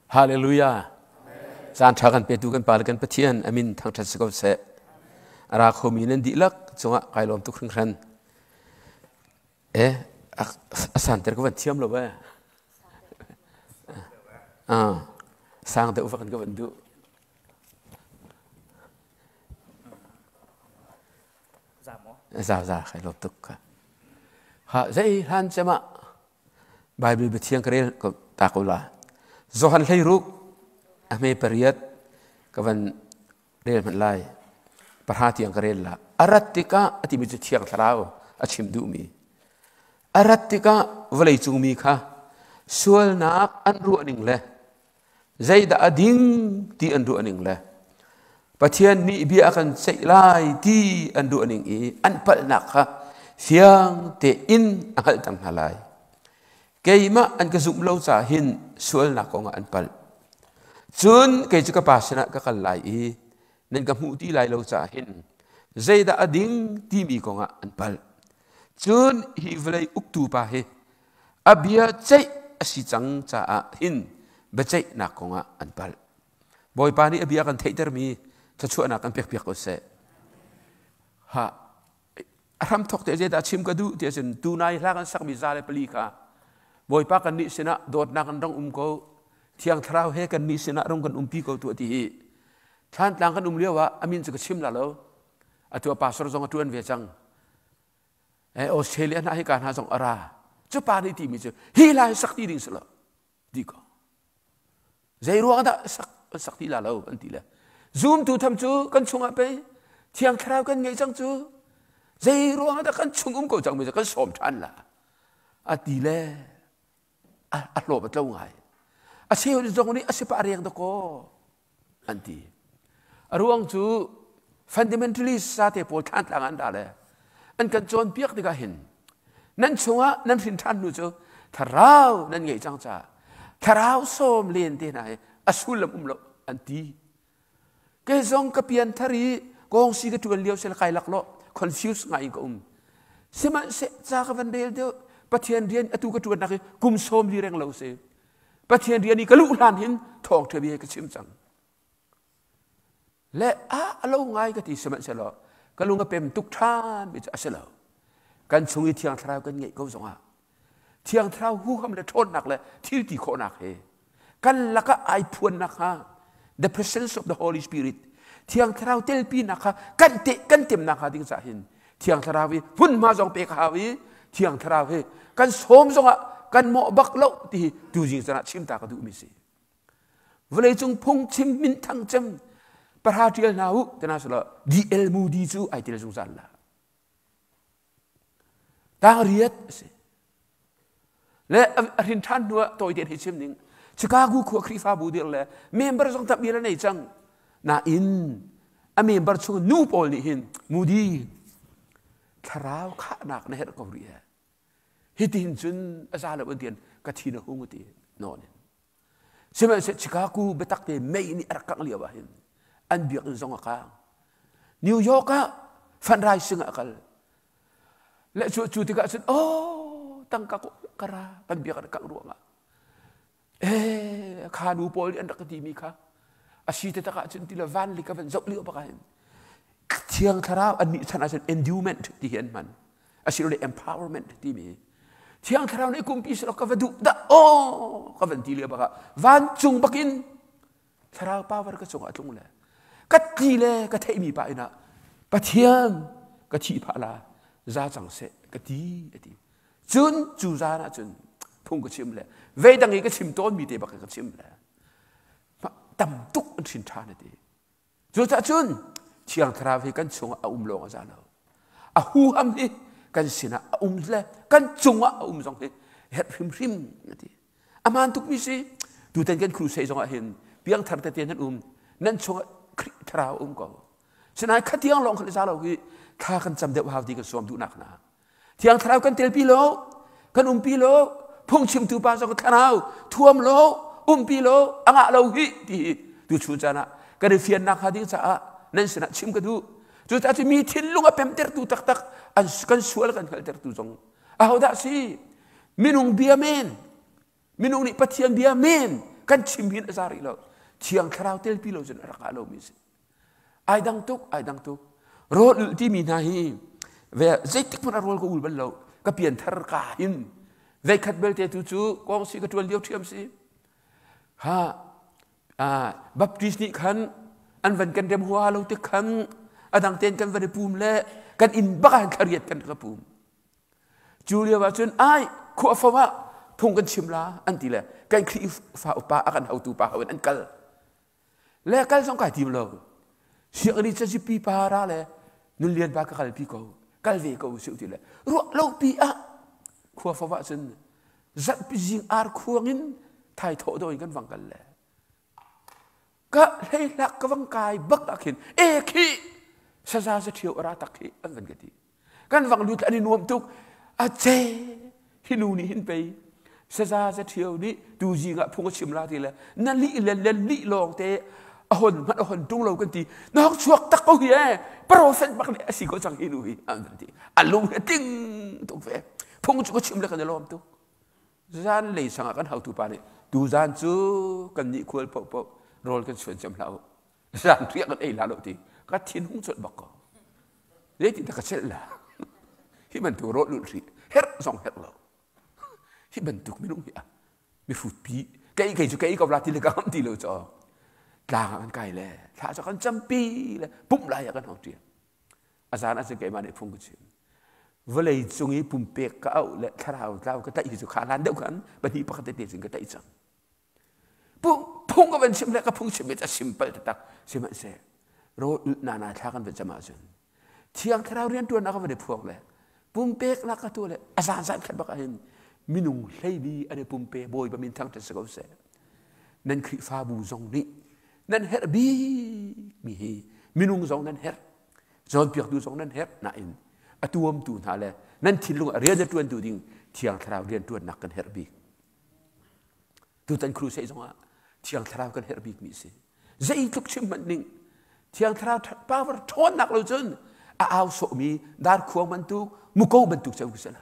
Hallelujah. Caan ṭha kan petu kan Pa le kan Pathian amin thangṭhat si ko seh. A ra khomi nan dihlak cungah kai lawm tuk hringhran. Eh, a santer ka van thiam lo eh. Ah, sang deuh va kan ka van duh. Za za kai lawm tuk ka. Ha zei hlan cem ah Bible biathiang ka rel ta ko la. Johan 16 a hme pariat ka van rel hmanh lai. Pahra tiang ka rel la. A rat tikah a timi cu Thiang Thlarau a chim duhmi. A rat tikah vawleicung mi kha sualnak an ruah ning le zeidah a ding ti an ruah ning le Pathian nih bia a kan ceih lai ti an ruah ning i an palhnak kha fiang tein a hngalhter hna lai. Keimah an ka zumh lo caah hin sualnak kongah an palh. Cun kei cu ka pa sinah ka kal lai i nan ka hmuh ti lai lo caah hin zeidah a ding timi kongah an palh. Cun hi vawlei uktu pa hi a bia ceih a si cang caah hin biaceihnak kongah an palh. Bawipa nih a bia kan theihtermi thluachuahnak kan pekpiak ko seh. Ha a hramthok te zeidah chim ka duh ti ahcun tunai hla kan sakmi 104 kha Bawipa kan nih sinah dawtnak an rong um ko Thiang Thlarau he kan nih sinah rong kan umpi ko tuah ti hi Thlantlang kan um lio ah amin cu ka chim la lo atu a pastor zong a tuan ve cang Australia hna hi ka hna zong a ra cu pa nih timi cu hi hla hi sak ti ding si lo ti ko zei ruang dah sak sak ti la lo an ti le zumtu tham cu kan chungah pei thiang thlarau kan ngei cang cu zei ruang dah kan chung um ko cang mi kan sawm ṭhan la a ti le a hlawp a tlo ngai a cheu zong nih a si pah riang dakaw an ti a ruang cu fundamentalist sate pawl thlantlang an dah le an kan cawnpiak tikah hin nan chungah nan hrin ṭhan hnu cu thlarau nan ngeih cang caah thlarau sawm len te hna hi a sullam um lo an ti kei zong ka pian thar i kawngsi ka ṭuan lio sel kai lak lo confuse ngai in ka um sihmanhseh ca ka van rel deuh Pathian rian atu ka ṭuannak hi kum sawm li reng lo si Pathian rian i ka luh hlan hin thawngṭha bia ka chim cang. Le a a lo ngai ka ti sihmanhsehlaw ka lung a pem tuk ṭhan mi cu a si lo. Kan chung i Thiang Thlarau kan ngeih ko zongah Thiang Thlarau huham le ṭhawnnak le thil ti khawhnak he kan lakah ai phuannak hnga the presence of the Holy Spirit Thiang Thlarau telpinak kha kan te kan temnak hnga ding cah hin Thiang Thlarau hi hmunhma zong pek a hau i Thiang Thlarau hi kan sawm zongah kan mawh bak lo ti hi tuzing caan ah chim ta ka duhmi si. Vawleicung phungchim minthang cem pahra ṭial hna u tina sila D.L. Moody cu ai tel zungzal la. Tang riat a si. Le a hrin ṭhan hnu ah tawi tein hei chim ning Chicago khua Khrihfabu dir le member zong tampi la nei cang. Nain a member chung nu pawl nih hin Moody thlarau khahnak na herh ko rih he. Hitin cun a za lo an tian ka thin a hung ti nawn in. Sihmanhsehlaw Chicago biatak te mei nih a rak kangh lio ah hin an biakinn zong a kang. New York ah fundraising ah a kal. Le cu cu tikah cun oh tangka ko kara kan biak an kangh ruangah eh kha nu pawl nih an rak ka timi kha a si te takah cun ti le van li ka van zoh lio bak ah hin Thiang Thlarau an nih chan ahcun endowment ti hi an hman asilole empowerment timi Thiang Thlarau nih kumpi selaw ka va duh dah aw ka van ti lio bak ah vancung bakin Thlarau power ka cungah a tlung le ka tli le ka theihmi pa inn ah Pathian ka thih phah la za cang seh ka ti a ti cun cu zan ah cun phung ka chim le veidang i ka chim tawnmi te bak ka chim le tam tuk an hrin ṭhan a ti Cucaah cun Thiang Thlarau hi kan chungah a um lawng a za lo. A huham hi kan sinah a um le kan cungah a um zong hi herh hrimhrim a ti. A hmaan tukmi si. Tutan kan crusade zongah hin piangthar tete nan um. Nan chungah Khrih Thlarau a um ko. Sinain khatiang lawng khan a za lo hi thla kan cam deuh hau ti kan sawm duhnak hna. Thiang Thlarau kan telpi lo, kan umpi lo, phungchimtu pa zong thlarau thuam lo, umpi lo, a ngah lo hi ti hi tuchun caan ah kan i fiannak hnga ding caah nan sinah chim ka duh. Cucaah cu mi thinlung a pemtertu taktak an kan sual kan hngalhtertu zong ahodah si? Minung bia men, minung nih Pathian bia men Kan chim hin a za rih lo. Thiang Thlarau telpi lo cun a rak ngah lomi si. Ai dang tuk, ai dang tuk. Rawl ulh timi hna hi ve zeitik hmanh ah rawl ka ul bal lo. Ka pianthar ka hin veikhat belte tu cu kong si ka ṭuan lio ṭhiam si. Ha Baptist nih khan an van kan rem hua lo tik khan a dang tein kan van i pum le kan inn bak ah thlariat kan ka pum. Cu lio ah cun ai khua fo ah phung kan chim la an ti le kan Khrihfa upa a kan hotu pa ho in an kal. Le kal zong kai tim lo. Sianginn cazipi pa ra le nun lian pa ka kalpi ko kal ve ko si ti le ruah lo pi ah khua fo ah cun zarhpi zing ar khuang in thai thawh do in kan vang kal le ka hleihlak ka vang kai bak ah khin e khi saza sa ṭhio ara tak khi an van ka ti kan vang lut an i nuam tuk a ce hi nu nih hin pei saza sa ṭhio nih tu zing ah phung a chim la ti le na lih le le lih lawng te a hon hmanh a hon ṭung lo kan ti na hok chuak tak ko hi e profet bak nih a si ko cang hi nu hi an van ti a lung hi a tling tuk ve phung cu ka chim le kan i lawm tuk zan lei sang ah kan hautu pa nih tu zan cu kan nih khual paohpaoh rawl kan chuan cem hlah u zan riak kan ei la lo ti ka thin hung chawt bak ko zeiti dah ka chelh la hi bantuk rawl lulh ri herh zong herh lo hi bantuk minung hi a mihrut pi kei kei cu kei ko la ti le ka ngam ti lo cho tlang ah kan kai le thla cu kan campi le pumh lai ah kan hong ṭian a zan ah cun keimah nih phung ka chim vawlei cung i pumpek ka auh le thlarau tlau ka tlaih hi cu kha hlan deuh khan pahnih pakhat tete cun ka tlaih cang phung ka van chim le ka phung chim a simple taktak sihmanhseh rawl ulh na na thla kan van cam ahcun thiang thlarau rianṭuannak ka van i phuak le pumpeknak ka tuah le a zan zan khat bak ahhin minung hleili an i pumpe bawipa min thangṭhat si ko seh nan Khrihfabu zong nih nan herh bikmi hi minung zong nan herh cawnpiaktu zong nan herh nain a tuamtu hna le nan thinlung ah rian a ṭuantu ding thiang thlarau rianṭuannak kan herh bik tutan crusade zongah thiang thlarau kan herh bikmi si zeitluk chim hmanh ning thiang thlarau power ṭhawnnak lo cun a au sawhmi darkhuang bantuk muko bantuk ceu si la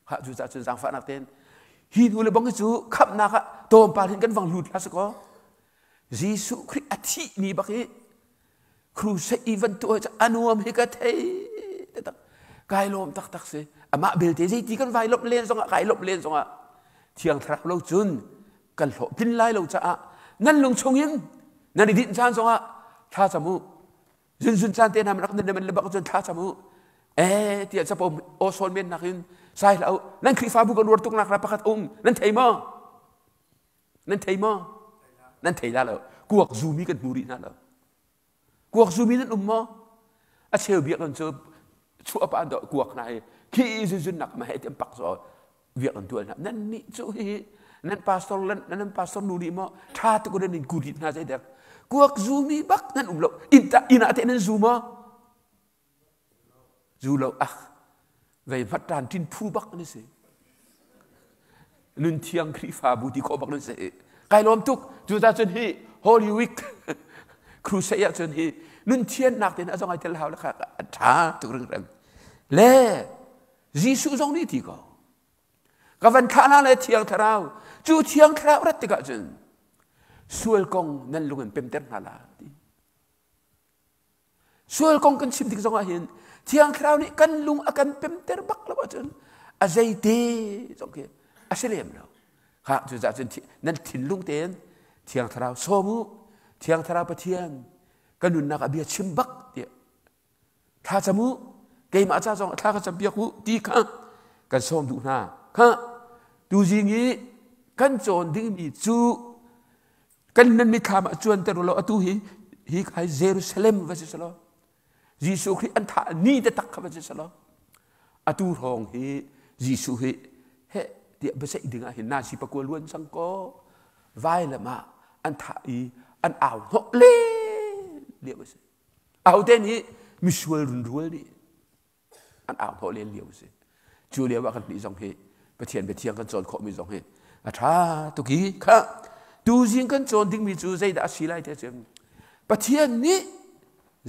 ha cu cah cun zaangfahnak ten hi hnu le bang hi cu khamhnak ah tawmpal hin kan vang lut la si kaw Jesuh Khrih a thih ni bak hi crusade i van tuah cu a nuam hi ka thei taktak kai lawm taktak si amah belte zeiti kan vai lawmh len zongah kai lawmh len zongah thiang thlarau lo cun kan hlawh tlin lai lo caah nan lung chungin nan i dinh caan zongah thla cam u zunzun caan te hna rak nan man le bak cun thla cam u eh tiah capo aw sawn men nakin sai hlah u nan Khrihfabu kan uar tuk nak ra pakhat um nan thei maw Nan thei maw? Nan thei la lo. Kuak zumi kan hmu rih hna lo. Kuak zumi nan um maw? A cheu biak cu chuah pa do kuak hna hi khi zunzun nak ma he ti pak zo biak an tual hna. Nan nih cu hi nan pastor lan nan pastor nu nih maw tha tuk nan in kurit hna zei dek. Kuak zumi bak nan um lo. In ta inn ah te nan zu maw? Zu lo ah vei hmat ṭan ṭin phu bak nan si. Nun thiang Khrihfabu ti khawh bak nan si. Kai lawm tuk. Cu ta cun hi Holy Week crusade ah cun hi nun thiannak te na zong ai tel hau le kha a ṭha tuk ringrem. Le Jesuh zong nih ti ko. Ka van thlah hna le Thiang Thlarau. Cu Thiang Thlarau rat tikah cun sual kong nan lung in pemter hna la ti. Sual kong kan chim tik zongah hin Thiang Thlarau nih kan lung a kan pemter bak lo ahcun a zeite zong khi a si lem lo. Kha cucaah cun nan thinlung tein Thiang Thlarau sawm u, Thiang Thlarau Pathian ka nunnak ah bia chim bak tiah thla cam u, keimah ca zong thla ka cam piak u ti kha kan sawm duh hna. Kha tuzing i kan cawn dingmi cu kan nan mithlam ah cuanter u law atu hi hi kai Jerusalem va si selaw Jesuh Khrih an thah ni te tak kha va si selaw atu hrawng hi Jesuh hi he tiah biaceih ding ah hin nasi pakua luan cang ko vailam ah an thah i an au hnawh le lio a si ahote nih misual runrual nih an au hnawh len lio a si cu lio ah kan nih zong hi Pathian biathiang kan cawn khawhmi zong hi a ṭha tuk i kha tuzing kan cawn dingmi cu zeidah a si lai te cun Pathian nih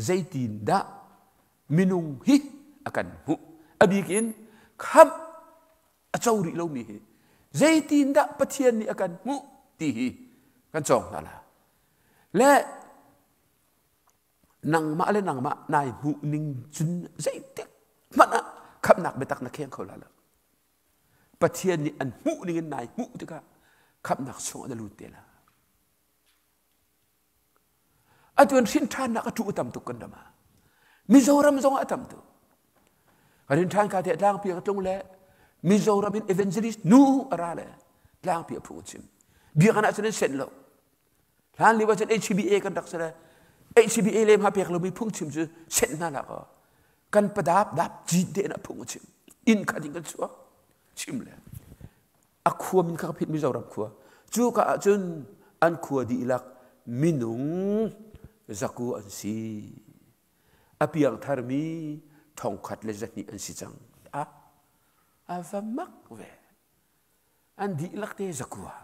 zeitin dah minung hi a kan hmuh a bik in khamh a co rih lomi hi zeitin dah Pathian nih a kan hmuh. Ti hi kan cawng hna la. Le nangmah le nangmah nai hmuh ning cun zeitik hmanh ah khamhnak biatak na kheng kho la lo. Pathian nih an hmuh ning in nai hmuh tikah khamhnak chungah na lut te la. Atu an hrin ṭhannak a ṭu tam tuk kan ram ah. Mizoram zong ah a tam tuk. Kan hrin ṭhan ka te tlangpi ka tlung le Mizoram in evangelist nu a ra le tlangpi a phung a chim. Biakinn ah cun an senh lo. Hlan lio ah cun HBA kan rak si le HBA le hma pek lomi phungchim cu senh hna lah kaw kan padap dap cit te in a phung a chim. Inn khat in kan chuak chim le a khua min kha ka phit Mizoram khua. Cu ka ah cun an khua dihlak minung zaku an si. A piang tharmi thongkhat le zahnih an si cang. A a va mak ve. An dihlak te zakua.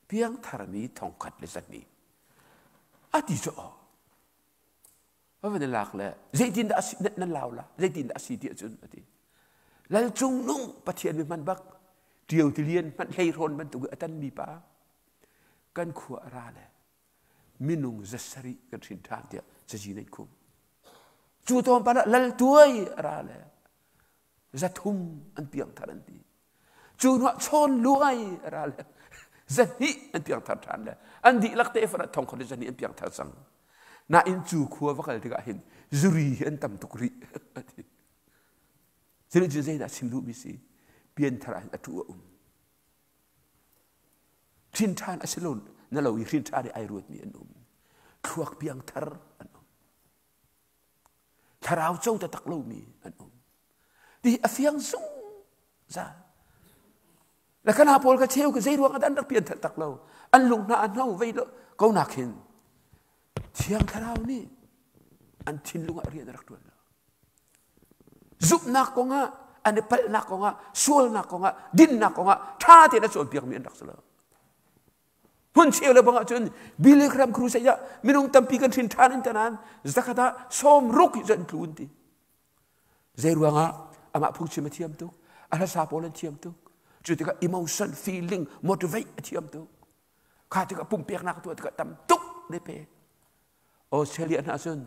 Piang tharmi thongkhat le zahnih. A ti cu aw. A van i lak le zeitindah a si nan lau la zeitindah a si ti ahcun a ti. Lal Cung Nung Pathian mi hman bak ṭio tilian hmanh hleihrawn bantuk i a tanmi pa kan khua a ra le minung zasarih kan hrin ṭhan tiah cazi nan khum. Cu tlawmpal ah lal tuai a ra le zathum an piangthar an ti. Cu hnuah chawn luai a ra le zahnih an piangthar ṭhan le an dihlak te far ah thongkhat le zahnih an piangthar cang. Nain cu khua va kal tikah hin zuri hi an tam tuk rih a ti. Cunih cun zeidah chim duhmi si? Pianthar ah hin a ṭu a um. Hrin ṭhan a si lo na lo i hrin ṭhan i ai ruatmi an um. Thluak piangthar an um. Thlarau co taktak lomi an um. Ti a fiang zungzal. Le kana pawl ka cheu ka zei ruang ah an rak pianthar tak lo. An lung hna a hno vei lo ko nak hin Thiang Thlarau nih an thinlung ah rian a rak ṭuan lo. Zumhnak kongah, an i palhnak kongah, sualnak kongah, dinnak kongah ṭha tein a cawnpiakmi an rak si lo. Hmun cheu le bang ahcun Billy Graham Crusade ah minung tampi kan hrin ṭhan in tanan zakhat ah sawm ruk hi cu an tlu an ti. Zei ruangah amah phungchim a thiam tuk, a hlasa pawl an thiam tuk. Cu tikah emotion, feeling, motivate a thiam tuk. Kha tikah pumpeknak tuah tikah tam tuk ne pe. Australia hna cun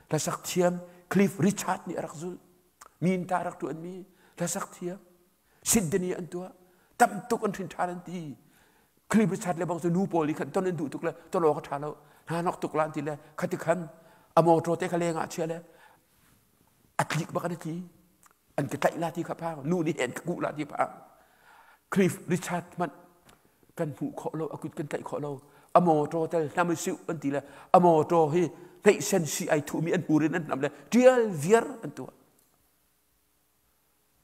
hlasak thiam Cliff Richard nih a rak zulh. Min ta rak ṭuanmi hlasak thiam Sydney an tuah. Tam tuk an hrin ṭhan an ti. Cliff Richard le bang cu nu pawl nih khan ton an duh tuk le ton awk a ṭha lo. Hna nok tuk la an ti le khati khan a motor te kha leng ah chia le a tlik bak an i tli. An ka tlaih la ti kha phang. Nu nih an ka kuh la ti phang. Cliff Richard hmanh kan hmuh khawh lo, a kut kan tlaih khawh lo. A motor tel hnam i siu an ti le a motor hi hneihsen si ai thuhmi an hmur in an hnam le ṭial viar an tuah.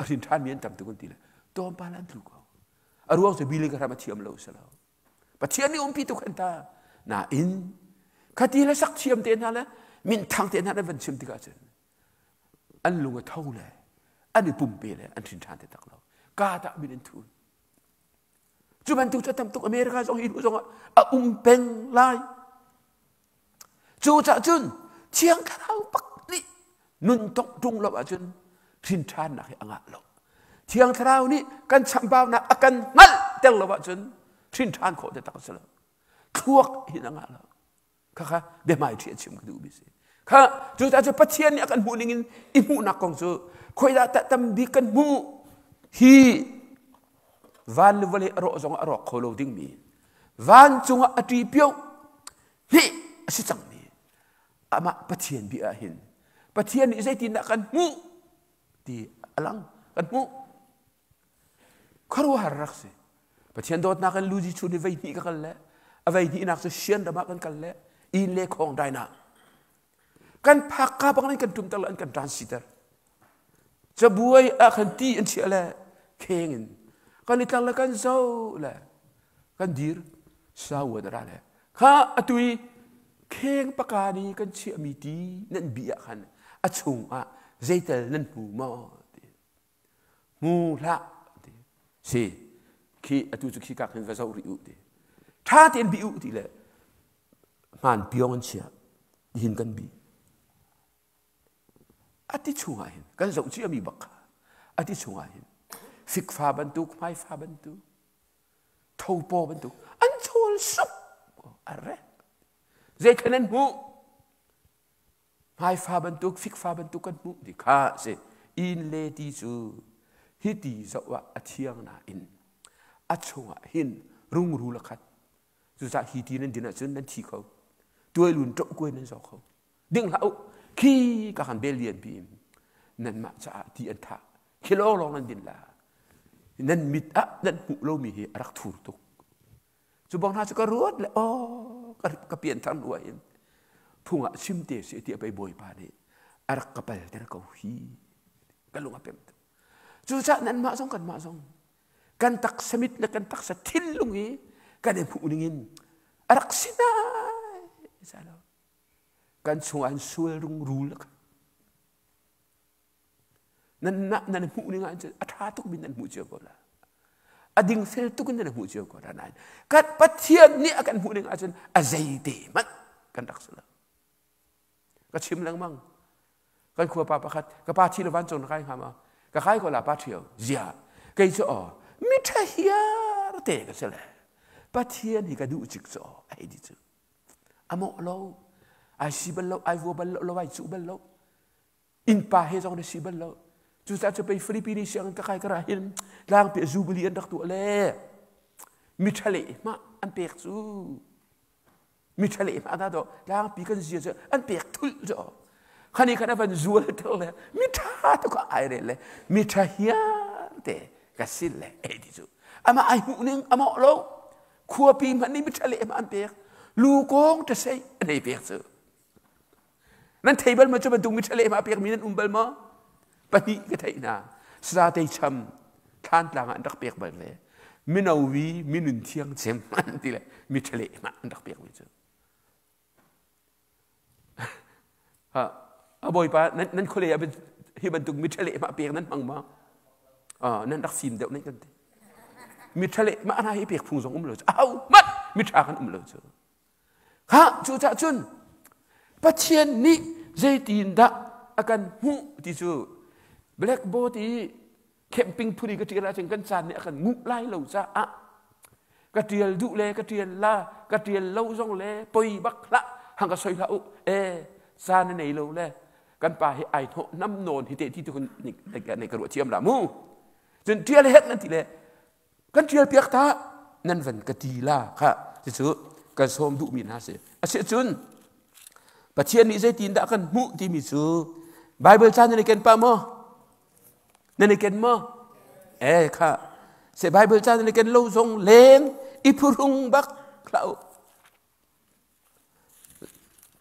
A hrin ṭhanmi an tam tuk an ti le tlawmpal an tlu ko. A ruang cu Billy Graham a thiam lo si lo. Pathian nih umpi tuk hen ta. Nain khati le sak thiam te hna le minthang te hna le van chim tikah cun an lung a tho le an i pumpe le an hrin ṭhan te tak lo. Ka tah min an thun. Cu bantuk cu tam tuk America zong hi hnu zong ah a um peng lai. Cu cah cun Thiang Thlarau bak nih nun tongh ṭung lo ahcun hrin ṭhannak hi a ngah lo. Thiang Thlarau nih kan chambaunak a kan hngalh ter lo ahcun hrin ṭhan khawh te tak a si lo. Thluak hin a ngah lo. Khakha biahmai ṭhi a chim ka duhmi si. Kha cucaah cu Pathian nih a kan hmuh ning in i hmuhnak kong cu khuaidah tah tam bik kan hmuh hi van le vawlei a rawh zong ah a rawk kho lo dingmi vancung ah a ṭi pio hnih a si cangmi amah Pathian bia ah hin Pathian nih zeitindah kan hmuh ti a lang kan hmuh khuaruahhar rak si Pathian dawtnak in Luzi chun hi vei hnih ka kal le a vei hnihnak cu Sian ram ah kan kal le inn le khong dai na kan phak ka bang in kan tumter le an kan ṭan siter cabuai ah khan ti an chiah le kheng in kan i tlang le kan zo le kan dir sau an ra le kha atui kheng paka ni kan chiahmi ti nan bi ah khan a chung ah zeitel nan hmu maw ti hmu hlah ti si khi atu cu khi kak hin va zoh rih u ti ṭha tein bi u ti le hmaan piong an chiah hin kan bi A ti chungah hin kan zoh ciami bak kha a ti chungah hin fikfa bantuk hmaifa bantuk thaw Thopaw bantuk an chawl sup arre. Zei nan hmuh? Hmaifa bantuk, fikfa bantuk kan hmuh ti kha si. Inn le ti cu hi ti zoh ah a thiang nain a chungah hin rungrul a khat. Cucaah hi ti nan din ahcun nan thi kho. Tuailun ṭoh kuai nan zaw kho. Ding hlah u. Khi ka kan bel lian pi in nanmah caah ti an thah. Khi lawnglawng nan din la. Nan mit ah nan hmuh lomi hi a rak thur tuk. Cu bang hna cu ka ruat le aw ka pian thar hnu ah hin phung ah chim te si ti pei bawipa nih a rak ka pal ter ko hi ka lung a pem tuk. Cucaah nanmah zong kanmah zong kan taksa mit le kan taksa thinlung hi kan i hmuh ning in a rak si nai lo. Kan chungah an sual rungrul nan nan hmuh ning ah a ṭha tuk mi nan hmuh cio ko la. A dingfel tuk in nan hmuh cio ko la nain kan Pathian nih a kan hmuh ning ahcun a zeite hmanh kan rak si lo. Ka chim lengmang. Kan khua pa pakhat ka pa thi lo vancung na kai hnga ma? Ka kai ko la pa ṭhio. Zia. Kei cu aw mi ṭha hiar te ka si le. Pathian hi ka duh cik cu aw ai di cu. A mawh lo. Ai si bal lo, ai vua bal lo, lo ai cuh bal lo. Innpa he zong na si bal lo. Cucaah cu pei Philippine sianginn ka kai ka ra hin tlangpi zubili an rak tuah le mi ṭhale hmah an pek cu mi ṭhale hmah dah dawh tlangpi kan zia cu an pek thulh cu khani khan a van zual ter le mi ṭha tu kha ai rel le mi ṭha hiar te ka sin le ei ti cu amah ai hmuh ning a mawh lo khuapi hmanh nih mi ṭhale hmah an pek lu kong ṭasei an ei pek cu Nan thei bal ma cu bantuk mi ṭhale ma pekmi nan um bal maw? Pahnih ka theih hna. Sate cham thlantlang ah an rak pek bal ve. Mino vi minun thiang cem an ti le mi ṭhale ma an rak pekmi cu. Ha, a bawipa nan nan khuale ah hi bantuk mi ṭhale ma pek nan hmang ma? Ah, nan rak fim deuh nan kan ti. Mi ṭhale ma hna hi pek phung zong um lo cu. Au mat mi ṭha kan um lo cu. Khah cucah cun Pathian nih zeitindah a kan hmuh ti cu blackboard i camping phun i ka ṭial ahcun kan caan nih a kan nguh lai lo caah ka ṭial duh le ka ṭial la ka ṭial lo zong le poi bak hlah hang ka soi hlah u e caan a nei lo le kan pa hi ai hnawh nam nawn hi te ti tu kan ka ruah thiam la mu cun ṭial hek nan ti le Kan ṭial piak ta nan van ka ti la kha cucu kan sawm duhmi hna si. Asicun Pathian nih zeitindah kan hmuh timi cu Bible ca nan i ken pah maw? Nan i ken maw? Eh kha se Bible ca nan i ken lo zong leng i phuhrung bak hlah u.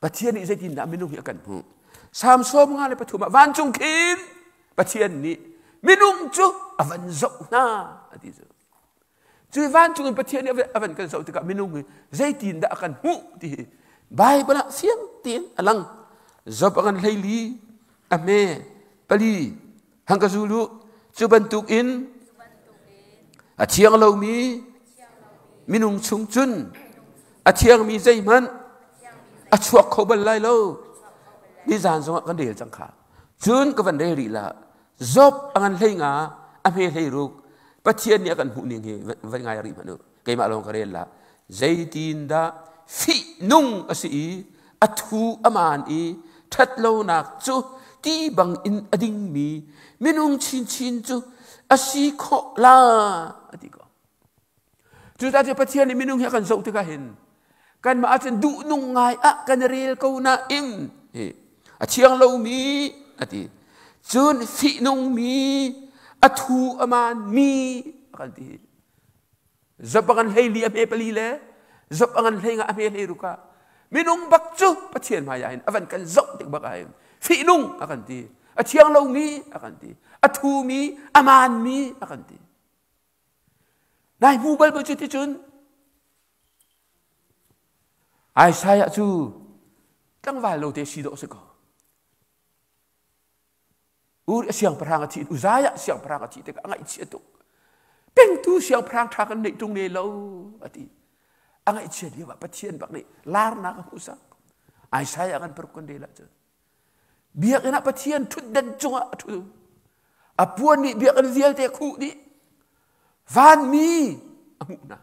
Pathian nih zeitindah minung hi a kan hmuh? Salm 53 ah vancung khin Pathian nih minung cu a van zoh hna a ti cu. Cu vancung in Pathian nih a van kan zoh tikah minung hi zeitindah a kan hmuh ti hi Bible ah fiang tein a lang. Job a kan hleili, a hme, pali, hang ka zul u. Cu bantukin a thiang lomi minung chung cun a thiangmi zeihmanh a chuak kho bal lai lo. Nizan zongah kan rel cang kha. Cun ka van rel rih la. Job a ngan hlei nga, a hme hlei ruk. Pathian nih a kan hmuh ning hi van ngai rih hmanh u. Keimah lawng ka rel la. Zeitindah fihnung a si i a thu a maan i ṭhatlonak cu ti bangin a dingmi minung chinchin cu a si khawh la a ti ko. Cucaah cu Pathian nih minung hi a kan zoh tikah hin kanmah ahcun duhnung ngai ah kan i rel ko nain a thiang lomi a ti. Cun fihnungmi a thu a maanmi a kan ti. Job a ngan 14 a hme pali le Job a ngan 15 a hme 16 ah minung bak cu Pathian hmai ah hin a van kan zoh tik bak ah hin fihnung a kan ti a thiang lomi a kan ti a thumi a maanmi a kan ti nai hmu bal bu cu ti cun Isaiah cu tlangval lo te si dawh si ko Ur siangpahrang a thih Uzziah siangpahrang a thih tikah a ngaihchia tuk. Pengtu siangpahrang ṭha kan neih ṭung ne lo a ti. A ngaihchia lio ah Pathian bak nih larnak a hmuhsak. Isaiah kan paruk kan rel ahcun biakinn ah Pathian ṭhutdan cungah a ṭhu. A puan nih biakinn vialte a khuh dih. Vanmi a hmuh hna.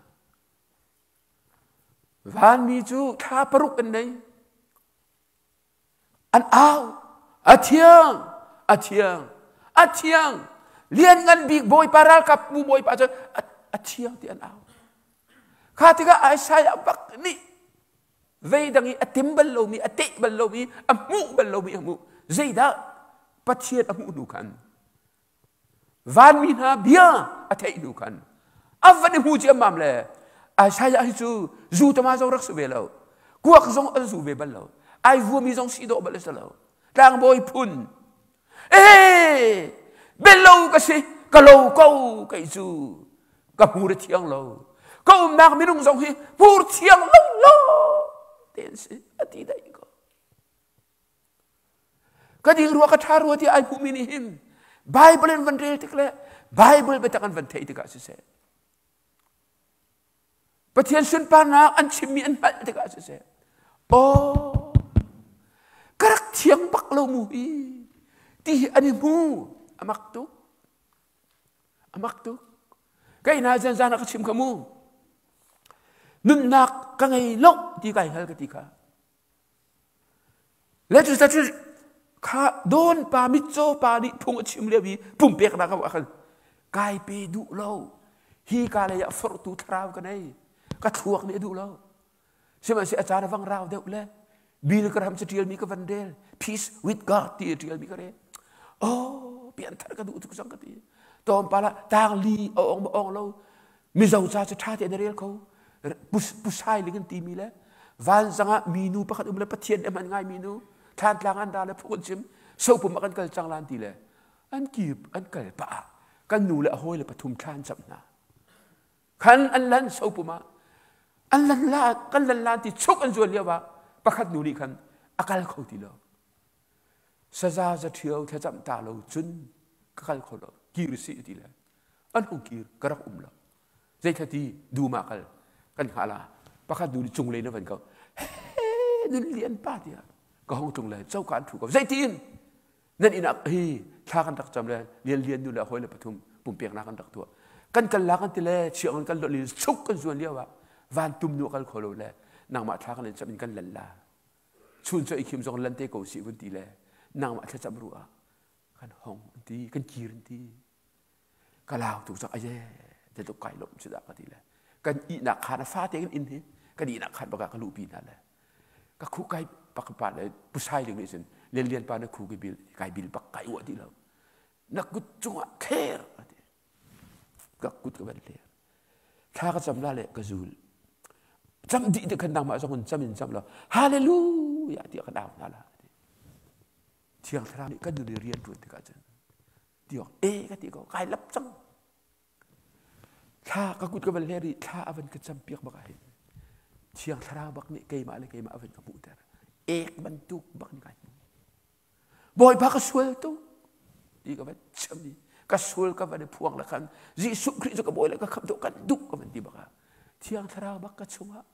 Vanmi cu thla paruk an nei. An au. A thiang, a thiang, a thiang. Lianngan bik Bawipa ralkap bu Bawipa cu a thiang ti an au. Kha tikah Isaiah bak nih veidang i a tim bal lomi, a teh bal lomi, a hmuh bal lomi a hmuh. Zeidah Pathian a hmuh hnu khan vanmi hna bia a theih hnu khan a van i hmu ciammam le Isaiah hi cu zu tama zong rak si ve lo kuak zong an zu ve bal lo ai vuami zong si dawh bal a si lo tlangbawi phun ee bel ka si ka lo ko kei cu ka hmur a thiang lo ka umnak minung zong hi hmur thiang lo lo ten si a ti dai ko Ka ding rua ka ṭha rua tiah ai hmuhmi nih hin Bible in van rel tik le Bible biatak an van theih tikah siseh Pathian sunparnak an chimmi an hngalh tikah siseh aw ka rak thiang bak lo mu hi ti hi an i hmu a mak tuk a mak tuk kei na zan zan ah ka chim kha mu nunnak ka ngei lo ti kai hngal ka ti kha Le cu cu kha dawn pa mitcaw pa nih phung a chim lio i pumpeknak a khan kai pe duh lo hi ka lei ah forhtu thlarau ka nei ka thluak nih a duh lo sihmanhsehlaw a caan a vang rau deuh le Bill Graham cu ṭialmi ka van rel peace with God ti a ṭialmi ka rel oh pianthar ka duh tuk cang ka ti tlawmpal ah tang li a ong ma ong lo Mizo ca cu ṭha tein a rel kho pusai ling an timi le vanzang ah minu pakhat um le Pathian a hman ngai minu thlantlang an ra le phung an chim sopum ah kan kal cang lan ti le an kip an kal pah ah kan nu le a hawi le pathum thla an camh hna khan an lan sopum ah an lan la kan lan lan ti chuk an zuan lio ah pakhat nu nih khan a kal kho ti lo saza za ṭhio thlacam ta lo cun ka kal kho lo kir si ti le an hung kir ka rak um lo zeithati dum ah kal kan hngah la pakhat nu nih cunglei na van ko he nun lian pa tiah ka hong tlung le coka an thu ko zeitin nan inn ah hi thla kan rak cam le lian lian nu le hawi le pathum pumpeknak kan rak tuah kan kal la kan ti le chiang kan lot li chuk kan zuan lio ah van tum nu kal kho lo le nangmah thla kan in cam in kan lal la chun cho i khim zong lan te ko si vun ti le nangmah thlacam ru ah kan hong ti kan kir ti ka lau tuk cang aye te tuk kai lom cu dah ka ti le kan ihnak khan a fate kan inn hi kan ihnak khan baka ka luhpi hna le ka khu kai pak pa le pusai ding nih cun lian lian pa na khu ki bil kai bil bak kai uah ti lo na kut cungah thler ati ka kut ka van hler thla ka cam la le ka zul cam dih te khan nangmah zong in cam in cam lo hallelujah tiah kan au hna la thiang thlarau nih kan nun i rian ṭuan tikah cun ti awk e ka ti ko kai lap cang thla ka kut ka van hler i thla a van ka cam piak bak ah hin thiang thlarau bak nih keimah le keimah a van ka hmuhter ek bantuk bak nih kai hmu bawipa ka sual tu ti ka van chim i ka sual ka van i phuang le khan Jesuh Khrih cu ka bawi le ka khamh kan duh ka van ti bak ah thiang thlarau bak ka chungah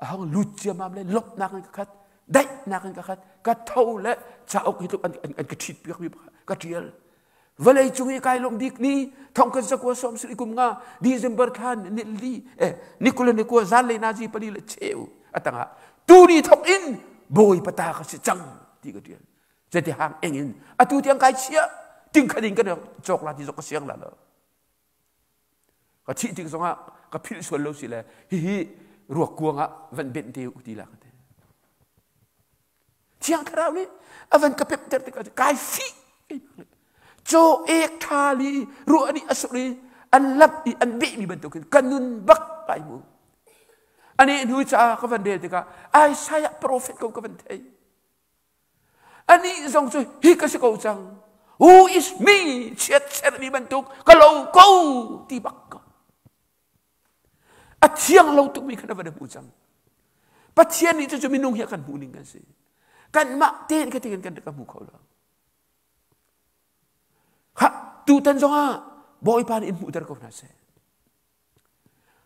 a hong lut ciamam le lawmhnak in ka khat daihnak in ka khat ka tho le cauk hi tluk an ka ṭhit piak mi ka ṭial vawlei cung i kai lawm bik ni thong kan zakua som suri kum nga December thla ni li eh nikula nikua zan le nazi pali le cheu atanga tu ni thok in bawi pata ka si cang ti ka ṭial zeti hang eng in atu tiang kai chia ting khat in kan cawk la ti zok ka siang la lo Ka thih tik zongah ka philh sual lo si le hihi ruak kuang ah van benh te u ti la ka ti. Thiang Thlarau nih a van ka pepter tikah kai fih. Caw ek tha li ruah nih a sur i an lamh i an behmi bantukin ka nun bak kai mu. Ani hnu caah ka van rel tikah Isaiah prophet ko ka van thei. Anih zong cu hi ka si ko cang. Who is me? Chiat sermi bantuk ka lo ko ti bak ko. A thiang lo tukmi kha na van hmu cang. Pathian nih cucu minung hi a kan hmuh ning kan si. Kanmah tein ka tingin kan ka hmu kho lo. Kha tutan zongah Bawipa nih in hmuhter ko hna seh.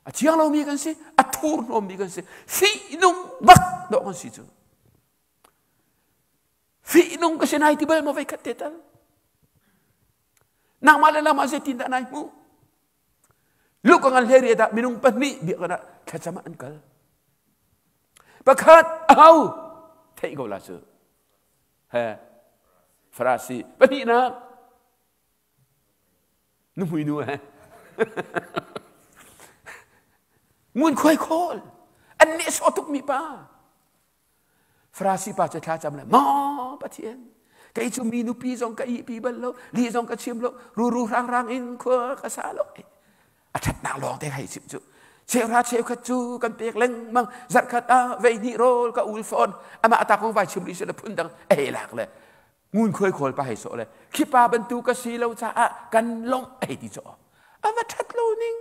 A thiang lomi kan si, a thurhnawmmi kan si, fihnung bak dawh kan si cu. Fihnung ka si nai ti bal maw voi khat te tal? Nangmah le nangmah zeitin dah nai hmuh? Luka ngan hlei riat ah minung pahnih biakinn ah thlacam ah an kal. Pakhat aho theih ko la cu. He Farasi pahnihnak nuhmui nu he ngunkhuai khawl an nehsawh tukmi pa Farasi pa cu thla cam le maw Pathian kei cu mi nupi zong ka ihpi bal lo lih zong ka chim lo ruru rang rang in khua ka sa lo a ṭhatnak lawng te hei chim cu cheuhra cheukhat cu kan pek lengmang zarhkhat ah vei hnih rawl ka ul fawn amah ta kong vai chim rih le phun dang a hei lak le ngunkhuai khawl pa hei sawh le khi pa bantu ka si lo caah kan lawmh a hei ti caw a va ṭhat lo ning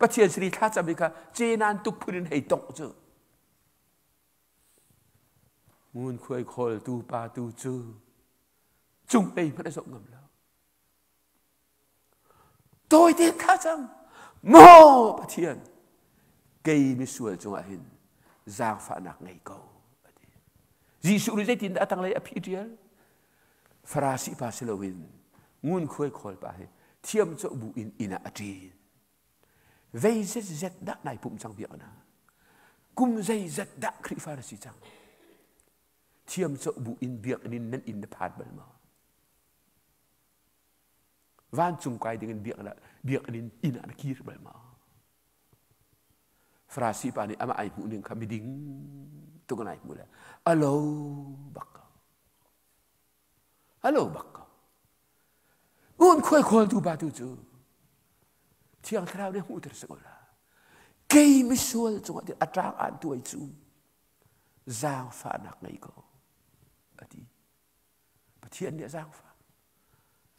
Pathian sri thla cam kha cenan tuk phun in hei tongh cu ngunkhuai khawltu pa tu cu cung ei hmanh a zoh ngam lo Tawi tein thla cam. Maw Pathian, kei misual cungah hin zaangfahnak ngei ko. A ti. Jesuh nih zeitindah a tanglei a phi ṭial? Farasi pa si loin ngunkhuai khawl pa hi thiam cawh bu in inn ah a ṭin. Vei zetzet dah nai pumh cang biak na? Kum zeizat dah Khrihfa na si cang? Thiam cawh bu in biakinn in nan inn na phan bal maw? Vancung kai dingin biakinn in inn ah na kir bal maw? Farasi pa nih amah ai hmuh ning kha miding tuk in ai hmu le a lo bak ko. A lo bak ko. Ngun khuai khawltu pa tu cu Thiang Thlarau nih hmuhter si ko la. Kei misual cungah a ṭang aan tuai cu zaangfahnak ngei ko a ti. Pathian nih a zaangfah.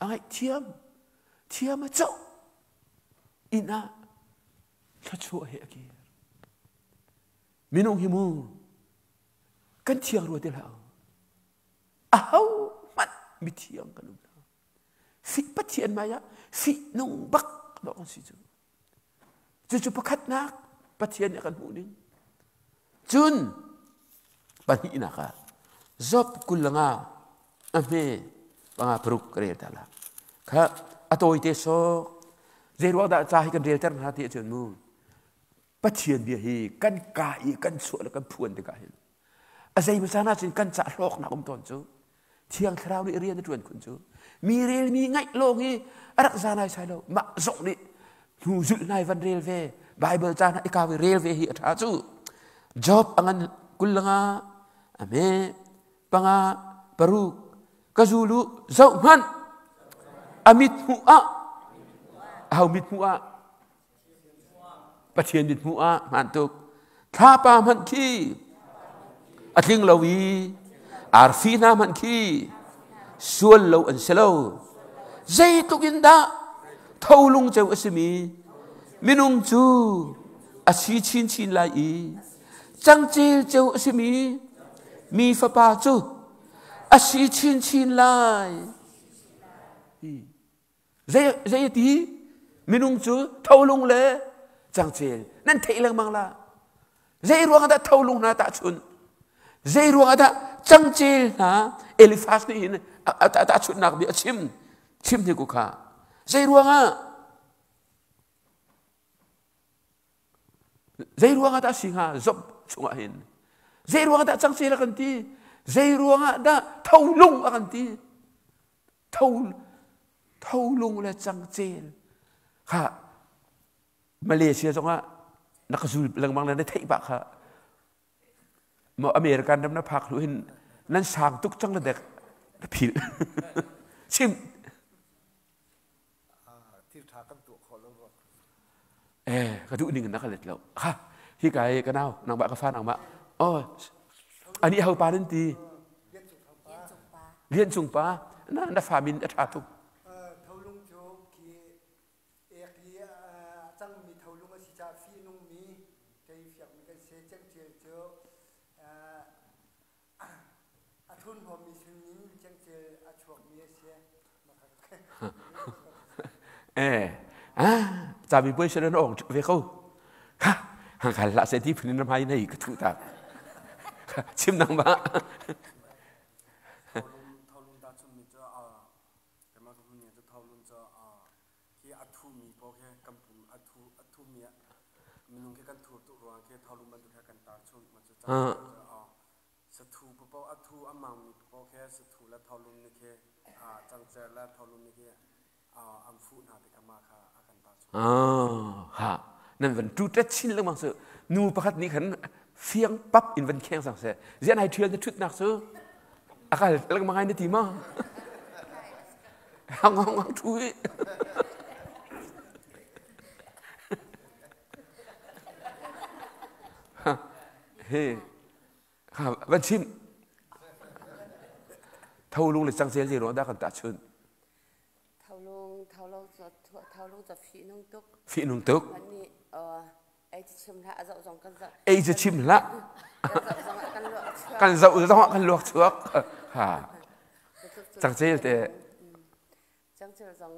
A ngaihthiam. Thiam a coh. Inn ah thluachuah he a kir. Minung hi mu kan thiang rua ti hlah. Aho hmanh mithiang kan um lo. Fih Pathian mai ah fih nung bak dawh kan si cu. Cucu pakhatnak Pathian nih a kan hmuh ning. Cun pahnihnak ah Job 25 a hme panga paruk ka rel ta la. Kha a tawite sawk zei ruang dah ca hi kan relter hna ti ahcun mu Pathian bia hi kan ka i kan chuah le kan phuan tikah hin a zei hmasa cun kan ca hlawknak um tawn cu Thiang Thlarau nih rian a ṭuan khun cu mi relmi ngaih lawng hi a rak za nai sai lo mah zong nih hnu zulh nai van rel ve Bible ca hna i kau i rel ve hi a ṭha cu Job a ngan 25 a hme panga paruk ka zulu zoh hmanh a mit hmuh ah aho mit hmuh ah Pathian mit hmuh ah hmaan tuk. Thlapa hmanh khi a tling lo i arfi hna hmanh khi sual lo an si lo. Zeitluk in dah tholung ceu a simi minung cu a si chinchin lai i cangcel ceu a simi mi fapa cu a si chinchin lai. Zei zei ti minung cu tholung le cangcel nan theih lengmang la. Zei ruang dah tholung hna tahchun? Zei ruang dah cangcel hna Eliphaz nih hin tahchunhnak bia a chim chim hnik u kha. Zei ruang ah Zei ruang ah dah si hnga Job chungah hin? Zei ruang ah dah cangcel a kan ti? Zei ruang ah dah tholung a kan ti? Tho tholung le cangcel kha Malaysia zongah na ka zul lengmang na theih pah kha maw American ram na phak hnu hin nan sang tuk cang na dek na phil chim Thil ṭha kan tuah khawh lo rua. Eh, ka duh ning na ka let lo. Ha, hi kai ka nau, nang ba ka fa nang ma. Oh, ani ho pa nan ti? Lian Cung pa. Na na fa min a ṭha tuk. Tholung cu khi ek i a cangmi tholung a si caah fihnungmi kei fiakmi kan si. Cengcel cu a thurhnawmmi sinin cengcel a chuakmi a si. Eh, ah, cami puai selen ong ve ko. Kha, hang khal la se ti phun in mai nei ka thu ta. Chim nang ba. Tholung ta chun mi cu keimah ka hmun cu tholung cu khi a thumi paoh khi kan pum a thu a thumi Minung khi kan thur tuk ruang khi tholung bantuk kha kan tar chung ma cu sathu papo a thu a mangmi papo khi sathu le tholung ni khi cangcer le tholung ni khi an fuh hna tikah mah kha a kan tar chung. Ha nan van tu tet chin lengmang cu nu pakhat nih khan fiang pap in van kheng sang seh zian ai thial na thutnak cu akal lengmang ai na ti ma hang hang hang thu i He van chim tholung le cangcel zei ruang dah kan tahchunh? Tholung tholung tholung cu fihnung tuk. Fihnung tuk. Nih ei cu chim hlah a zoh zong kan zoh. Ei cu chim hlah. Kan zoh zong ah kan luak chuak. Ha. Cangcel te. Cangcel zong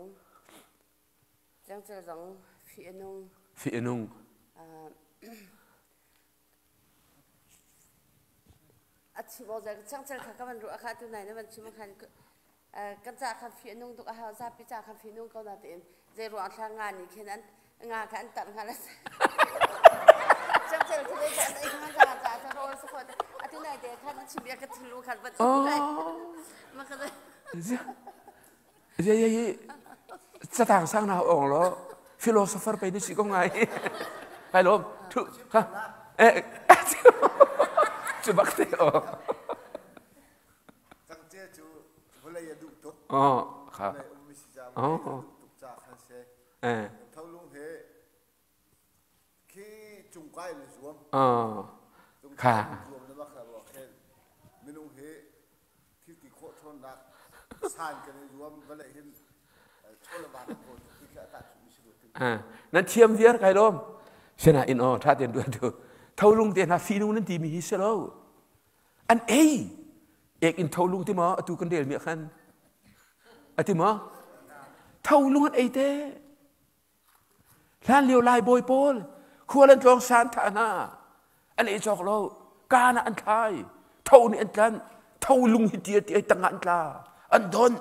Cangcel zong fih a nung. Fih a nung. A chim awk cangcel kha ka van ruah kha tu nai na van chim khan kan ca khan fih a nung tuk a hau zapi ca khan fih nung ko na tiin zei ruang thla nga nih khin an nga kha an tarh hnga la cangcel khi dei an ei khan ca ca ca rawl sa khot atu nai te khan chim bia ka thilu khan van ma ka Ye ye ye catang sang na ong lo philosopher pe ni si ko ngai. Kai lom thu ha eh cu bak te o. Cangce cu vawlei a duh tuk. Oh kha. Vawlei um si ca vawlei a duh tuk ca khan se. Eh. Tholung he khi cungkai na zuam. Oh. Kha. Zuam na bak ruak he minung he thil ti khawh ṭhawnnak san kan i zuam vawlei hin Nan thiam viar kai lawm. Sinain aw ṭha tein tuan tu. Tholung te hna fihnung nan timi hi si lo. An ei. Ek in tholung ti maw atu kan rel mi ah khan. Ati maw? Tholung an ei te. Hlan lio Lai bawi pawl khual an tlawng san thah hna. An ei cawk lo. Kaan ah an thlai. Tho nih an tlanh. Tho lung hi tia ti ai tang ah an tla. An don.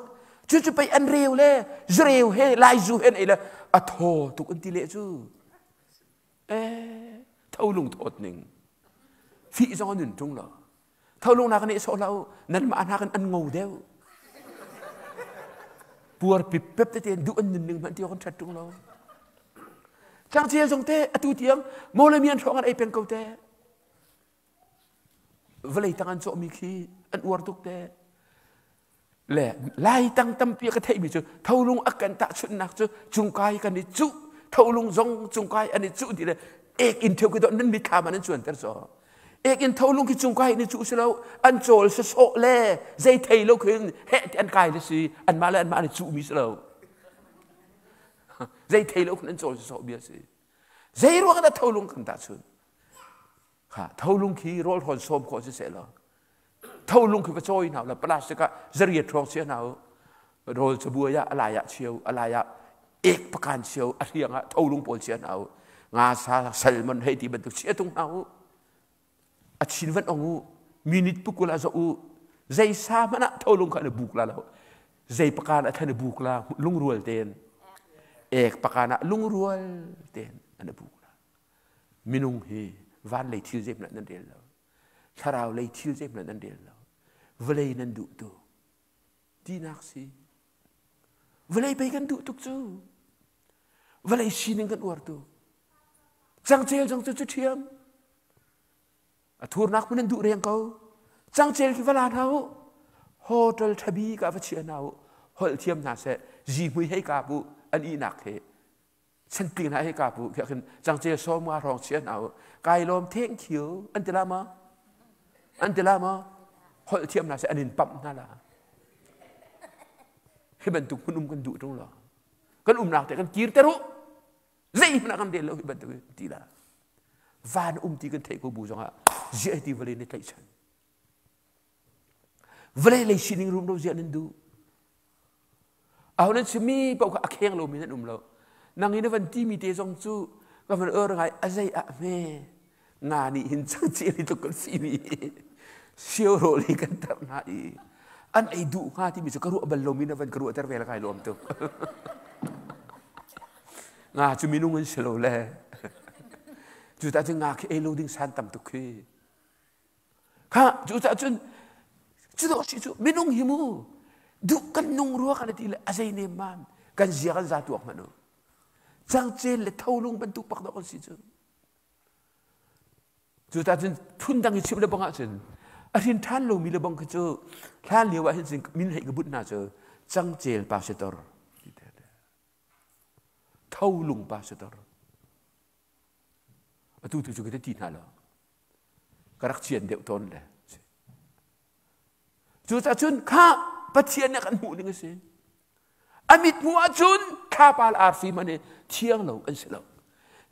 Cucu pei an reu le zureu he lai zu he an ei le a thaw tuk an ti leh cu. Eh, tho lung thawt ning. Fih zong an nun ṭung lo. Tho lung nak nih sawh hlah u. Nanmah nakin an ngo deuh. Puar pip pep tete duh an nun ning hmanh ti kan ṭhat ṭung lo. Tlangcel zong te atu tiang Mawlamian hrawng an ei peng ko te. Vawlei tang an cawhmi khi an uar tuk te. Le lai tang tampi ka theihmi cu tholung a kan tahchunhnak cu cungkai kan i cuh tholung zong cungkai an i cuh ti le ek in theu khi dawh nan mitthlam ah nan cuanter caw ek in tholung khi cungkai in i cuh si lo an cawl sawsawh le zei thei lo khin heh ti an kai le si anmah le anmah an i cuhmi si lo zei thei lo khin an cawl sawsawh bia si zei ruang dah tholung kan tahchunh kha tholung khi rawl hrawn sawm khawh si seh law tholung khi va cawi hna la plastic ah zariat hrawng chia hna u rawl cabuai ah alai ah chiau alai ah ek pakan chiau a hriang ah tholung pawl chia hna u nga sa salmon hei ti bantuk chia tung hna u a chin van ong u minute pukul ah zoh u zei sa hmanh ah tholung kha na buk la lo zei pakan ah than buk la lungrual ten ek pakan ah lungrual ten an buk la minung hi van lei thil zeim nan rel lo thlarau lei thil zeim nan rel lo vawlei nan duh tuk tinak si vawlei pei kan duh tuk cu vawlei sining kan uar tuk cangcel zong cu cu ṭhiam a thurnak hmun an duh reng ko cangcel khi va la hna u hotel ṭhabi ka va chia hna u holh thiam hna seh zihmui hei kap u an ihnak he santling hna hei kap u khiah khin cangcel sawm nga hrawng chia hna u kai lawm thank you an ti la ma an ti la ma holh thiam hna seh an in pamh hna la hi bantuk hmun um kan duh ṭung lo kan umnak te kan kir ter u zeihmanh ah kan rel lo hi bantuk ti la van um ti kan theih ko bu zongah ziah ti vawlei nih tlaihchan vawlei lei sining rum lo ziah nan duh aho nan chimmi paoh kha a kheng lomi nan um lo nang i na van timi te zong cu ka van ur ngai a zei ah hme nga nih hin cangcel hi tluk kan fimi sio rawl hi kan tarh hna i an ei duh hnga timi cu ka ruah bal lomi na van ka ruahter ve la kai lawm tuk nga cu minung an si lo le. Cu ta cun nga khi ei lo ding san tam tuk khi. Kha cu ta cun cu dawh si cu minung hi mu duh kan nung rua kan ti le a zei nem mam kan zia kan za tuak hmanh u. Cangcel le tholung bantuk pak dawh kan si cu. Cu ta cun phundang i chim le bang ahcun a hrin ṭhan lomi le bang khi cu hlan lio ah hin cun min hei ka bunh hna cu cangcel pastor tholung pastor atu tu cu ka ti hna lo ka rak cian deuh tawn le cucaah cun kha Pathian nih a kan hmuh ning a si A mithmuh ahcun thlapa le arfi hmanh hi thiang lo an si lo.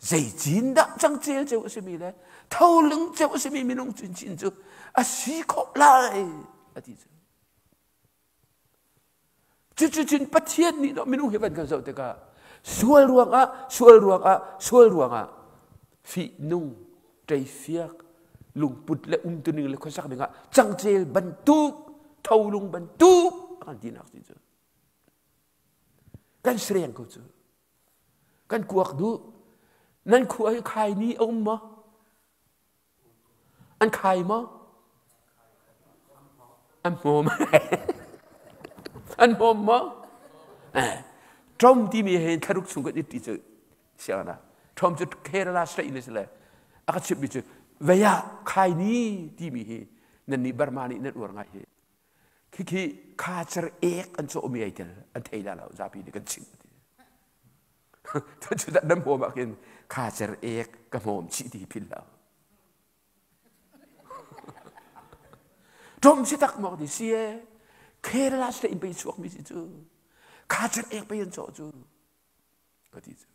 Zei cin dah cangcel ceu a simi le tholung ceu a simi minung chinchin cu a si khawh lai a ti cu. Cucucun Pathian nih minung hi van kan zoh tikah sual ruangah sual ruangah sual ruangah fihnung ṭeifiak lungput le umtuning le khuasak dingah cangcel bantuk tholung bantuk a kan tinak si cu. Kan sireng ko cu. Kan kuak duh. Nan khua hi khai ni a um maw? An khai maw? An hmawm. An hmawm maw? Ṭom timi he thlaruk chung kan i ti cu sianginn ah. Ṭom cu Kerala state in a si le a ka chimhmi cu vei ah khai ni timi hi nan nih Burma nih nan uar ngai hi. Khikhi khacer ek an cawhmi ai tel an thei la lo zapi nih kan chimh ti. Cu dah nan hmawm ah khin khacer ek ka hmawm chih ti phil lo. Ṭom si tak mok ti si e Kerala state in pei chuak mi si cu khacer ek pei an cawh cu ka ti cu.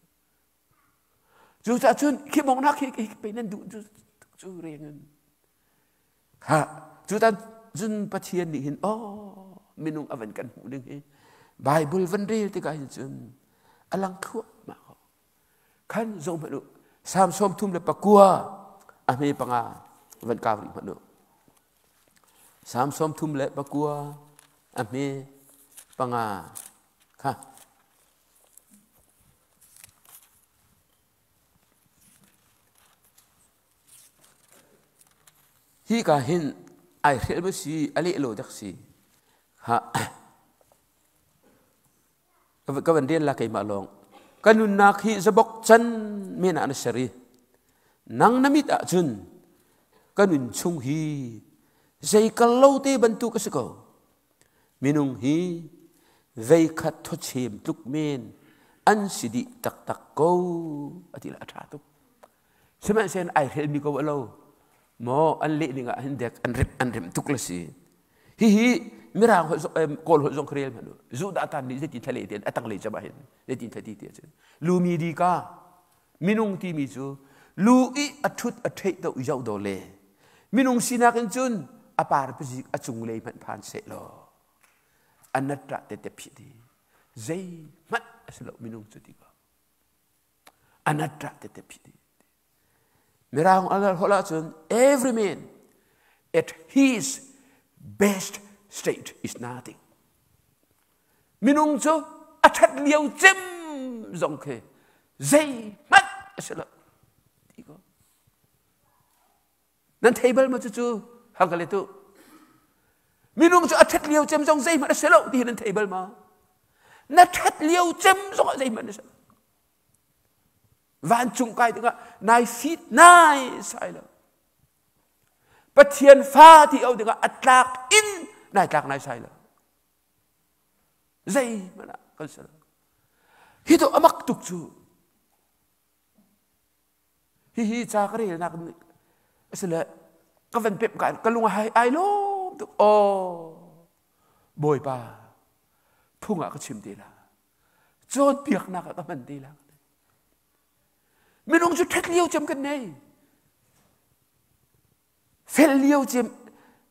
Cucaah cun khi mongnak hi pei nan duh cu reng in Ha cutan cun Pathian nih hin aw minung a van kan hmuh ding hi Bible van rel tikah hin cun a lang thluahmah ko. Khan zoh hmanh u Salm 39 a hme panga van kau rih hmanh u. Salm 39 a hme panga kha Hika hin ai hrelh maw si, a leh lo dek si. Ha. Ka van rian la keimah lawng. Ka nunnak hi zabok can men ah na ser i nang na mit ahcun ka nun chung hi zei kal lo te bantuk a si ko. Minung hi veikhat thawchem tluk men an si dih taktak ko a ti le a ṭha tuk. Sihmanhsehlaw ai hrelmi ko a lo. Maw an leh ning ah hin dek an rem an rem tuk le si. Hihi mirang holh zong kawl holh zong rel hmanh u. Judah tan nih zeitin thla leh ti a tanglei cam ah hin zeitin thla ti ti ahcun lumi di ka minung timi cu lu i a ṭhut a ṭheih do zoh do le minung sinak in cun a par pazik a cunglei hmanh phan seh law a nat ṭah te te phih di zeihmanh a si lo minung cu ti ko anatta tete phih Mirang holh ahcun every man at his best state is nothing. Minung cu a ṭhat lio cem zong khi zeihmanh a si lo. Ti ko. Nan thei bal ma cucu hang ka let u. Minung cu a ṭhat lio cem zong zeihmanh a si lo ti hi nan thei bal ma? Na ṭhat lio cem zong ah zeihmanh a si lo. Vancung kai dingah nai fit nai sai lo. Pathian fa ti o dingah a tlak in nai tlak nai sai lo. Zeihmanh ah kan si lo. Hi to amak tuk cu Hihi ca ka relnak a si le ka van pemh ka ka lung a hai ai lawm tuk. Aw Bawipa phung ah ka chim te la. Cawnpiaknak ah ka hman te la. Minung cu ṭhat lio cem kan nei. Fel lio cem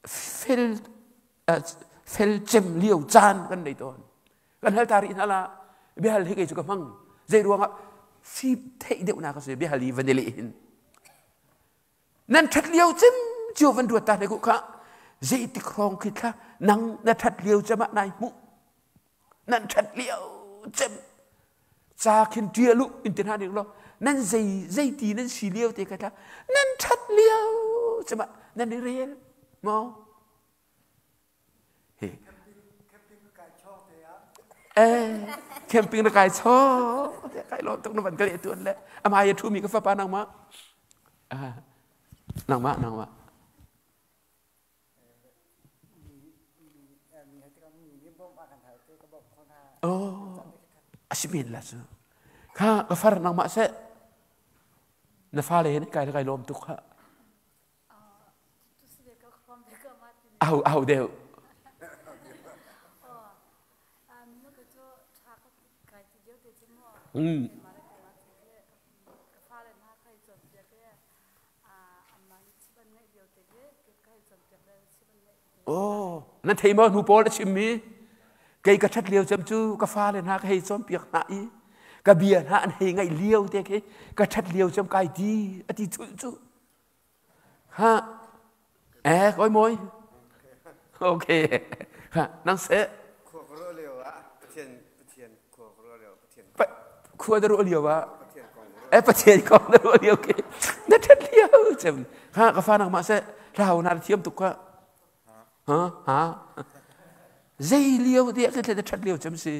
fel fel cem lio caan kan nei tawn. Kan hal ta rih hna la biahal hi kei cu ka hmang. Zei ruangah fim theih deuhnak a si biahal i van i leh hin. Nan ṭhat lio cem cio van ruat ta hne ku kha zeitik hrawng khi thla nang na ṭhat lio cem ah nai hmuh. Nan ṭhat lio cem ca khin ṭial u in ti hna ning law Nan zei zeiti nan si lio te ka tla nan ṭhat lio cema nan i rel maw? Hi. Eh, camping na kai chaw te kai lawm tuk na van ka leh tuan le amai a ṭhumi ka fapa nangmah. Ah, nangmah nangmah. Oh, a si men la cu. Kha ka far nangmah seh. Na fale he kai kai lawm tuk kha. Au au deuh. Mm. Oh, na thei maw hnu pawl a chimmi? Kei ka ṭhat lio cem cu ka fale hna ka hei cawnpiak hna i ka bia hna an hei ngaih lio te khi ka ṭhat lio cem kai ti a ti chulh cu. Ha, eh, koi moi. Okay. Ha, nang seh. Khua ka ruah lio ah Pathian Pathian khua ka ruah lio Pathian khua na ruah lio ah eh Pathian kong na ruah lio ke na ṭhat lio cem ha ka fa nangmah seh hlau na thiam tuk kha ha ha zei lio te ka na ṭhat lio cem si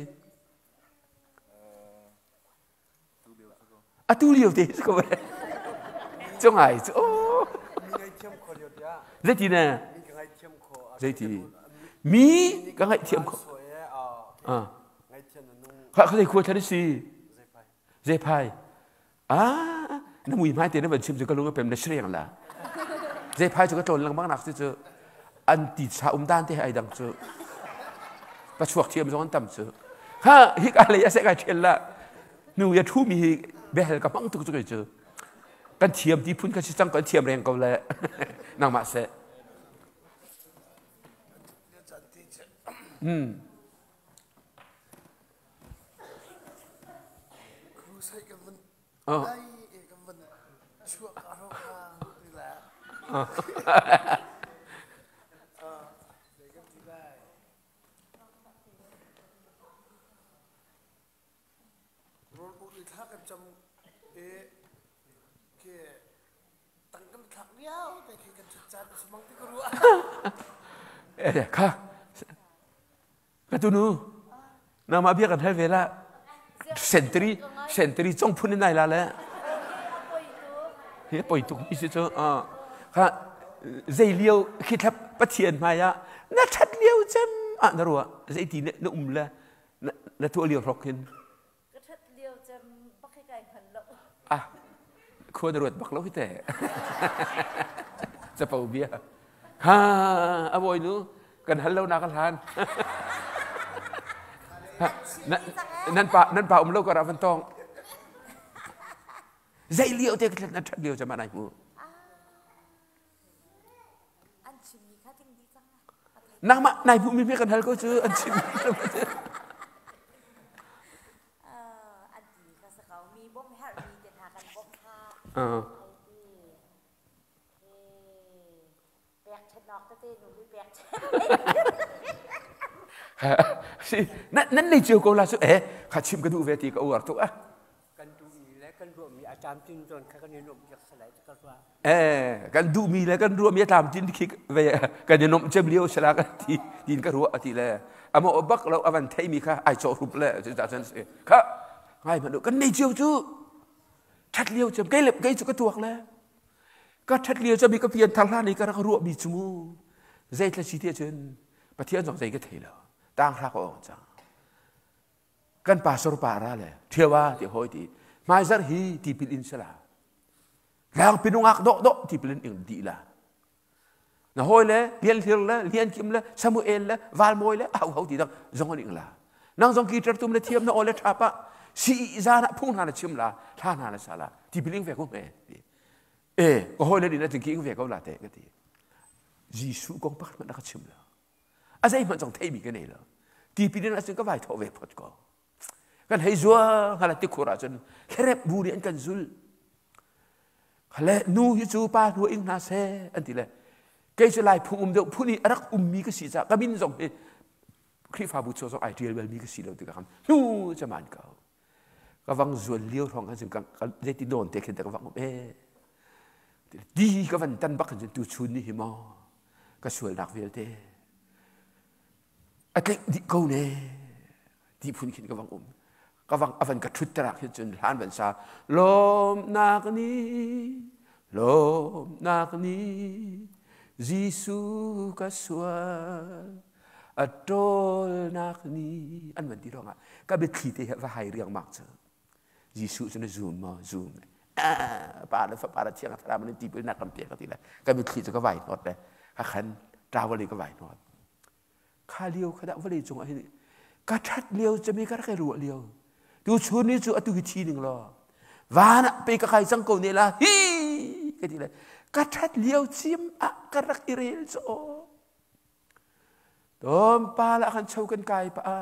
atu lio te si ko cu ngai cu zeiti ne zeiti mi ka ngaihthiam kho kha kha khua thlan si zephai ah na mui hmai te na van chim cu ka lung a pem na shreng la zephai cu ka tlawn lengmang nak si cu an ti sa um dan te ai dang cu pachuak thiam zong an tam cu ha hi ka lei a se kai thial la nu ya thu mi hi behel ka hmang tuk cu kei cu kan thiam ti phun kan si cang kan thiam reng ko le nangmah seh Hmm. Oh. Kha ka tunu nangmah bia kan hal ve la sentiri sentiri cong phun in nai la le hi poi tuk mi si cu kha zei lio khi thlap pathian hmai ah na that lio cem ah na ruah zei ti na um le na tuah lio hrok hin Ka ṭhat lio cem bak hi kai hngal lo. Ah, khua na ruat bak lo hi te. Capo bia. Ha, a bawinu kan hal lo na ka hlan. Nan pa nan pa um lo ka ra van tong. Zei lio te ka na ṭhat lio cem ah nai hmu. An chimmi kha tling dih cang. Nangmah nai hmuhmi mi kan hal ko cu an chimmi. An ti kha sa ko mi bawmh herhmi te hna kan bawmh kha. Pek ṭhenawk tete nu hi pek Si nan nei cio ko la cu eh kha chim ka duh ve ti ka uar tuk ah. Kan duhmi le kan ruahmi a tlamtlin zawn kha kan i nuamh piak salai ti ka ruah. Eh, kan duhmi le kan ruahmi a tlamtlin khi ve kan i nuamh cem lio sala kan ti tin ka ruah ati le amo bak lo avan theimi kha ai cawh rup le cucah cun si kha ngai hmanh kan nei cio cu that lio cem kei le kei cu ka tuak le ka that lio cem i ka pian thar hlan i ka rak ruahmi cu mu zeitla si te cun Pathian zong zei ka thei lo tang hra ka ong cang Kan pastor pa ra le ṭhiawa ti hawi ti hmaizarh hi tipil in sala lang pinungak dawh dawh tipil in ing dih la na hawi le Lian Hlir le Lian Kim le Samuel le Valmawi le au ho ti dang zong an ing la nang zong guitar tum le thiam na aw le ṭha pa si zan ah phung hna na chim la thla hna na sa la tipil ing ve ko hme ti e ka hawi le nih na tingki ing ve ko la te ka ti Jesuh kong pakhat hmanh na ka chim lo A zeihmanh zong theimi ka nei lo. Tipil in ahcun ka vai thawh ve phot ko. Kan hei zuang hala tikhur ahcun hlerep bu nih an kan zul. Le nu hi cu pa hnu ing hna seh an ti le kei cu lai phung um deuh phun i a rak ummi ka si caah ka min zong hi Khrihfabu chung zong ai ṭial balmi ka si lo tikah khan hnu caman ko. Ka vang zuan lio hrawng khan cun ka zeiti nawn te khin te ka vang um ee. Ti ka van tan bak khan cun tuchun ni hi maw ka sualnak vialte a tlik dih ko ne ti phun khin ka vang um. Ka vang a van ka ṭhut terak hin cun hlan van sa lawmnak ni lawmnak ni Jesuh ka sual a ṭawlnak ni an van ti ruangah ka biathli te hi va hai riangmang cu Jesuh cu na zum maw zum pa le fapa le thiang thlarau in tipil nak kan pek ka ti le ka mitthli cu ka vai hnawt le ka khan tawal i ka vai hnawt Kha lio kha dah vawlei cungah hin ka ṭhat lio cemi ka rak i ruah lio. Tu chun ni cu atu hi thi ning law van ah pe ka kai cang ko ne la hi ka ti le ka ṭhat lio cim ah ka rak i rel cu Tom pa lah khan cho kan kai pa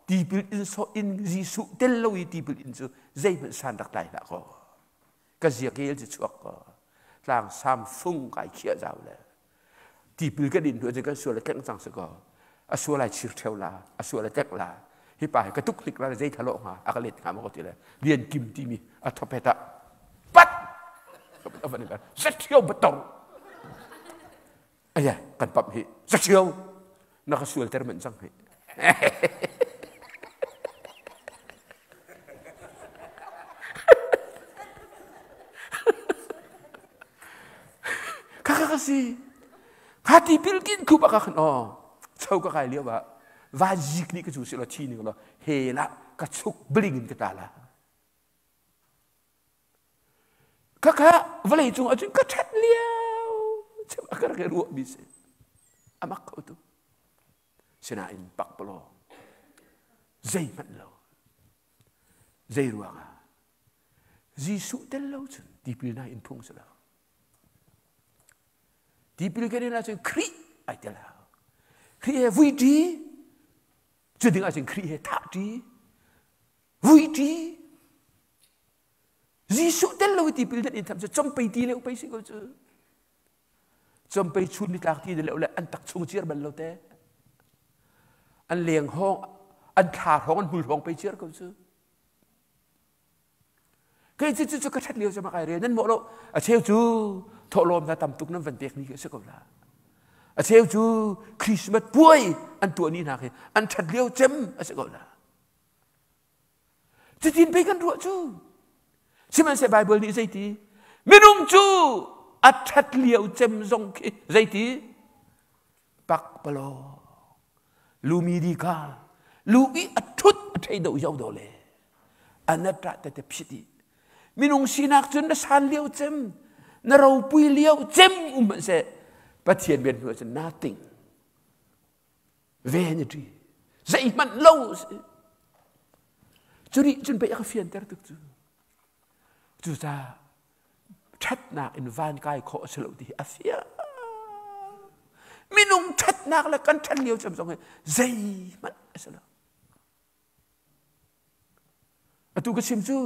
tipil in so in Jesuh tel lo i tipil in cu zeihmanh san rak tlai hlah kaw ka ziakel cu chuak ko tlang sam fung kai khiah zau le Tipil kan in hnu ahcun kan sual a tlengh cang si kaw a sual ai chir ṭheo la, a sual a tlengh la. Hi pa hi ka tuk hnik la zei thalawh hnga a ka let hnga maw ka ti le Lian Kim timi a thawphet ah pat a van in zaṭhio bator aya kan pamh hi zaṭhio na ka sual ter manh cang hi Khakha ka si. Kha tipil kin khup ah ka khan aw cho ka kai lio ah van zik nih ka cu si lo thi ning lo he la ka chuk bling in ka ta la. Khakha vawlei cung ahcun ka ṭhat lio chim a ka rak i ruah mi si. Amak kho tu. Sinain pakpalawng zeihmanh lo. Zei ruangah Jesuh tel lo cun tipil na in phung si lo. Tipil kan in ahcun Khrih ai tel hau. Khrih he vui ṭi, cu ding ahcun Khrih he thah ṭi, vui ṭi. Jesuh tel lo i tipil nan in tham cu compei ti le upei si ko cu. Compei chun nitlak ti le le an tak chung ciar bal lo te. An leng hawng, an thla hawng, an hmul hawng pei ciar ko cu. Kei cu cu ka ṭhat lio cu mak ai rel nan mawh lo a cheu cu thawhlawm hna tam tuk nan van pek ni khi a si ko la a cheu cu Christmas puai an tuah ni hna khi an ṭhat lio cem a si ko la cutin pei kan ruah cu sihmanhseh Bible nih zeiti minung cu a ṭhat lio cem zong khi zeiti pakpalawng lumi di kha lu i a ṭhut a ṭhei do yo do le anat ra tete phit i minung sinak cun na san lio cem na ropui lio cem um hmanh seh Pathian bian hnu cun nothing vanity zeihmanh lo cu nih cun pei a ka fianter tuk cu cucaah ṭhatnak in van kai khawh a si lo ti hi a fiang. Minung ṭhatnak le kan ṭhan lio cem zong hi zeihmanh a si lo. Atu ka chim cu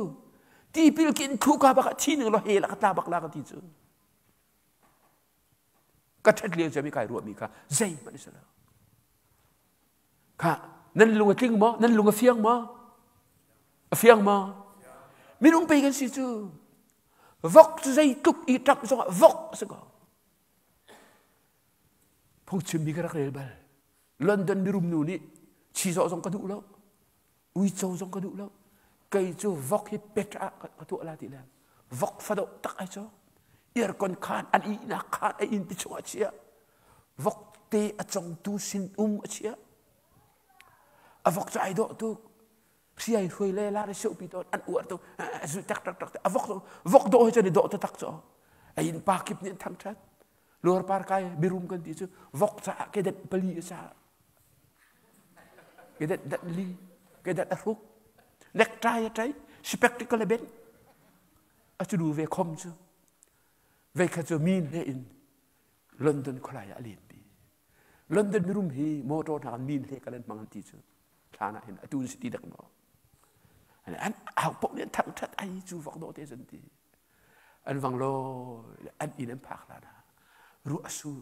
tipil kin thuka bak ah thi ning lo he la ka tla bak la ka ti cu. Ka ṭhat lio cem i kai ruahmi kha zeihmanh a si lo. Kha nan lung a tling maw? Nan lung a fiang maw? A fiang maw? Minung pei kan si cu. Vok cu zeitluk i ṭap zongah vok a si ko. Phungchimmi ka rak rel bal. London mirum nu nih chizawh zong ka duh lo. Uico zong ka duh lo. Kei cu vok hi pet ah ka tuah la ti le vok fadawh tak ai cu. Aircon khan an ihnak khan a inn pi chungah chia. Vokte a congtu sin-um a chiah. A vok cu ai dawh tuk. Hriai hruai le la le siopi tawn an uar tuk. Zu tak tak tak. A vok vok dawh hi cun i dawh taktak cu. A inn pa kip nih an thangṭhat. Luar par kai birum kan ti cu vok caah kedet pali a sa. Kedet dat li, kedet a hruk. Necktie a ṭai, spectacle a benh. A cu du ve khom cu. Veikhat cu min he in London khualai ah a lenpi. London mirum hi motor hna kan min hle kan an hmang an ti cu thlan ah hin atu si ti dek maw an au paoh nih an thangṭhat ai cu vok dawh te zan ti an vang lo an inn an phak hlan ah ruah a sur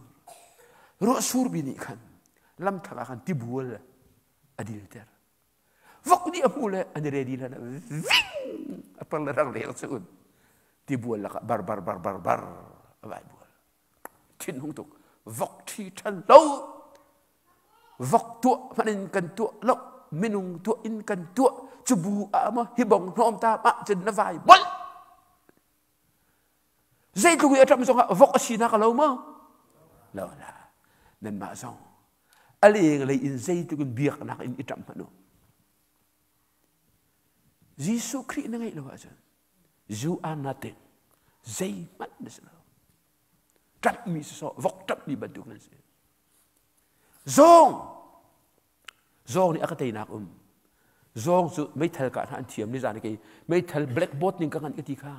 ruah sur bi nih khan lamthlang ah khan tibual a dilter. Vok nih a hmuh le an i ready hlan ah ving a par le rang leng cu tibual lakah bar bar bar bar bar a vai bual. Thinhung tuk. Vok ṭhi ṭhan lo. Vok tuah hmanh in kan tuah lo. Minung tuah in kan tuah. Cu bu ah maw hi bong hnawm ta ah cun na vai bol. Zeitluk i a ṭam zongah vok a sinak a lo maw? Lo la. Nanmah zong a lenglei in zeitluk in biaknak in i ṭamh hmanh u. Jesuh Khrih na ngeih lo ahcun you are nothing. Zeihmanh na si lo. Ṭamhmi sisawh, vok ṭamhmi bantuk nan si. Zawng! Zawng nih a ka teinak um. Zawng cu meithal kah hna an thiam ni zan kei meithal blackboard ning ka ngan ka ti kha.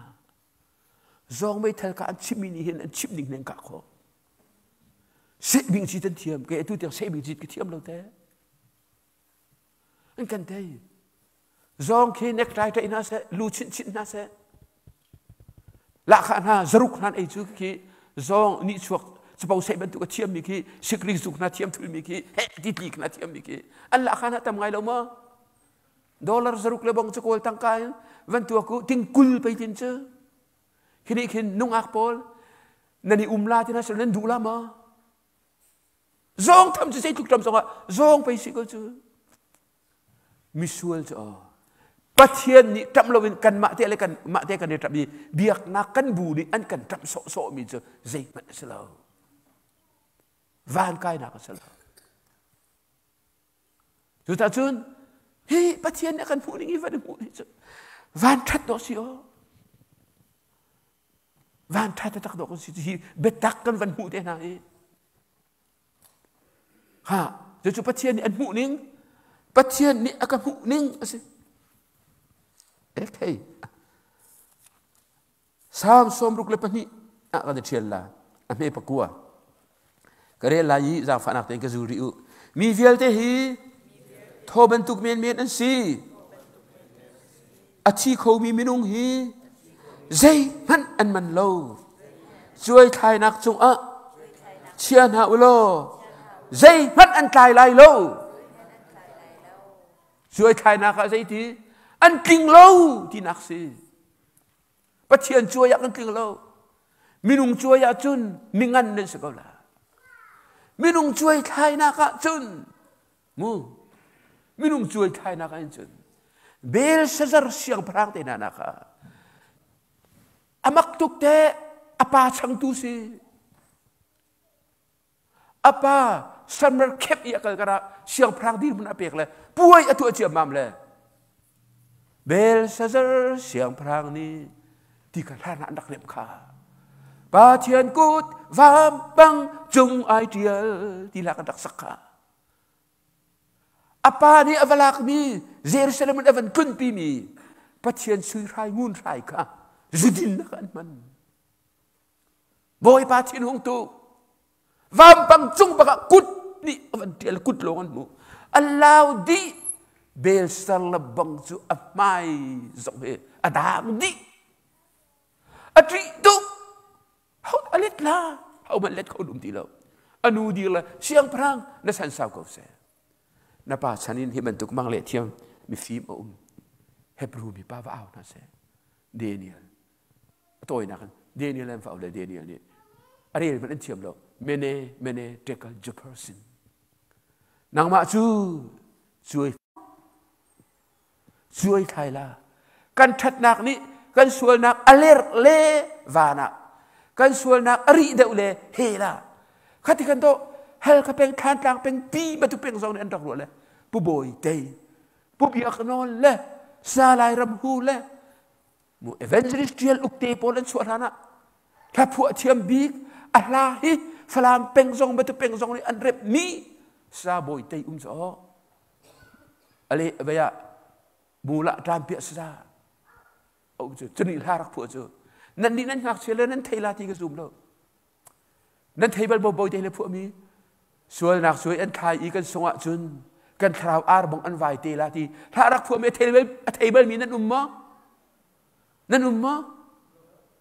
Zawng meithal kah an chimmi nih hin an chim ning ning kah khawh. Sehbing cit an thiam. Kei atu tiang sehbing cit ka thiam lo te. An kan tei. Zawng khi necktie ṭaih hna seh, lu chinh chinh hna seh. Lahkhah hna zaruk hna ei cu khi zawng nihchuak capo seh bantuk a thiammi khi sikri zuk hna thiam thulmi khi heh ti tli hna thiammi khi an lahkhah hna tam ngai lo maw? Dollar zaruk le bong cu kawl tangka in van tuak u ting kul pei tin cu. Khi nih khin nungak pawl nan i um la ti hna seh nan duh la maw? Zawng tham cu zeitluk ram zongah zawng pei si ko cu. Misual cu aw. Pathian nih ṭamh loin kanmah te le kanmah te kan i ṭamh i biaknak kan bu nih an kan ṭamh sawhsawhmi cu zeihmanh a si lo. Van kainak a si lo. Cucacun hi Pathian nih a kan hmuh ning hi van i hmuh hi cu van ṭhat dawh si aw. Van ṭha taktak dawh kan si hi biatak kan van hmuh te hna hi. Ha, cucu Pathian nih an hmuh ning, Pathian nih a ka hmuh ning a si. Okay. Salm 62 ah kan i ṭhial la. A hme pakua. Ka rel lai i zaangfahnak tein ka zul rih u. Mi vialte hi thaw bantuk menmen an si. A thi khomi minung hi zeihmanh an man lo. Cuai thlainak cungah chia hna u law zeihmanh an tlai lai lo. Cuai thlainak ah zeiti an tling lo tinak si. Pathian cuai ah kan tling lo. Minung cuai ah cun mingan nan si ko la. Minung cuai thlainak ah cun mu minung cuai thlainak ah cun Belshazzar siangpahrang te hna nak ah amak tuk te a pa changtu si. A pa Summer camp i a kal karah siangpahrang dirhmun a pek le puai a tuah ciammam le Belshazzar siangpahrang nih ti kha hlan ah an rak remh kha. Pathian kut vampang cung ai ṭial ti hla kan rak sak kha. A pa nih a va lakmi Jerusalem in a van tlunpimi Pathian sui hrai ngun hrai kha zudin ah an hman. Bawipa thinhung tu vampang cung bakah kut nih a van ṭial kut lawng an hmuh. A lau dih Belsar le bang cu a hmai zong hi a dang dih. A ṭih tuk. Ho a let la. Ho hmanh let kho dum ti lo. A nu dir le siangpahrang na san sau ko seh. Na pa chan in hi bantuk mang le thiam mifim a um. Hebrew mi pa va au hna seh. Daniel a tawinak in Daniel an fa le Daniel nih a rel hmanh an thiam lo mene mene tekel Jefferson nangmah cu cuai cuai thlai la kan ṭhatnak nih kan sualnak a lerh le van ah kan sualnak a rih deuh le he la khati kan to hal ka peng thlan tlang peng pi batu peng zong nih an rak ruah le pu bawi tei pu biak nawl le sa lai ram hu le Mu evangelist ṭial ukte pawl an chuah hlan ah hla phuah thiam bik a hla hi Falam peng zong batu peng zong nih an rep mi sa bawi tei um zaw ale vaya mula ṭam piah sa um cu cuni hla rak phuah cu nan nih nan ngakchia le nan thei la ti ka zum lo Nan thei bal bawi te le phuahmi sualnak suai an thlai i kan sungah cun kan thlarau ar bang an vai te la ti hlah rak phuahmi a thei balmi nan um maw? Nan um maw?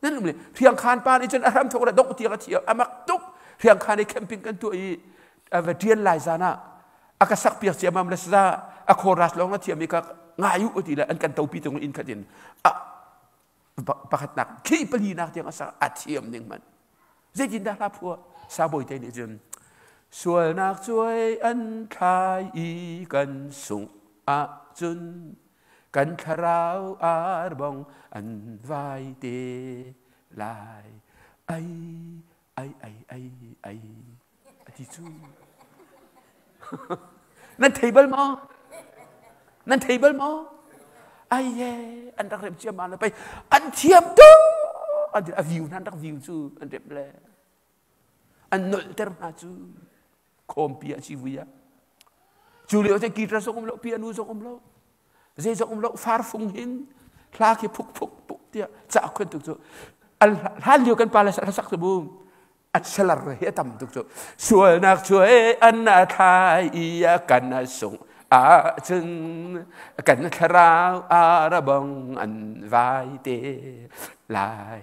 Nan um le Hriangkhan pa nih cun a hram thok le dongh tiang a thi a mak tuk Hriangkhan i camping kan tuah i a va ṭian lai zan ah a ka sak piak ciammam le saza a chorus lawng a thiam i ka Ngai u ti le an kan topi tung in khat in a pakhatnak khi palinak tiang a sak a thiam ning man. Zeitindah hla phuah? Sabawi te nih cun sualnak cuai an thlai i kan sungh ahcun kan thlarau arbong an vai te lai ai ai ai ai ai a ti cu. Nan thei bal maw? Nan thei bal maw? Ai ye an rak rem ciammam le pei an thiam tuk an a view hna an rak view cu an rem le an nolhter hna cu khawmpi ah civui ah cu lio te guitar zong um lo piano zong um lo zei zong um lo farfung hin hla khi phuk phuk phuk tiah ca khuen tuk cu an hlan lio kan pa le sak cu mu a salar hi a tam tuk cu sualnak cu an a thlai i a kan a sung ahcun kan thlarau arabong an vai te lai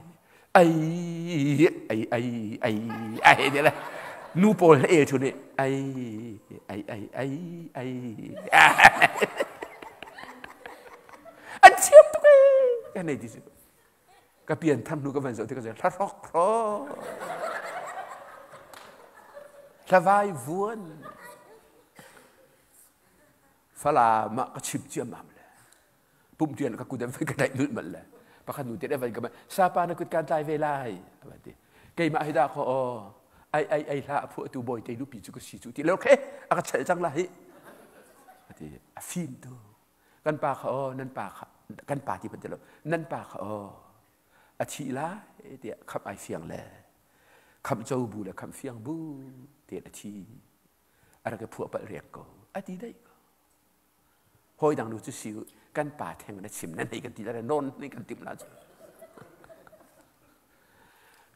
ai ai ai ai ai te le nu pawl e thu nih ai ai ai ai ai an thiam tuk e kan nei ti cu ka pian tham hnu ka van zoh tikah hla hrok hro hlavai vuan Falam ah ka chim ciammam le pumtian ka kut an van ka tlaih lulh mal le pakhat nu te van ka sapa na kut kan tlai ve lai a ti keimah hi dah kho aw ai ai ai hla a phuah tu bawi te nupi cu ka si cu ti lo khe a ka chelh cang la hi a ti a fim tu Kan pa kha aw nan pa kha kan pa ti hmanh ti lo nan pa kha aw a thih lai tiah khamh ai fiang le khamh co bu le khamh fiang bu tiah a thi a rak i phuah palh riak ko a ti daih ko hawi dang nu cu si kan pa theng na chim nan hei kan ti la non nih kan timh la cu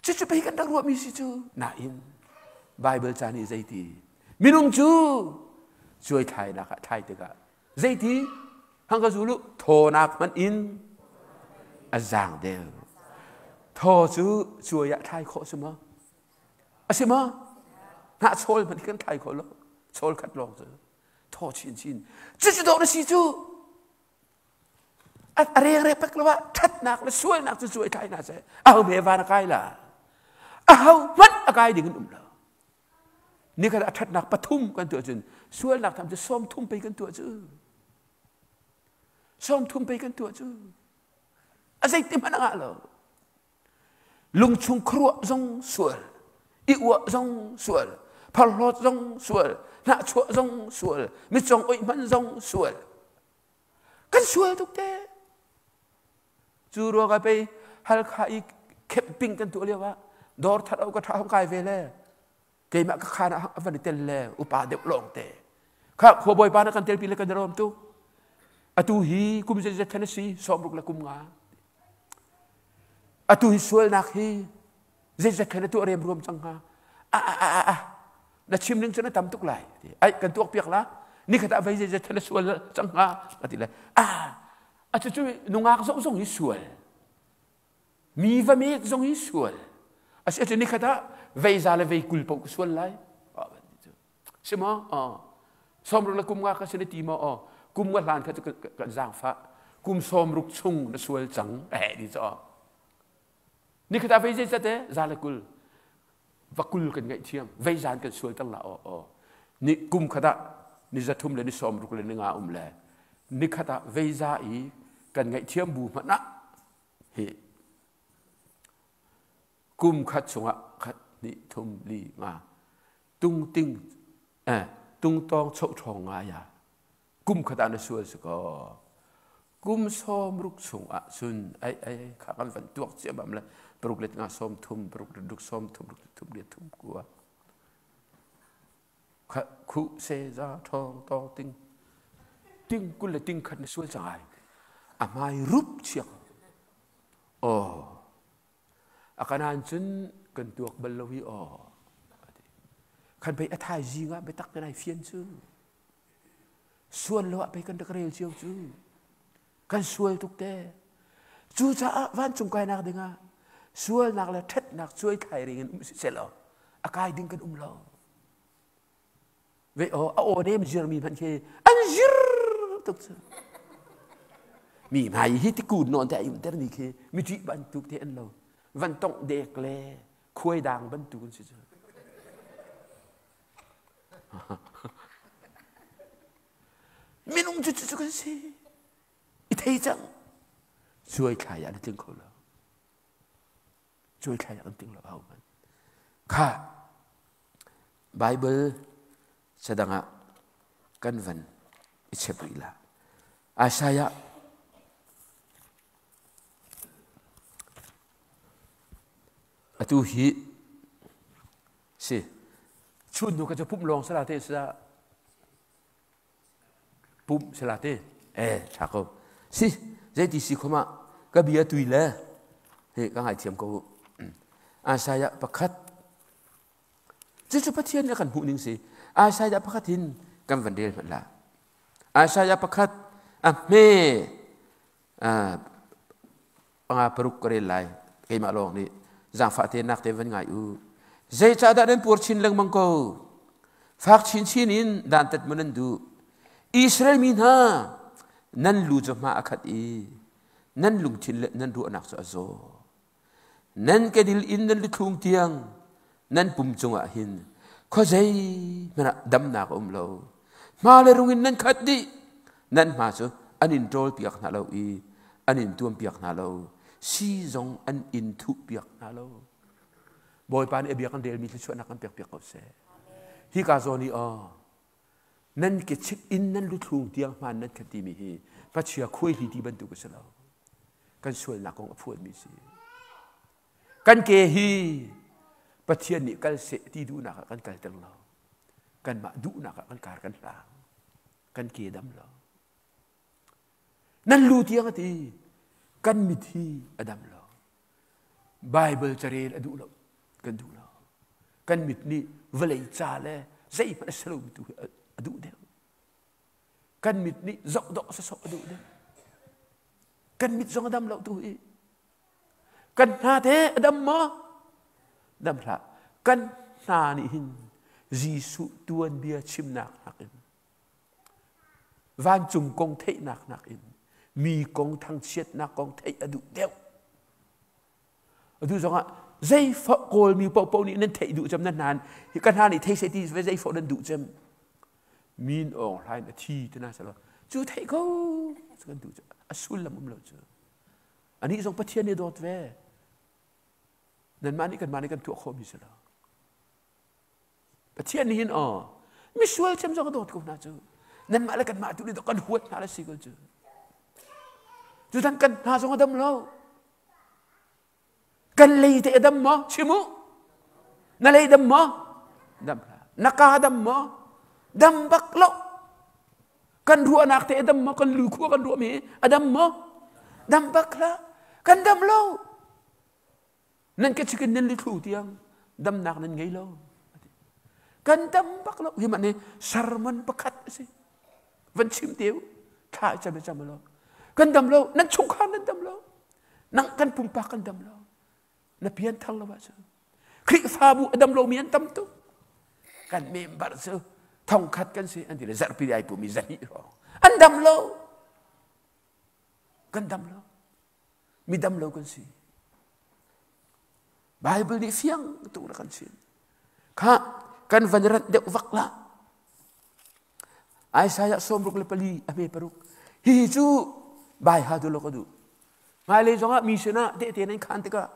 cucu pei kan rak ruahmi si cu nain Bible ca nih zeiti minung cu cuai thlainak ah thlai tikah Zeiti? Hang ka zul u, thawnak hmanh in a zaang deuh. Thaw cu cuai ah thlai khawh si maw? A si maw? Hnah chawl hmanh kan thlai khawh lo. Chawl khat lawng cu. Thaw chinchin. Cucu dawh na si cu. A rengre pek lo ah ṭhatnak le sualnak cu cuai thlai hna seh. Aho hme van a kai la? Aho hmanh a kai ding in um lo. Nikhat a ṭhatnak pathum kan tuah cun sualnak tham cu 30 pei kan tuah cu. 30 pei kan tuah cu. A zeiti hmanh a ngah lo. Lungchung khuaruah zong sual, i uah zong sual, pharhlawt zong sual, hnahchuah zong sual, mitcong oih hman zong sual. Kan sual tuk te. Cu ruangah pei Halkha i camping kan tuah lio ah dawr thar ka ṭha hong kai ve le keimah ka khaan ah a van i tel le upa deuh lawng te kha khuabawi pa na kan telpi le kan i rawm tuk atu hi kum zeizat khan a si 60 le kum nga atu hi sualnak hi zeizat khan a tuah rem ruam cang hnga a a a a na chim ning cu na tam tuk lai ai kan tuak piak la ni khat ah vei zeizat khan na sual cang hnga a ti le a a cucu nungak zong zong hi sual mi va mek zong hi sual a si ni khat ah vei za le vei 20 paoh ka sual lai si maw 60 le kum nga ka si na ti maw kum nga hlan kha cu kan zaangfah kum 60 chung na sual cang eh ti cu ni khat ah vei zeizat e za le 20 va 20 kan ngaihthiam vei zan kan sual tang la aw aw ni kum khat ah ni 300 le ni 65 le ni nga um le ni khat ah vei za i kan ngaihthiam bu hmanh ah hi kum khat chungah khat hnih thum li nga tung ting eh tung tawng choh ṭhawng nga ya kum khat ah na sual si ko kum 60 chung ah cun ai ai kha kan van tuak cia bam le paruk let nga 30 paruk let ruk 30 ruk thum let thum kua kha khu se za thong tong ting ting 20 le ting khat na sual cang ai a hmai rup chiak oh a kanan cun kan tuak bal lo hi oh khan pei a thai zing ah biatak kan ai fian cu Sual lo ah pei kan rak rel cio cu. Kan sual tuk te. Cucaah vancung kainak dingah sualnak le ṭhatnak cuai thlai ring in um siseh law a kai ding kan um lo. Ve aw a aw nem zirmi hmanh khi an zir tuk cu. Mi hmai hi tikun nawn te ai umter mi khi mi ṭih bantuk te an lo. Van tongh dek le khuai dang bantuk an si cu. Minung cu cu kan si. I thei cang. Cuai thlai ah na tling kho lo. Cuai thlai ah kan tling lo au man. Kha Bible sadang ah kan van i chep rih la. Isaiah atu hi si chun nu ka cu pumh lawng sala te sila pumh sala te eh tha ko si zeiti si khoma ka bia tui le he ka ngaithiam ko Isaiah pakhat cucu Pathian nih a kan hmuh ning si Isaiah pakhat hin kan van rel hmanh la Isaiah pakhat a hme panga paruk ka rel lai keimah lawng nih zaangfah te nak te van ngai u zeicahdah nan puar chin lengmang ko fak chinchin in dantat mu nan duh Israel mi hna nan lu cu hma a khat i nan lungthin le nan ruahnak cu a zaw nan kedil in nan luthlung tiang nan pum cungah hin khuazei hmanh ah damnak a um lo hma le rung in nan khat dih nan hma cu an in ṭawl piak hna lo i an in tuam piak hna lo si zong an in thuh piak hna lo Bawipa nih a bia kan relmi thluachuahnak kan pek piak ko seh hi ka zawn i aw nan ke chit in nan luthlung tiang hmaan nan khat timi hi hmachia khuaihli ti bantuk a si lo kan sualnak kong a phuanmi si Kan ke hi Pathian nih kal seh ti duhnak ah kan kalter lo. Kanmah duhnak ah kan kar kan hlang. Kan ke dam lo. Nan lu tiang a ti. Kan mit hi a dam lo. Bible carel a duh lo. Kan duh lo. Kan mit nih vawlei ca le zeihmanh a si lomi tu hi a duh deuh. Kan mit nih zohdawh sawsawh a duh deuh. Kan mit zong a dam lo tu hi. Kan hna te a dam maw? Dam hlah. Kan hna nih hin Jesuh tuanbia chimnak nakin vancung kong theihnak nakin mi kong thangchiatnak kong theih a duh deuh. Atu zongah zeifah kawlmi paohpaoh nih nan theih duh cem nan hna hi ka hna nih thei seh ti zeifah nan duh cem min awng hlain a thi tina salo cu theih ko kan duh a sullam um lo cu Anih zong Pathian nih dawt ve. Nanmah nih kanmah nih kan tuah khawhmi si lo. Pathian nih hin aw misual cem zong a dawt ko hna cu. Nanmah le kanmah tu nih kan huat hna le si ko cu. Cu tan kan hna zong a dam lo. Kan lei te a dam maw? Chim u. Na lei dam maw? Dam hlah. Na ka dam maw? Dam bak lo. Kan ruahnak te a dam maw? Kan lu khua kan ruahmi a dam maw? Dam bak hlah. Kan dam lo. Nan ka chikin nan lithlu tiang damnak nan ngei lo. Kan dam bak lo. Hi mah nih sermon pakhat a si. Van chim te u. Thla cam cam lo. Kan dam lo. Nan chungkhar nan dam lo. Nang kan pumpak kan dam lo. Na pian thar lo ahcun Khrihfabu a dam lomi an tam tuk. Kan member cu thongkhat kan si an ti le zarhpi ai pumi zahnih hrawng an dam lo. Kan dam lo. Mi dam lo kan si. Bible nih fiang tuk na kan chim. Kha kan van rat deuh vak la. Isaiah 64 a hme paruk. Hihi cu bai ha tu lo ka duh. Hmailei zongah mi sinah tehte nan khaan tikah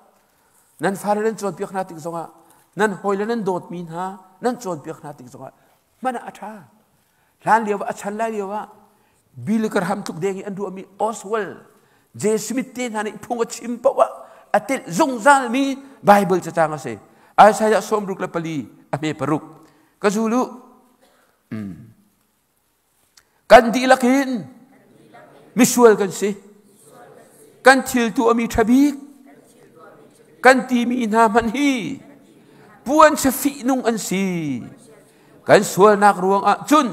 nan fale nan cawnpiak hna tik zongah nan hawile nan dawtmi hna nan cawnpiak hna tik zongah hman ah a ṭha. Hlan lio ah a chan lai lio ah Billy Graham tluk deng i an ruahmi Oswald J. Smith te hna nih phung a chim paoh ah a telh zungzalmi Bible cacang a si. Isaiah 64 a hme paruk. Ka zul u. Kan dihlak in misual kan si. Kan thil tuahmi ṭha bik kan timi hna hmanh hi puan chia fihnung an si. Kan sualnak ruangah cun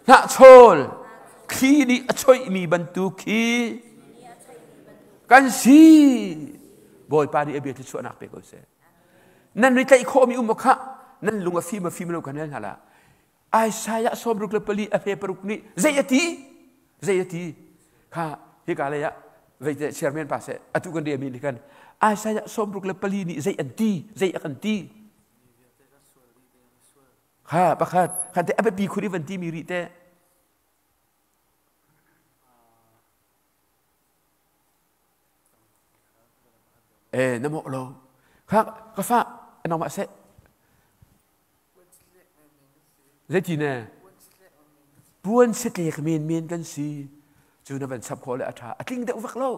hnahchawl thli nih a choihmi bantuk khi kan si. Bawipa nih a bia thluachuahnak pe ko seh. Nan ri tlaih khawhmi um khah nan lung a fim a fim lo kan hal hna la. Isaiah 64 a hme paruk nih zei a ti? Zei a ti? Kha hika lei ah veite chairman pa seh atu kan riami nih kan Isaiah 64 nih zei an ti, zei a kan ti. Kha pakhat khan te a biapi khun i van ti mi rih te. E na mawh lo. Kha ka fa nangmah seh. Zeiti ne? Puan sitlek menmen kan si. Cu na van chap khawh le a ṭha. A tling deuh vak lo.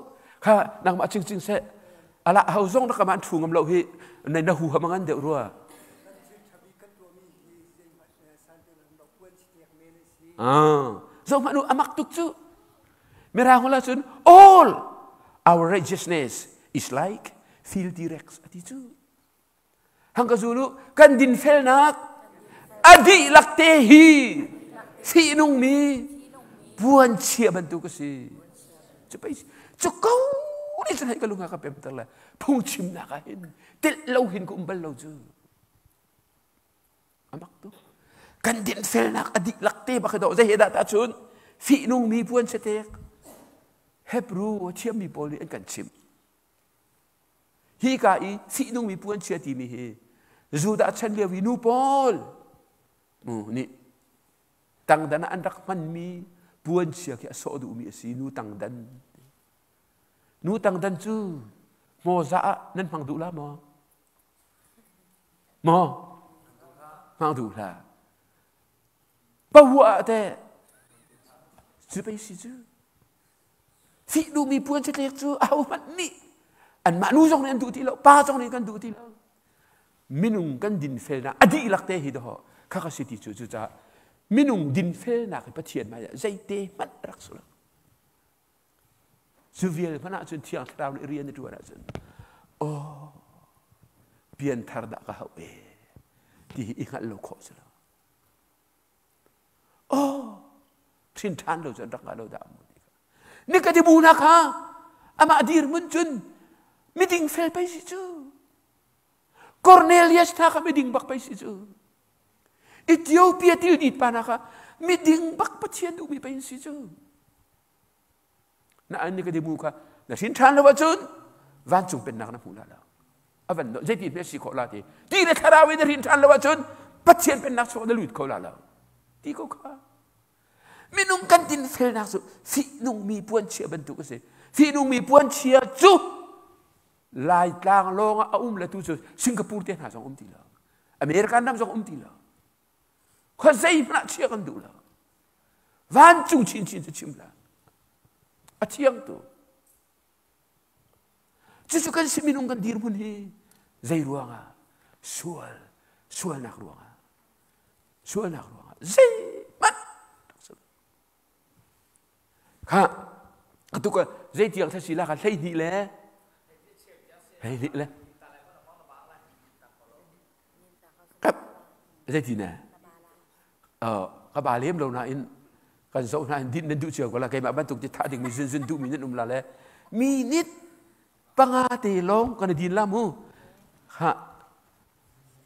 Kha nangmah cingcing seh. Ala ho zong rak man ṭhu ngam lo hi na na hu ham ngan deuh rua. Ah, zoh hmanh u amak tuk cu. Mirang hula cun all our righteousness is like filthy rags ati cu. Hang ka zul u kan dinfelnak a dihlak te hi fihnungmi puanchia bantuk a si. Cu pei cu ko nih cun hei ka lung a ka pemter le phungchimnak ah hin telh lo hin ka um bal lo cu. A mak tuk. Kan dinfelnak a dihlak te bak hi dawh. Zei he dah tahcun fihnungmi puanchia tek Hebrew a thiammi pawl nih an kan chimh. Hi ka i fihnungmi puanchia timi hi Judah chan lio i nu pawl nih tangdan ah an rak hmanmi puanchia khi a sawh duhmi a si nu tangdan. Nu tangdan cu hmawza ah nan hmang duh la maw? Maw? Hmang duh hlah. Pahuah ah teh cu pei si cu. Fih duhmi puan chatlek cu ahohmanh nih anmah nu zong nih an duh ti lo, pa zong nih kan duh ti lo. Minung kan dinfelnak a dihlak te hi dawh kha ka si ti cu cucaah minung dinfelnak hi Pathian hmai ah zeite hmanh rak si lo. Cu vial hmanh ahcun Thiang Thlarau nih rian a ṭuan ahcun aw pianthar dah ka hauh e ti hi i hngalh lo khawh si lo. Aw ṭhin ṭhan lo cu an rak ngah lo dah mu ti kha. Nikadimu hna kha amah dirhmun cun miding fel pei si cu. Cornelius hna kha miding bak pei si cu. Ethiopia tildit pa hna kha miding bak Pathian duhmi pei si cu. Na an Nikadimu kha na hrin ṭhan lo ahcun vancung pennak na hmu la lo. A van no zeiti hme si khawh la ti. Ti le thlarau in na hrin ṭhan lo ahcun Pathian pennak chung na lut kho la lo. Ti ko kha. Minung kan dinfelnak cu fihnungmi puanchia bantuk a si. Fihnungmi puanchia cu Laitlang lawng ah a um le tu cu Singapore te hna zong um ti lo. American ram zong um ti lo. Khua zeihmanh ah chia kan duh lo. Vancung chinchin cu chim hlah. A thiang tu. Cucu kan si minung kan dirhmun hi zei ruangah sual sualnak ruangah sualnak ruangah zeihmanh Kha atu ka zeitiang thasi la ka 12 le 12 le kap zeiti ne ka ba lem lo nain kan zoh nain din nan duh cio ko la keimah bantuk ti thah ding mi zun zun duh mi nan um la le minute panga te lawng kan din la mu ha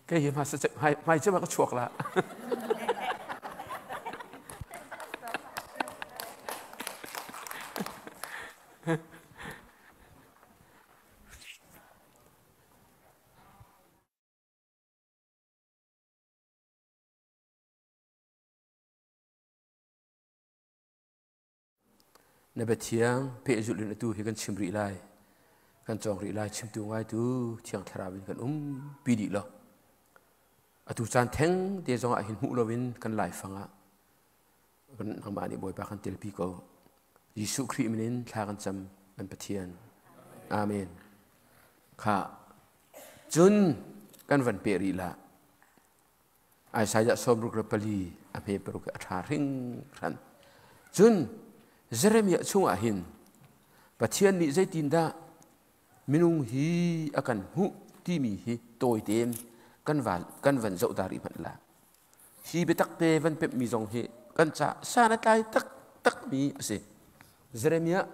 Kei hi hmai cem ah ka chuak la. Na biathiang pehzulh in atu hi kan chim rih lai. Kan cawng rih lai chimtu ngaitu Thiang Thlarau in kan um pi dih lo. Atu caan theng te zong ah hin hmuh loin kan laifang ah kan nangmah nih Bawipa kan telpi ko. Jesuh Khrih min in thla kan cam kan Pathian. Amen. Kha cun kan van peh rih la. Isaiah 64 a hme paruk a ṭha hringhran. Cun Jeremiah chungah hin Pathian nih zeitindah minung hi a kan hmuh timi hi tawi tein kan van kan van zoh ta rih hmanh la. Hi biatak te van pemhmi zong hi kan ca san a tlai taktakmi a si. Jeremiah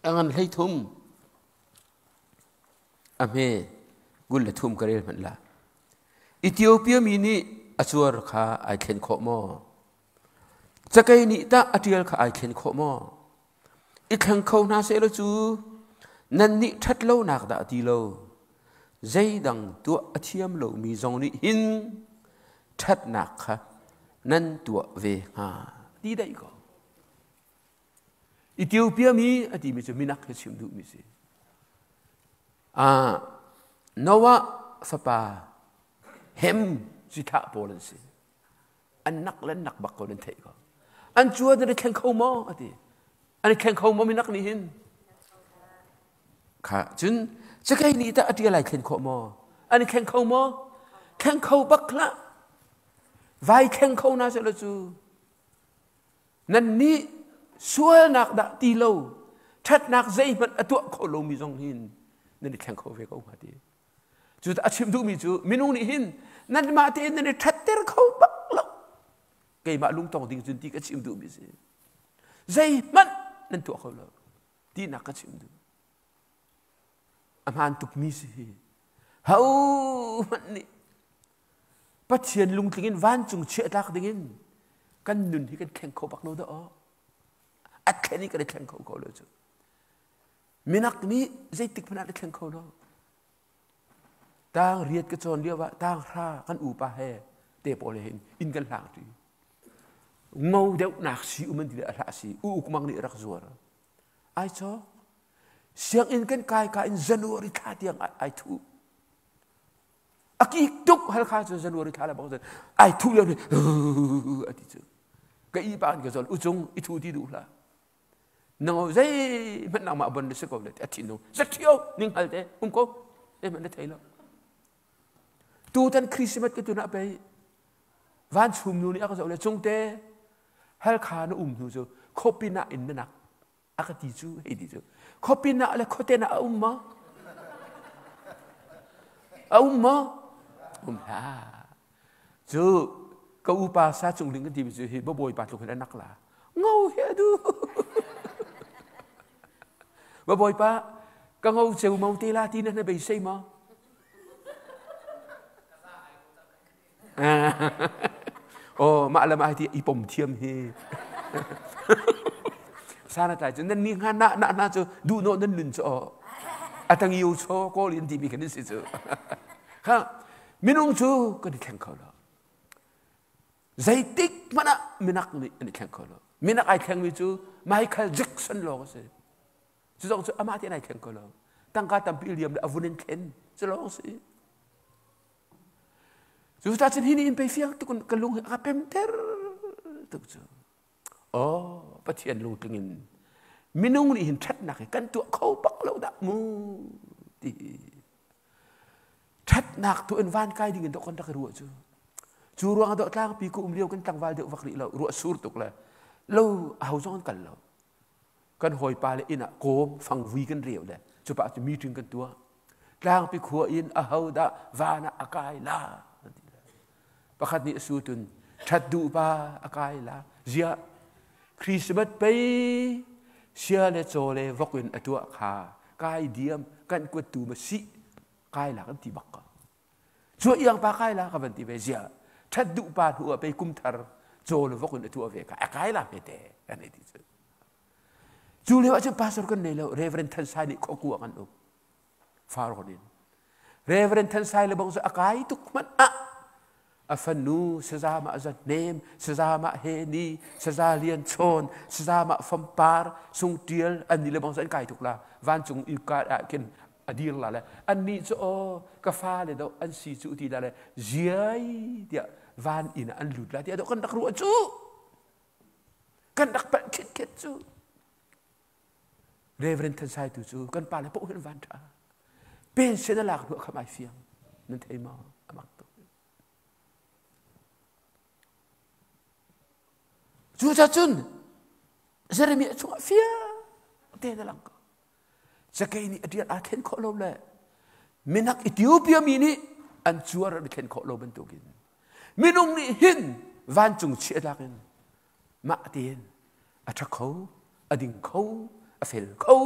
a ngan 33 A hme 23 ka rel hmanh la. Ethiopia mi nih a cuar kha ai thlen khawh maw? Cakei nih tah a ṭial kha ai thlen khawh maw? I thleng kho hna sehlaw cu nannih ṭhat lonak dah ti lo, zeidang tuah a thiam lomi zong nih hin ṭhatnak kha nan tuah ve hnga ti daih ko. Ethiopia mi a timi cu minak he chim duhmi si. Noah fapa Hem cithlah pawl an si. An nak le nak bak ko nan theih ko. An cuan an i thleng kho maw a ti. An i thleng kho maw minak nih hin? Kha cun cakei nih tah a ṭial ai thlen khawh maw? An i thleng kho maw? Thleng kho bak hlah. Vai thleng kho na seh cu nannih sualnak dah ti lo ṭhatnak zeihmanh a tuah kho lomi zong hin nan i thleng kho ve ko hnga ti. Cu a chim duhmi cu minung nih hin nanmah tein nan i ṭhatter kho bak lo. Keimah lungtong ding cun ti ka chim duhmi si. Zeihmanh nan tuah kho lo tinak ka chim duh. A hmaan tukmi si hi. Hohmanh nih Pathian lungtling in vancung chiah tlak dingin kan nun hi kan thleng kho bak lo dah aw. A thlen i kan i thleng kho ko lo cu. Minak nih zeitik hmanh ah na thleng kho lo. Tang riat ka cawn lio ah tang hra kan upa he te pawl he hin inn kan hlang ṭi. Ngo deuh nak si um an ti le a hlah si u uk mang nih rak zuar. Ai cawk. Sianginn kan kai ka in January thla tiang ai thuh. A kik tuk halkha cu January thla le bang cun ai thuh lio ni a ti cu. Ka i pa in ka zawl u cung i thu ti duh hlah. Nang zeihmanh nangmah bon na si ko le a thinlung zathio ning hal te um ko zeihmanh na thei lo tutan Christmas ka tun ah pei van chum nu nih a ka zoh le cungte halkha na um hnu cu khopin ah in na nak a ka ti cu hei ti cu khopin ah le khoten ah a um maw a um maw um hlah cu ka upa sa cung ding kan ti mi cu hi babawi pa tluk hin a nak la ngo hi a duh va bawipa ka ngo ceu mo te la ti na na beisei maw oh mah lam ai ti i pom thiam hi sana tlai cu nan ni nga na na na cu duh no nan nun cho atang yu cho kawl in ti mi kan si cu ha minung cu kan i thleng kho lo Zeitik hmanh ah minak nih an i thleng kho lo. Minak ai thlengmi cu Michael Jackson lawng a si. Cu zong cu amah tein ai thleng kho lo. Tangka tampi liam le a vun in thlen cu lawng a si. Cu ta cun hi nih in pei fiang tuk ka lung hi a ka pemter tuk cu. Oh, Pathian lungtling in minung nih hin ṭhatnak hi kan tuah kho bak lo dah mu ti. Ṭhatnak tu in van kai ding in dawh kan rak i ruah cu. Cu ruang ah dawh tlangpi ka um lio kan tlangval deuh vak rih lo, ruah sur tuk le lo aho zong an kal lo. Kan hawipa le inn ah kawm fangvui kan reu le cupa cu meeting kan tuah. Tlangpi khua in aho dah van ah a kai la kan ti le. Pakhat nih a su tun ṭhat duh pa a kai la. Ziah Christmas pei sia le caw le vok in a tuah kha kai diam kan kuat tu ma si kai la kan ti bak ko. Cu iang pa kai la ka van ti ve zia ṭhat duh pa hnu ah pei kum thar caw le vok in a tuah ve ka a kai la hme te kan ti cu. Cu lio ah cun pastor kan nei lo Reverend Than Sai nih khuaku ah kan um. Farawn in. Reverend Than Sai le bang cu a kai tuk hmanh ah a fanu sazamah Zahnem, sazamah Heni, saza Lian Chawn, sazamah Fampar, Sung Tial an ni le bang cu an kai tuk la. Vancung i ka ah khin a dir la le annih cu aw ka fale do an si cu ti la le ziai tiah van inn ah an lut la tiah do kan rak ruah cu kan rak palh khit cu Reverend Than Sai tu cu kan pa le poh hin van ṭha. Pension a lak hnu kham ai fiang. Nan thei maw? A mak tuk. Cucacun Jeremiah chungah fiang tein a lang ko. Cakei nih a ṭial aa thlen khawh lo le minak Ethiopia mi nih an cuar an i thlen khawh lo bantukin minung nih hin vancung chiah tlak in mah tein a ṭha kho a ding kho a fel kho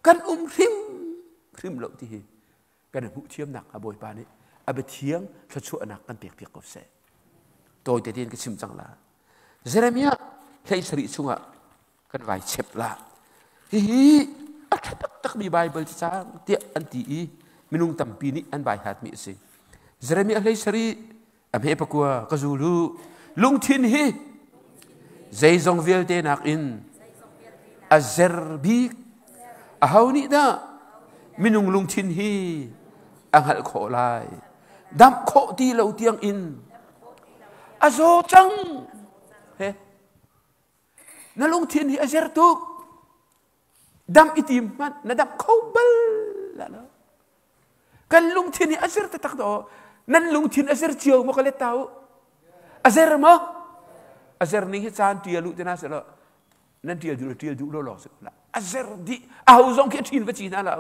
kan um hrim hrim lo ti hi kan hmuh thiamnak a Bawipa nih a biathiang thluachuahnak kan pek piak ko seh tawi te tein ka chim cang la Jeremiah Hlei sarih chungah kan vai chep la. Hihi a ṭha taktakmi Baibal cacang tiah an ti i minung tampi nih an bai hatmi a si. Jeremiah 17 a hme 9 ka zul u. Lungthin hi zeizong vialte nakin a zer bik. Aho nih dah minung lungthin hi a hngalh khawh lai? Damh khawh ti lo tiang in a zaw cang. He na lungthin hi a zer tuk. Dam i tim hmanh na dam kho bal la lo. Kan lungthin hi a zer taktak do. Nan lungthin a zer cio maw ka let ta u? A zer maw? A zer ning hi caan tial u tina se lo. Nan tial duh lo tial duh lo lawng si la. A zer dih. A ho zong khi a ṭhin va ci hna la.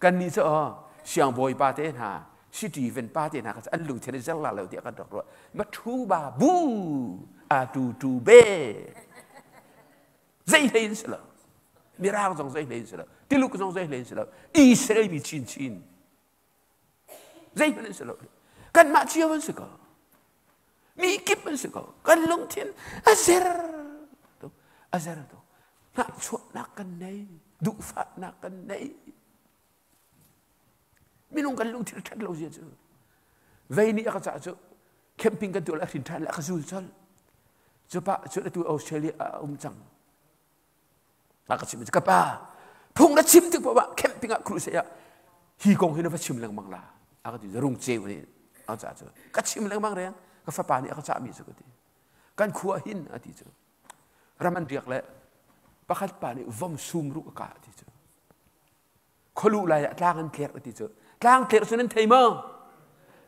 Kan nih cu siangbawi pa te hna, city ven pa te hna kha an lungthin a zer la lo tiah kan rak ruah. Ma thu ba bu a tu tu be. Zei hlei in si lo. Mirang zong zei hlei in si lo. Tiluk zong zei hlei in si lo. Israel mi chinchin. Zeihmanh an si lo. Kanmah cio an si ko. Mi kip an si ko. Kan lungthin a zer tuk. A zer tuk. Hnahchuahnak kan nei. Duhfahnak kan nei. Minung kan lungthin a ṭhat lo zia cu. Vei nih a ka cah cu camping kan tuah le a hrin ṭhan le a ka zul colh. Cu pa cu atu Australia ah a um cang. A ka chim ka pa phung na chim tik poah camping ah crusade ah hi kong hi na va chim lengmang la. A ka ti rung ceu nih a cah cu ka chim lengmang reng ka fapa nih a ka cahmi cu ka ti. Kan khua hin a ti cu. Ram an riak le pakhat pa nih vom sum ru ka kah a ti cu. Khualuh lai ah tlang an tlerh a ti cu. Tlang tlerh cu nan thei maw?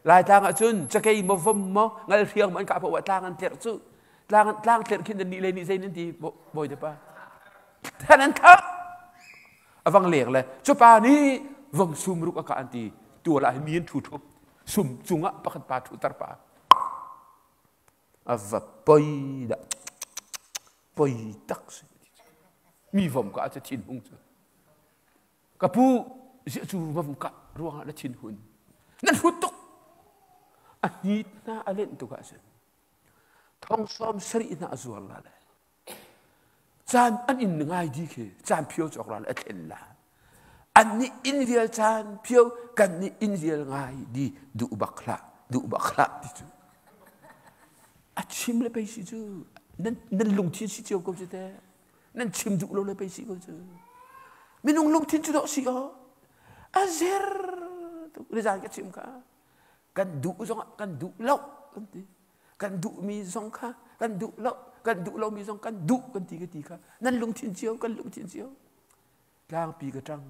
Laitlang ah cun cakei maw vom maw ngalhriang maw an kah paoh ah tlang an tlerh cu. Tlang tlang tlerh khin nan nih le nih zei nan ti bawi te pa. Than an thah. A vang leng le cu pa nih vom sum ruk a kah an ti. Tual ah mi an ṭhu ṭhup. Sum cungah pakhat pa ṭhu tar pa. A va poi dah. Poi tak si. Mi vom ka cu thin hung cu. Ka pu ziah cu vom ka ruangah na thin hun. Nan hrut tuk. A hnit hna a lenh tuk ahcun thong 70 hna a zuar la le caan an inn ngai di khi caan phio cawk la le a thlen la. An nih inn vial caan phio kan nih inn vial ngai di duh bak hlah duh bak hlah ti cu. A chim le pei si cu nan nan lungthin si cio ko cu teh. Nan chim duh lo le pei si ko cu. Minung lungthin cu dawh si aw. A zer tuk rizal ka chim kha. Kan duh zongah kan duh lo kan ti. Kan duhmi zong kha kan duh lo. Kan duh lomi zong kan duh kan ti ka ti kha. Nan lungthin cio kan lungthin cio. Tlangpi ka ṭang.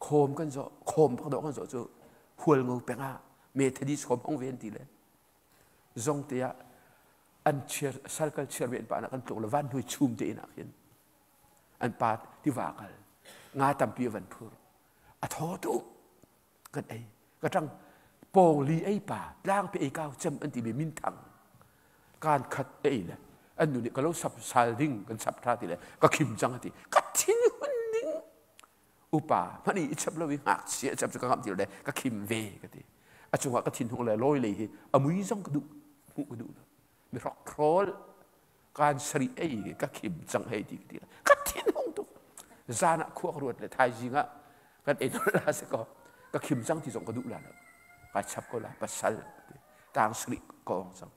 Khawm kan zawh khawm pak dawh kan zawh cu hualngo peng ah Methodist khawm hong ve an ti le. Zong te ah an chiar sarkal chiar ve an pa kan tluk le van hnuai chum te in ah khin an pa tiva kal nga tampi van phur a thaw tuk kan ei ka ṭang pawng li ei pa tlang pe ei kau cem an ti mi min thang kan khat ei le an nu nih ka lo sap sal ding kan sap tha ti le ka khim cang ati ka thin hun ding upa hmanh i chap lo i ngakchia chap cu ka ngamh ti le ka khim ve ka ti a cungah ka thin hung le lawi lei hi a mui zong ka duh hmuh ka duh lo mi hrok hrawl kan sari ei ka khim cang hei ti ti ka thin hung tuk zan ah khuak ruat le thaizing ah kan ei la se ko ka khim cang ti zong ka duh la lo kai chap ko la pasal tang sari ko ong cang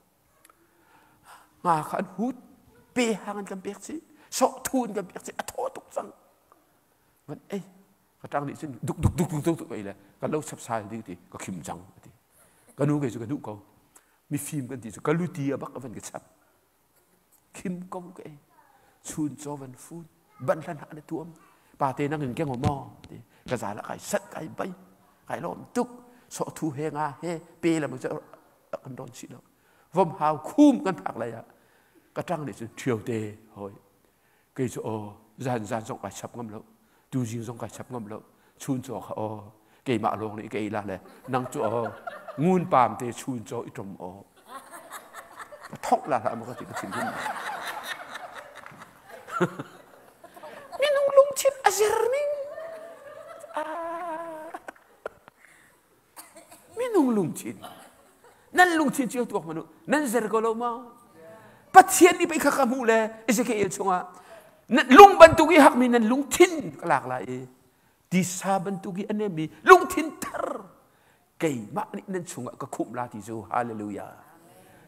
nga kha an hut pe hang an kan pek chi sok thu an kan pek chi a thaw tuk cang van ei ka ṭang nih cun duk duk duk duk duk duk ei le ka lo sapsai ding ti ka khim cang ti ka nu ke cu ka duh ko mifim kan ti cu ka luti a bak a van ka chap khim ko ka ei chun chaw van fun ban hlan ha na tuam pa te nang in keng maw ti ka za la kai sat kai bai kai lom tuk so thu he nga he pe la mu kan don si lo vom hau khum kan phak lai ah ka ṭang nih cun ṭhio te hoi Kei cu aw zan zan zong kai chap ngam lo tuzing zong kai chap ngam lo chun caw kha aw keimah lawng nih ka ei la le nang cu aw ngun pam te chun caw i ṭom aw ka thongh la hlah maw ka ti ka thin hun minung lungthin a zer ning minung lungthin nan lungthin cio tuak manu nan zer ko lo ma? Pathian nih pei kha ka hmuh le Ezekiel chungah lung bantuk i hakmi nan lungthin ka lak lai i tisa bantuk i a nemmi lungthin thar keimah nih nan chungah ka khumh la ti cu. Hallelujah.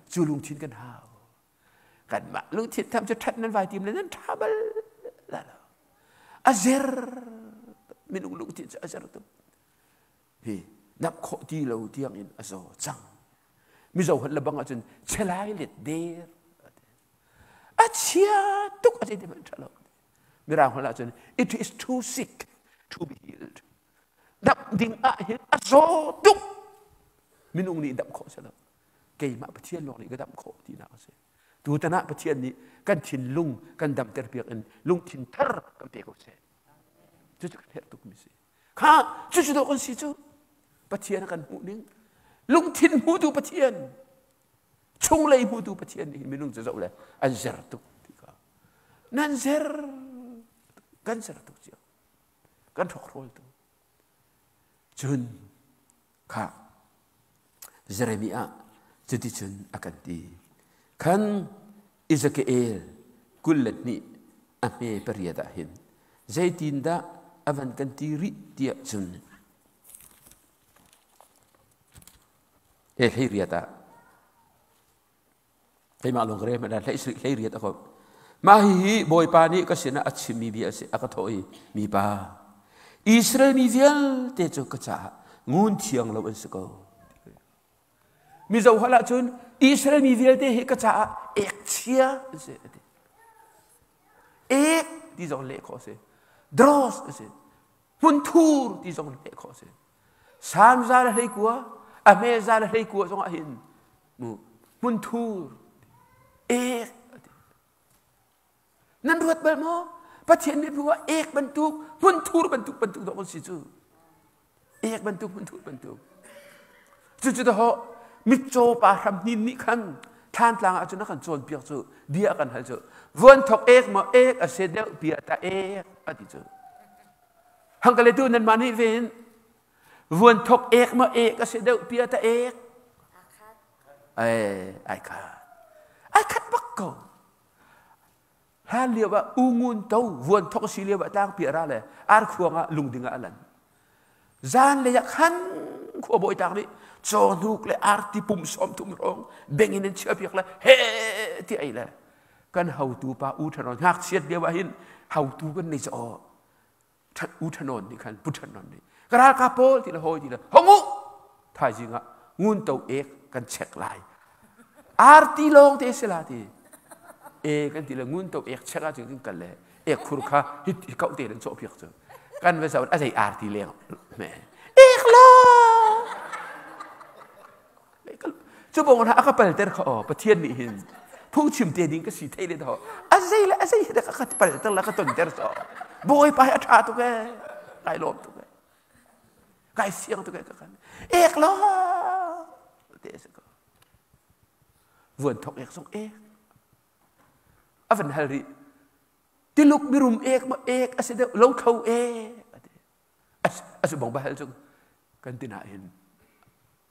Cu lungthin kan hau. Kanmah lungthin tham cu ṭhat nan vai tim le nan ṭha bal la lo. A zer minung lungthin cu a zer tuk. Hi nap khawh ti lo tiang in a zaw cang. Mizo holh le bang ahcun chelai let der. A chia tuk a ti hmanh ṭha lo. Mirang holh ahcun it is too sick to be healed. Dam ding ah hin a zaw tuk. Minung nih damh khawh si lo. Keimah Pathian lawng nih ka damh khawh tinak a si. Tutan ah Pathian nih kan thinlung kan damter piak in lungthin thar kan pe ko seh. Cucu kan herh tukmi si. Kha cucu dawh kan si cu. Pathian a kan hmuh ning. Lungthin hmutu Pathian. Chunglei hmutu Pathian nih minung cu zoh le an zer tuk ti kha. Nan zer kan zer tuk cio. Kan hrokhrawl tuk. Cun kha Jeremiah cuticun a kan ti. Khan Ezekiel 22 a hme pariat ah hin zeitindah a van kan ti rih tiah cun he hlei riat ah keimah lawng ka rel hmanh hlei hlei riat a ko. Mah hihi Bawipa nih ka sinah a chimmi bia a si. A ka thawh i, mipa, Israel mi vialte cu ka caah ngun thiang lo an si ko. Mizo holh ahcun Israel mi vialte hi ka caah ekchia an si a ti. Ek ti zong leh khawh a si. Dross a si. Hmunthur ti zong leh khawh a si. Sam za le 19, a hme za le 19 zong ah hin hmunthur ek nan ruat bal maw? Pathian nih bu ah ek bantuk hmunthur bantuk bantuk dawh kan si cu. Ek bantuk hmunthur bantuk. Cucu daho mitcaw pa hram hnin nih khan Thlantlang ah cun a kan cawnpiak cu, bia a kan hal cu, vuan thok ek maw ek a se deuh bia ta ek a ti cu. Hang ka le tu nanmah nih ven vuan thok ek maw ek a si deuh pia ta ek ai ai khat ai khat bak ko. Hlan lio ah ungun to vuan thok si lio ah tlang pi ra le ar khuang ah lungding ah alan zan lei ah khan khua bawi tak nih caw hnuk le arti pum 30 hrawng beng in an chia piak le he ti ai le kan hotu pa u thanon ngakchiat lio ah hin hotu kan nei cho u thanon nih khan pu thanon nih ka ralkap pawl ti le hawi ti le hong u, thaizing ah ngun to ek kan check lai, arti lawng te si la ti e kan ti le ngun to ek check ah cun kan kal le ek khur kha hi kau te nan cawh piak cu kan va zaun a zei arti leng me ek lo cu bong a ka palter kha. O Pathian nih hin phungchim te ding ka si thei le ho a zei le a zei he ka palter la ka tonter so Bawipa hi a ṭha tuk e, kai lawm tuk e, kai siang tuk e. Ka kan ek lo te se ko vuan thok ek zong ek a van hal rih tiluk mirum ek ma ek a si deuh lo tho ek a si bong ba hal cu kan tina hin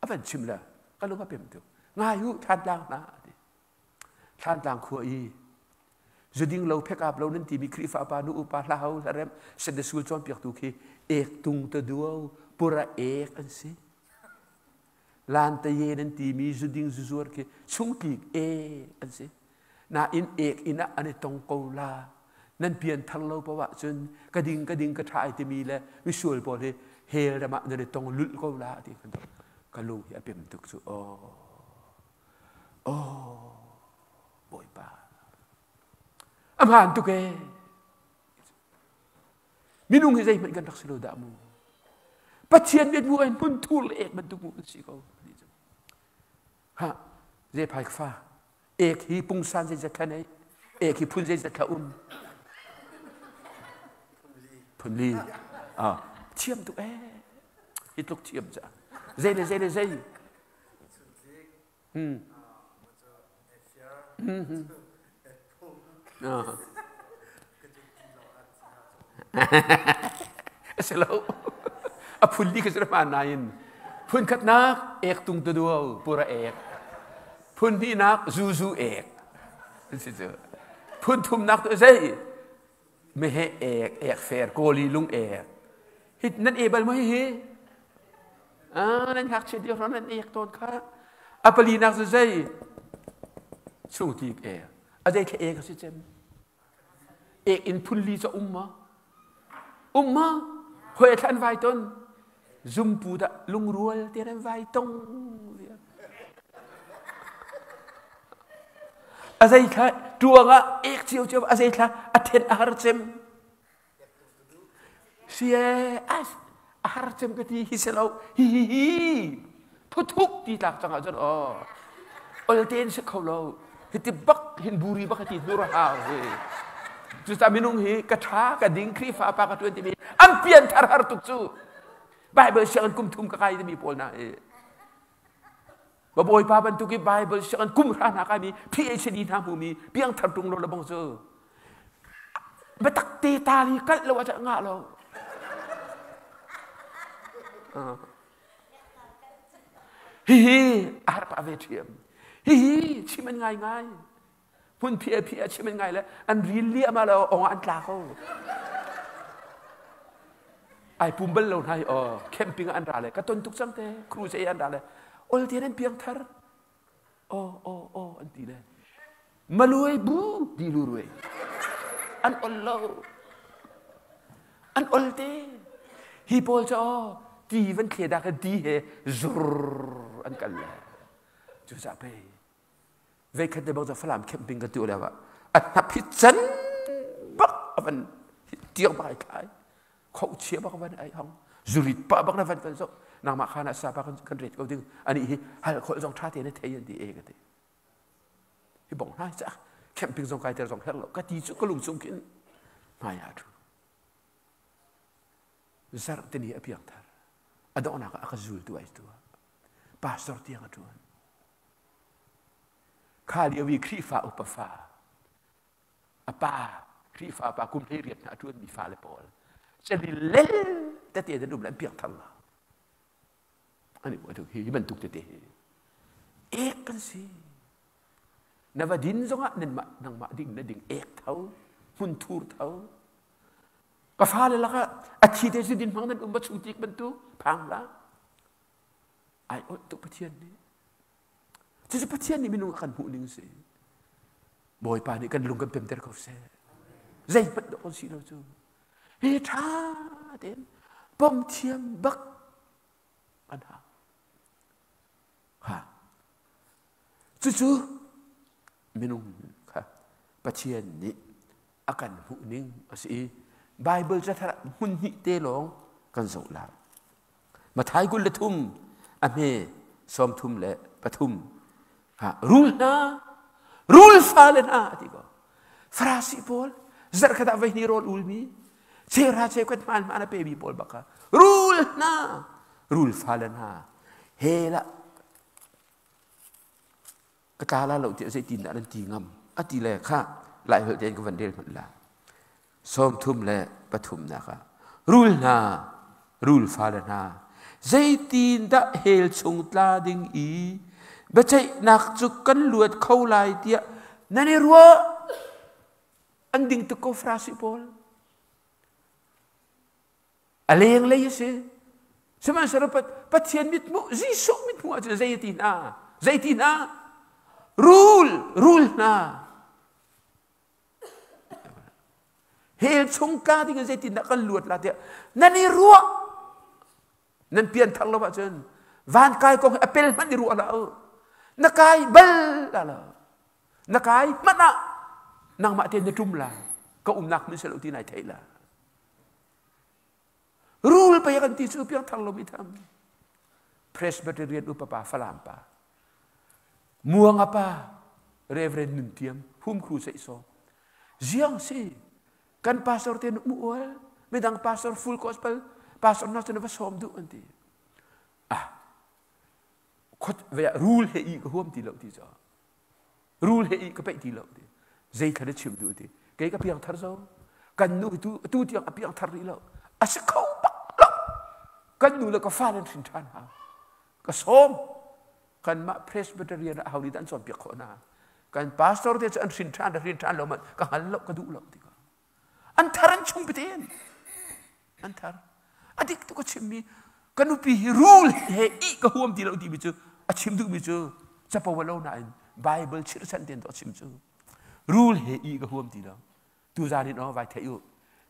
a van chim le ka lung a pem tuk. Ngai u Thlantlang hna ti. Thlantlang khua i zuding lo phekap lo nan timi Khrihfa pa nu upa hla ho hla rem Sunday school cawnpiaktu khi ek tung ta duo pura ek an si. Lan ta ye nan timi zuding zuzuar khi chungtlik ek an si. Nain ek inn ah an i tong ko la. Nan pian thar lo paoh ahcun ka ding ka ding ka ṭha ai timi le misual pawl hi hell ram ah nan i tong lulh ko la ti kan ka lung hi a pem tuk cu. Oh oh Bawipa, a hmaan tuk ee. Minung hi zeihmanh kan rak si lo dah mu. Pathian mit mu in hmun thur le ek bantuk mu kan si ko. Ha zei phai fa ek hi pungsan zeizat kha nei, ek hi phun zeizat kha um? Phun li. Ah, thiam tuk ee. Hi tluk thiam ca zei le zei le zei hmm hmm A si lo. A phun li kha cu hmaan nain phun khatnak ek tung tu duo pura ek. Phun hnihnak zuzu ek. Si cu. Phun thumnak tu zei? Meheh ek, ek fer, kawli lung ek. Hi nan e bal maw hihi? Ah, nan ngakchia lio hrawng nan ek tawn kha. A palinak cu zei? Chungtlik ek. A zei thla ek a si cem? Ek in phun li cu um maw? Um maw? Hoi thla an vai ton. Zumpu dah lungrual te an vai tong. A zei thla tuang ah ek cio cio a zei thla a then a har cem. Si e as a har cem ka ti hi se lo hi hi hi phuthuk ti tlak cang ah cun aw ol ten si kho lo hiti bak hin buri bak ti nur hau hi cucaah minung hi ka tha ka ding Khrihfa pa ka tuan timi an pian thar har tuk cu Bible sianginn kum thum ka kai timi pawl hna hi Bawipa bantuk i Bible sianginn kum hra hna kaimi PhD hna hmumi piangthar tung lo le bang cu biatak te tali kalh lo ah ngah lo. Hihi a har pah ve ṭhiam. Hihi chim an ngai ngai. Hmun phi phi a chim an ngai le an ril liam ah lo ong ah an tla ko. Ai pum bal lo hna hi aw camping ah an ra le ka ton tuk cang te cruise an ra le ol te an piang thar aw aw aw an ti le maluai bu ti lu ruai an ol lo an ol te hi pawl cu aw ti van thle dah ka ti he zur an kal le cu ca pei veikhat te bang cu Falam camping ka tu lio ah a hnap hi can bak a van tiang bak ai thlai khohchia bak van ai hong zurit pa bak na van kan zoh nangmah khan ah sa pa kan ret ko ding ani hi hal khol zong tha te na thei an ti e ka ti hi bong hna cha camping zong kai ter zong her lo ka ti cu ka lung chung khin hmai ah thu zarh te ni a piang thar a donghnak ah a ka zul tu ai tu pastor tiang a tuan Kha lio i Khrihfa upa fa, a pa Khrihfa pa kum 18 hna a ṭuanmi fale pawl celilel tete an um le an piangthar lo. An i tuk hi bantuk tete hi ek kan si. Na va din zongah nanmah nangmah ding na ding ek tho, hmun thur tho. Ka fale lakah a thi te si din hmang nan um ba chung tik bantuk phang la. Ai ot tuk Pathian nih. Cucu Pathian nih minung a kan hmuh ning si. Bawipa nih kan lung kan pemter ko seh. Zeihmanh dawh kan si lo cu. Hi ṭha tein pom thiam bak an hau. Ha. Cucu minung kha Pathian nih a kan hmuh ning a si i Bible cathar ah hmun hnih te lawng kan zoh lai. Mathai 23 a hme 33 ha rul hna rul fale hna a ti ko. Farasi pawl zarhkhat ah voihnih rawl ulmi chehra cheukhat hmaan hmaan a pemi pawl bak kha rul hna rul fale hna he lah ka tla la lo tiah zeitin dah nan ti ngam a ti le kha lai holh tein ka van rel hmanh la 33 nak ah rul hna rul fale hna zeitin dah hell chung tla ding i biaceihnak cu kan luat kho lai tiah nan i ruah an ding tuk ko Farasi pawl A lenglei a si. Sihmanhsehlaw Pathian mithmuh, Jesuh mithmuh ahcun zei a ti hna? Zei ti hna? Rul, rul hna. Hell chung tla ding in zeitindah kan luat la tiah nan i ruah. Nan pian thar lo ahcun van kai kong hi a pel hmanh i ruah hlah u. Na kai bal la lo. Na kai hmanh ah nangmah tein na ṭum la. Ka umnak hmun si lo ti nai theih la. Rul pei kan ti cu piangthar lomi tham. Presbyterian upa pa Falam pa. Muanga pa Reverend Nun Tiam hum khu sei so. Ziang si kan pastor te nu mu ual midang pastor full gospel pastor na chu va som du an ti. Ah khot ve rul he i ka huam ti lo ti cho. Rul he i ka peih ti lo ti. Zei thla na chim duh ti. Kei ka piang thar zo. Kan nu tu tu tiang a piang thar rih lo. A si kho bak lo. Kan nu le ka fa nan hrin ṭhan hau. Ka sawm. Kanmah Presbyterian ah hau nih dah an cawnpiak khawh hna. Kan pastor te cu an hrin ṭhan hrin ṭhan lo man ka hngal lo ka duh lo ti ka. An thar an chung peten. An thar. A dik tu ka chimmi ka nupi hi rul he i ka huam ti lo timi cu a chim duhmi cu capo lo nain Bible chirhchan ten to chim cu rul he i ka huam ti lo tuzan in aw vai thei u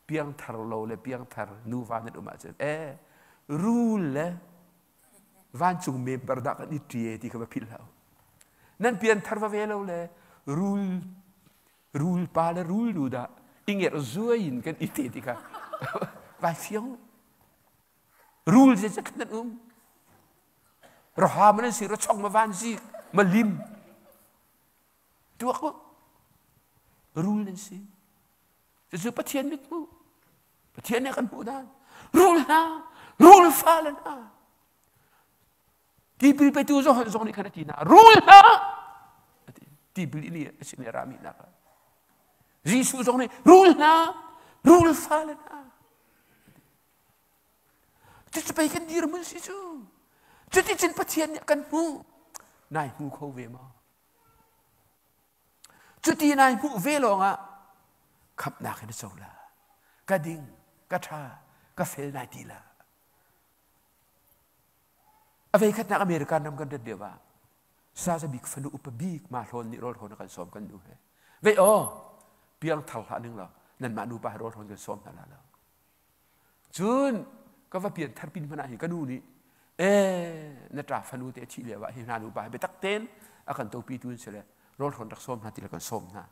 piangthar lo le piangthar nuva nan um ahcun e rul le vancung member dah kan i ṭie ti kha va philh hlah u nan pianthar va ve lo le rul rul pa le rul nu dah i ngerh zuai in kan i te ti kha vai fiang rul ze ze nan um roha man si ro chong ma van zik ma lim tuak u rul nan si cucu Pathian mit hmuh Pathian nih kan hmuh dan rul hna rul fale hna tipil petu Johan zong nih khan a ti hna rul hna tipil ini a sin i rami hna kha Jesuh zong nih rul hna rul fale hna cucu pei kan dirhmun si cu cuticun Pathian nih kan hmuh nai hmu kho ve maw Cuti nai hmuh ve lawngah khamhnak in a co la. Ka ding, ka ṭha, ka fel nai ti la. A vei khatnak American ram kan rat lio ah Saza bik fanu upa bik ma hlawn nih rawl hrawn a kan sawm kan nu he. Vei aw, piang thar hlah ning law nanmah nupa he rawl hrawn kan sawm hna la lo. Cun ka va pian thar pin hmanh ah hi ka nu nih ee na ṭa fanu te a thih lio ah hi hna nupa hi biatak tein a kan topi tu in si le rawl hrawn rak sawm hna ti le kan sawm hna.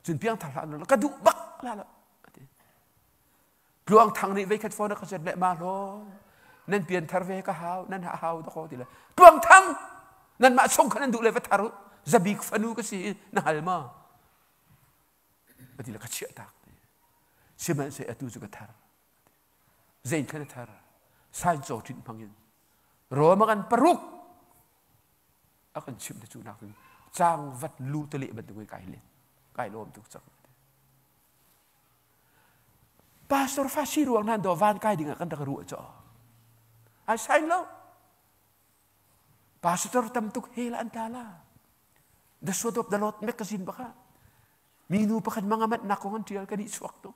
Cun piangthar hlah ka duh bak la lo ati. Tluang thang nih veikhat phone a ka chat le ma hlaw nan pian thar ve ka hau nan ha hau dakaw ti le tluang thang nan mah chung khan nan duh le va thar u zabik fanu ka si na hal ma ati le ka chiah tak sihmanhsehlaw atu cu ka thar zein khan a thar sain caw ṭinh hmangin Rome kan paruk a kan chimh te cu nak cun cang vat lu te leh bantuk in kai len kai lawm tuk cang pastor fa si ruang nan do van kai ding ah kan rak ruah cho ai sain lo pastor tam tuk hel an ta la the sword of the Lord magazine baka minu pakhat mangamat nak kong an tial kan i chuak tuk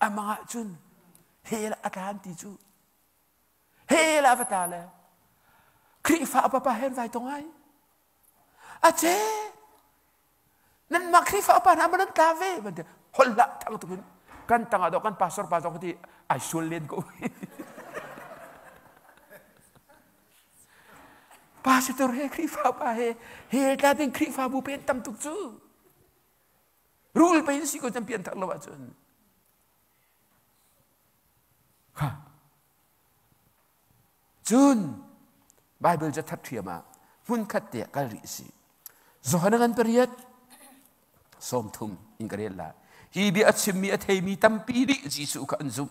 amang ah cun hel a tlan ti cu hel a va tla le Khrihfa papa hen vai tong ai a che nan mah Khrihfa upa hna man an tla ve van ti holh lah thang tuk in kan tang ah dawh kan pastor pa zong ti ai sual len ko pastor he Khrihfa upa he he tla ding Khrihfabu pen tam tuk cu rul pe in si ko chan pian thak lo ahcun ha Cun Baibal ca that ṭhiam ah hmunkhat te ah kal rih si. Johan ngan pariat 30 in ka rel lai. Hi bia a chimmi a theimi tampi nih Jesuh kha an zumh.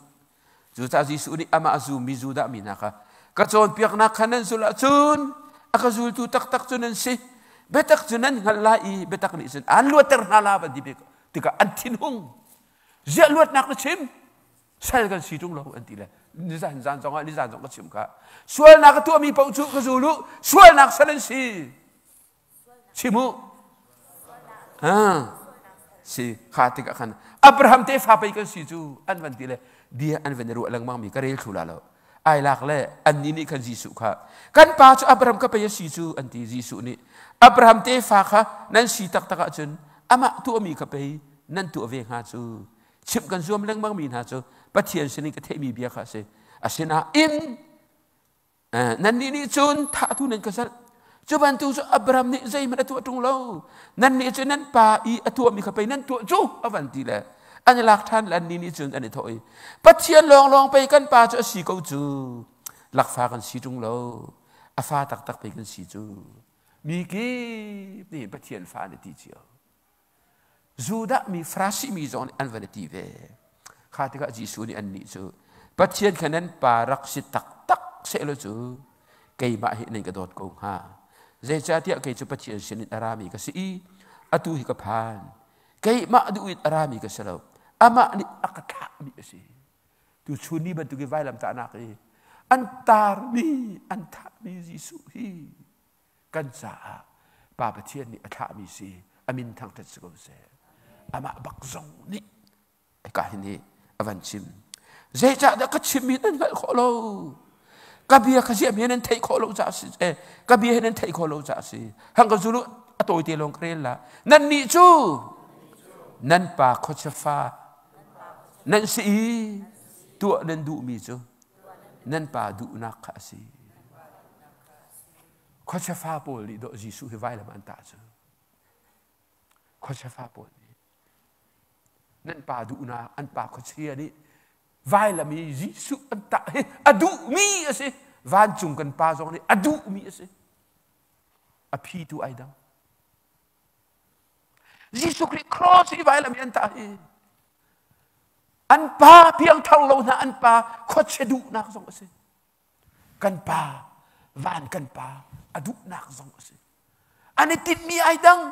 Cucaah Jesuh nih amah a zummi Judah mi hna kha ka cawnpiaknak kha nan zulh ahcun a ka zultu taktak cu nan si. Biatak cu nan hngalh lai i biatak nih cun aan luatter hna la van ti tikah an thinhung. Ziah luatnak na chim? Sal kan si ṭung lo an ti le nizan zan zong ah nizan zong ka chim kha sualnak a tuahmi paoh cu ka zul u sualnak sal an si chim u si kha tikah khan Abraham tefa pei kan si cu an van ti le bia an van i ruah lengmang mi ka rel thlu la lo ai lak le annih nih khan Jesuh kha kan pa cu Abraham ka pei a si cu an ti Jesuh nih Abraham tefa kha nan si taktak ahcun amah tuahmi kha pei nan tuah ve hnga cu chimh kan zuam lengmang mi hna cu Pathian sinin ka theihmi bia kha a si. Asinain nannih nih cun thahtu nan ka zalh. Cu bantuk cu Abraham nih zeihmanh a tuah ṭung lo. Nannih cu nan pa i a tuahmi kha pei nan tuah cu a van ti le an i lak ṭhan le annih nih cun an i thawh i Pathian lawnglawng pei kan pa cu a si ko cu. Lakfa kan si ṭung lo. A fa taktak pei kan si cu. Mi kip nih Pathian fa an i ti cio. Judah mi Farasi mi zong nih an van i ti ve. Kha tikah Jesuh nih annih cu Pathian kha nan pa rak si taktak sehlaw cu keimah hi nan ka dawt ko hnga. Zeicahtiah kei cu Pathian sinin a rami ka si i atu hi ka phan. Keimah duh in a rami ka si lo. Amah nih a ka thlahmi a si. Tu chun ni bantuk i vailamtahnak i an tarmi an thahmi Jesuh hi kan caah Pa Pathian nih a thlahmi si. Amin thangṭhat si ko seh. Amah bak zong nih ka hin hi a van chim. Zeicahdah ka chimmi nan hngalh khawh lo? Ka bia ka ziahmi nan theih khawh lo caah si. Eh, ka bia hi nan theih khawh lo caah si. Hang ka zulu a tawite lawng ka rel la. Nan nih cu nan pa khuachia fa nan si i tuah nan duhmi cu nan pa duhnak kha a si. Khuachia fa pawl nih dawh Jesuh hi vailam an tah cu. Khuachia fa pawl nih nan pa duhnak an pa khuachia nih vailam i Jesuh an tah hi a duhmi a si. Vancung kan pa zong nih a duhmi a si. A phi tu ai dang. Jesuh Khrih cross i vailam i an tah hi an pa piangthar lo hna an pa khuachia duhnak zong a si. Kan pa van kan pa a duhnak zong a si. An i tinhmi ai dang.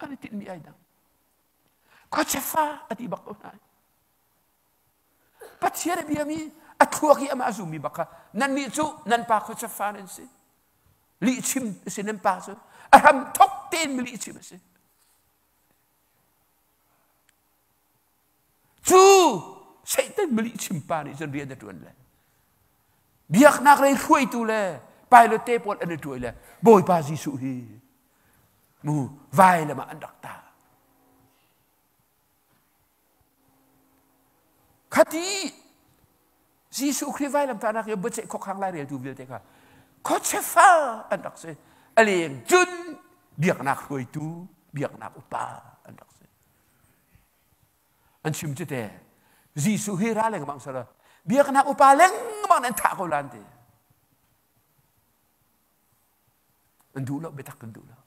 An i tinhmi ai dang. Khuachia fa a ti bak ko hna. Pathian a biami a thluak i amah a zummi bak kha nannih cu nan pa khuachia fa nan si. Lihchim a si nan pa cu. A hram thok tein mi lihchim a si. Cu Satan milihchim pa nih cun rian a ṭuan le biaknak lei hruaitu le pilot te pawl an i ṭuai le Bawipa Jesuh hi mu vailam ah an rak tah. Khati Jesuh Khrih vailamtahnak i biaceih khuakhang laireltu vialte kha khuachefa an rak si. A leng cun biaknak hruaitu, biaknak upa an rak si. An chim cu te Jesuh hi ra lengmang sara biaknak upa lengmang an thah ko lan ti. An duh lo biatak kan duh lo.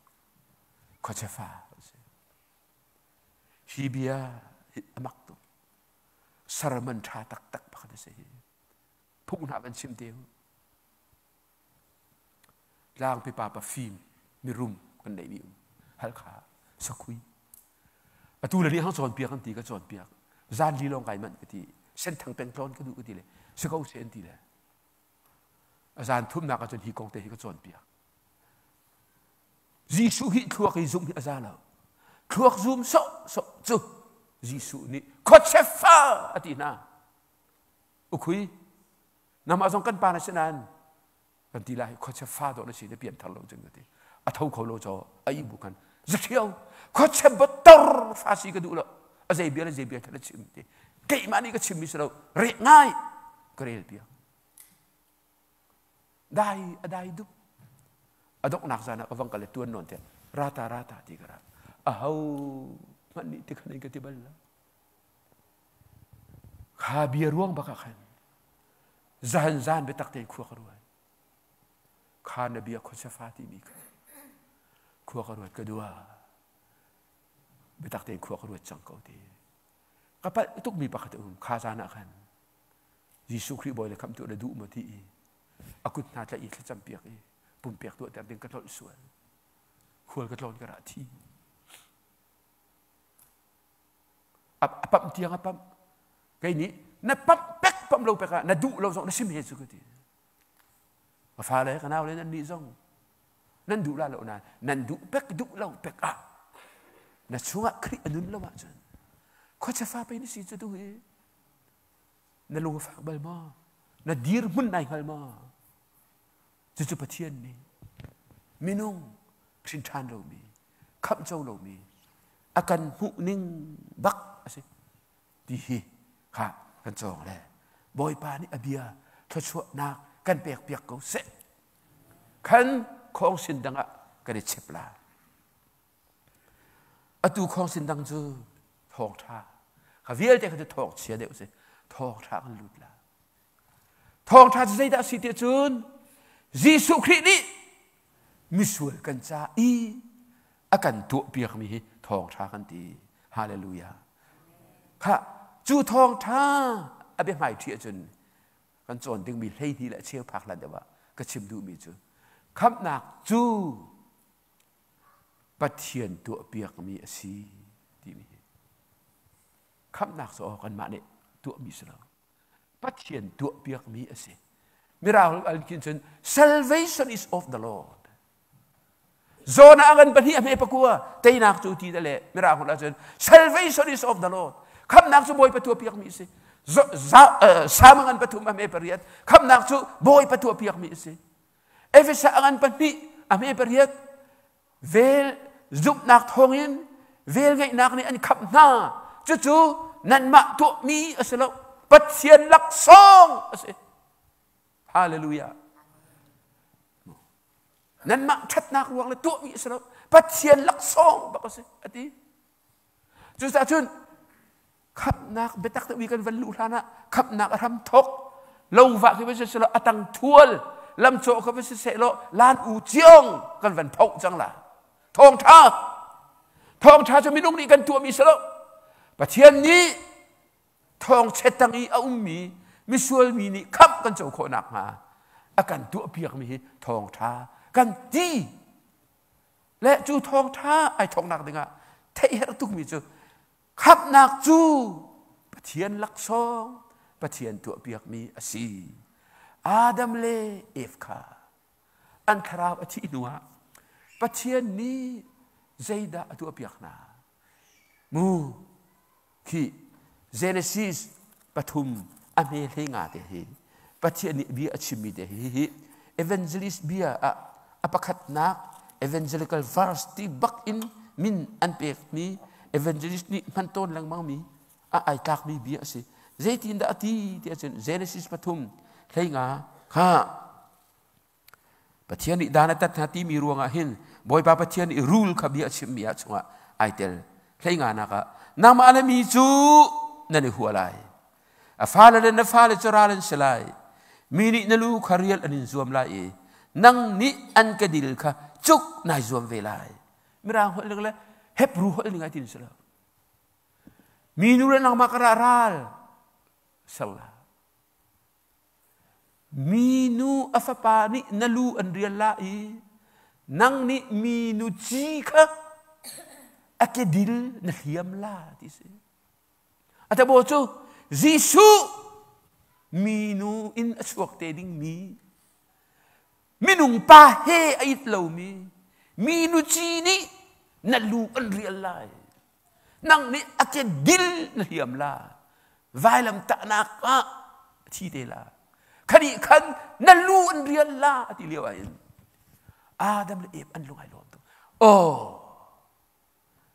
Khuachefa si. Hi bia hi a mak tuk. Sermon ṭha taktak pakhat a si hi. Phung hna van chim te u. Tlangpi pa pa fim mirum kan neih mi um. Halkha sakhui. Atu le ni hang cawnpiak an ti ka cawnpiak. Zan li lawng kai manh ka ti. Senthang peng tlawn ka duh ka ti le si ko se an ti le. A zan thumnak ahcun hi kong te hi ka cawnpiak. Jesuh hi thluak i zumh hi a za lo. Thluak zum sawh sawh cu Jesuh nih khuachia fa a ti hna. Ukhui, namah zong kan pa na si nain kan ti lai khuachia fa dawh na si na pian thar lo cun ka ti. A tho kho lo caw a ih bu khan zaṭhio khuachia bator fa si ka duh lo. A zei bia le zei bia kha na chim ti. Keimah nih ka chimmi si lo reh ngai ka rel piak. Dai a dai dup. A donghnak zan ah ka vang kal le tuan nawn te rata rata ti ka ra. A ho hmanh nih ti khan in ka ti bal lo. Kha bia ruang bak ah khan zan zan biatak tein khua ka ruat. Kha na bia khuasafa timi kha khua ka ruat ka dua. Biatak tein khua ka ruat cang ko ti. Ka palh tukmi pakhat a um kha zan ah khan Jesuh Khrih Bawi le khamhtu na duh maw ti i a kut hna tlaih i thlacam piak i pumpek tuahter ding ka tlolh sual. Khual ka tlawn ka ra thi. A pamh tiang a pamh. Kei nih na pamh pek pamh lo pek ah na duh lo zong na sim he cu ka ti. Ka fale ka nau le nan nih zong nan duh la lo nain nan duh pek duh lo pek ah na chungah Khrih a nun lo ahcun khuacha fa pei na si cu tu hi Na lung a fak bal maw? Na dirhmun nai hngal maw? Cucu Pathian nih minung hrin ṭhan lomi, khamh co lomi a kan hmuh ning bak a si ti hi kha kan cawng le Bawipa nih a bia thluachuahnak kan pek piak ko seh. Khan khawngsin dang ah kan i chep la. Atu khawngsin dang cu thawngṭha kha vialte kha cu thawngchia deuh si thawngṭha kan lut la. Thawngṭha cu zeidah a si tiah cun Jesuh Khrih nih misual kan ca i a kan tuahpiakmi hi thawngṭha kan ti. Hallelujah. Kha cu thawngṭha a biahmai ṭhi ahcun kan cawn dingmi 12 le a cheu phak hlan deuh ah ka chim duhmi cu khamhnak cu Pathian tuahpiakmi a si timi hi khamhnak cu kanmah nih tuahmi si lo Pathian tuahpiakmi a si Mirang al khin cun salvation is of the Lord. Zona angan pahnih a hme pakua teinak cu ti le mirang holh ahcun salvation is of the Lord. Khamnak cu Bawipa tuahpiak mi a si. Sam angan pathum a hme pariat khamnak cu Bawipa tuahpiak mi a si. Efesa angan pahnih a hme pariat vel zumhnak thawngin vel ngeihnak nih an khamh hna. Cucu nanmah tuahmi a si lo. Pathian laksawng a si. Hallelujah. Nanmah ṭhatnak ruang le tuahmi a si lo. Pathian laksawng bak a si a ti. Cucaah cun khamhnak biatak deuh kan van luh hlan ah khamhnak a hram thok lo va khi va si selaw a tang thual lam cawh kha va si sehlaw lan u ciong kan van phoh cang la. Thawngṭha thawngṭha cu minung nih kan tuahmi si lo. Pathian nih thawngchiat tang i a ummi misual mi nih khamh kan co khawh nakhnga a kan tuahpiakmi hi thawngṭha kan ti le cu thawngṭha ai thawknak dingah theih herh tukmi cu khamhnak cu Pathian laksawng Pathian tuahpiakmi a si. Adam le Eve kha an thlarau a thih hnuah Pathian nih zeidah a tuahpiak hna? Mu Khi Genesis pathum a hme hlei nga te hi Pathian nih bia a chimmi te hi hi evangelist bia ah a pakhatnak evangelical verse ti bak in min an pekmi evangelist nih hman tawn lengmangmi a ai tlakmi bia a si. Zeitin dah a ti ti ahcun Genesis pathum hlei nga kha Pathian nih dan a tat hna timi ruangah hin Bawipa Pathian nih rul kha bia a chimmi ah chungah ai tel. Hlei nganak ah nangmah le mi cu nan i hua lai. A fale le na fale cu ral an si lai. Mi nih na lu kha rial an in zuam lai i nang nih an ka dil kha cuk nai zuam ve lai. Mirang holh ning le Hebrew holh ning ai tin si lo. Minu le nangmah ka ra ral ser la. Minu a fapa nih na lu an rial la i nang nih minu ci kha a kedil na hliam la ti si. A tabo cu Jesuh minu in a chuak te dingmi minung pa he a it lomi minu ci nih na lu an rial lai. Nang nih a kedil na hliam la. Vailam tahnak ah thi te la. Khani khan na lu an rial la ti lio ah hin Adam le Eve an lung ai lawm tuk. Oh,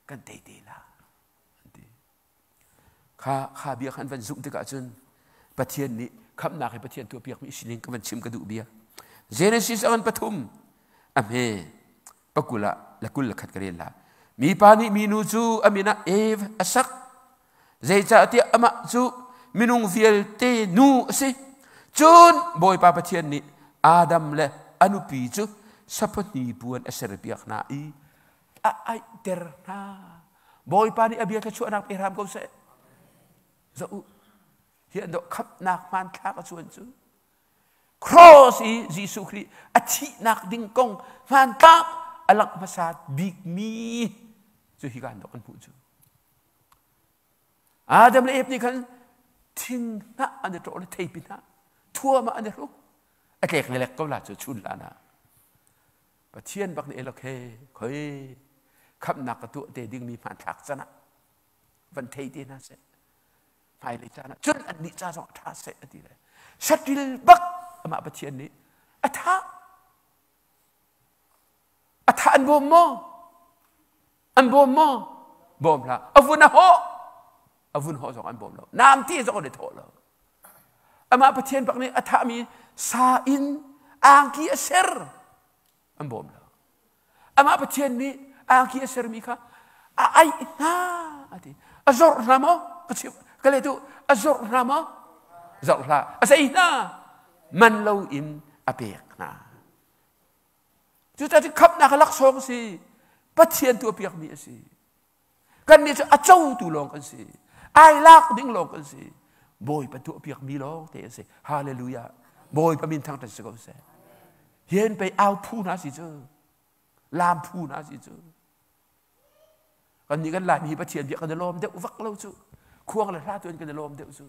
kan tei te la. An ti. Kha kha bia khan van zumh tikah cun Pathian nih khamhnak hi Pathian tuahpiakmi sining ka van chim ka duh bia. Genesis a van pathum a hme pakul ah le kul le khat ka rel la. Mipa nih minu cu a min ah Eve a sak. Zeicahtiah amah cu minung vialte nu a si. Cun Bawipa Pathian nih Adam le a nupi cu saphahni puan a serpiak hna i a aihter hna. Bawipa nih a bia thluachuahnak pe hram ko seh. Zoh u, hi an dawh khamhnak hmanthlak a cuan cu. Cross i Jesuh Khrih a thihnak ding kong hmantlak a langh hmasa bikmi cu hi kan dawh kan hmuh cu. Adam le Eve nih khan thing hnah an i ṭawh le theipi hnah thuam ah an i hruk. A tlek le lek ko la cu chun hlan ah. Pathian bak nih elok he khoi khamhnak ka tuah te dingmi hmanthlak can ah van thei te hna seh. Hmailei caan ah cun annih ca zong a ṭha seh a ti le saṭil bak amah Pathian nih a thah. A thah an bawm maw? An bawm maw? Bawm hlah. A vun a hawh. A vun hawh zong an bawm lo. Nam ti zong an i thawh lo. Amah Pathian bak nih a thahmi sa in angki a ser. An bawm lo. Amah Pathian nih angki a sermi kha a aih hna a ti. A zorh hna maw? Ka chim ka le tu a zorh hna maw? Zorh hlah. A zei hna? Man lo in a pek hna. Cucaah khamhnak a laksawng a si. Pathian tuahpiakmi a si. Kannih cu a cotu lawng kan si. Ai lak ding lawng kan si. Bawipa tuahpiakmi lawng te an si. Hallelujah. Bawipa min thangṭhat si ko seh. Hian pei au phu hna si cu. Lam phu hna si cu. Kannih kan Laimi hi Pathian bia kan i lawm deuh vak lo cu. Khuang le hla tu in kan i lawm deuh cu.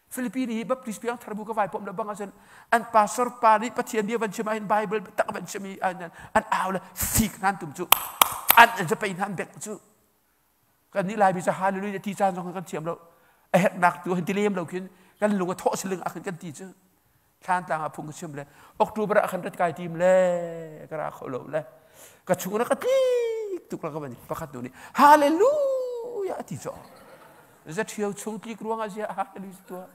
Philippine hi Baptist piang thar bu ka vai pom le bang ahcun an pastor pa nih Pathian bia van chim ahhin Bible tak van chim i an an au le fik hnan tum cu an an zapei hnan bek cu kan nih Laimi cu hallelujah ti caan zong kan thiam lo a herhnak tu han ti lem lo khin kan lung a thawh siling ah khin kan ti cu thlan tlang ah phung ka chim le October ah khan rat kai tim le ka ra kho lo le ka chung na ka tlik tuk la ka van pakhat nu nih hallelujah ti cu za ṭhio chung tlik ruangah zia hallelujah tuah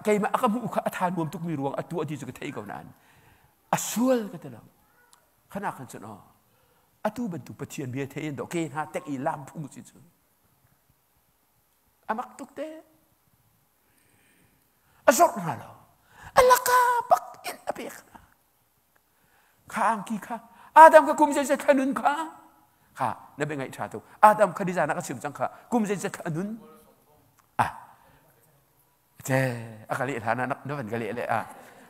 keimah a ka hmuh kha a tha nuam tukmi ruang a tuah ti cu ka thei ko nain a sual ka ti lo khana khan cun aw atu bantuk Pathian bia thei in do ke hna tek i lam phung si cu A mak tuk te. A zorh hna lo. A laka bak in a pek hna. Kha angki kha Adam ka kum zeizat thla nun kha kha na bia ngaih ṭha tuk. Adam kha nizan ah ka chim cang kha kum zeizat thla nun ah ce a ka leh hlan ah na van ka leh le ah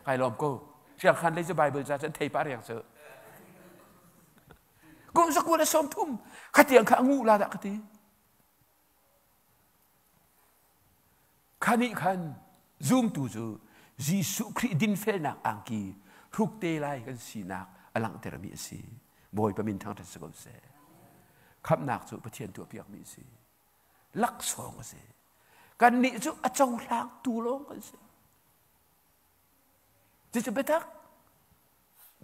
kai lawm ko. Siang khan lei cu Bible ca cun thei pa riang cu. Kum zakua le 30 khatiang kha a ngu la dah ka ti. Kha nih khan zumtu cu Jesuh Khrih dinfelnak angki hruk te lai kan sinak a langhtermi a si. Bawipa min thangṭhat si ko seh. Khamhnak cu Pathian tuahpiakmi a si. Laksawng a si. Kannih cu a cohlangtu lawng kan si. Cucu biatak.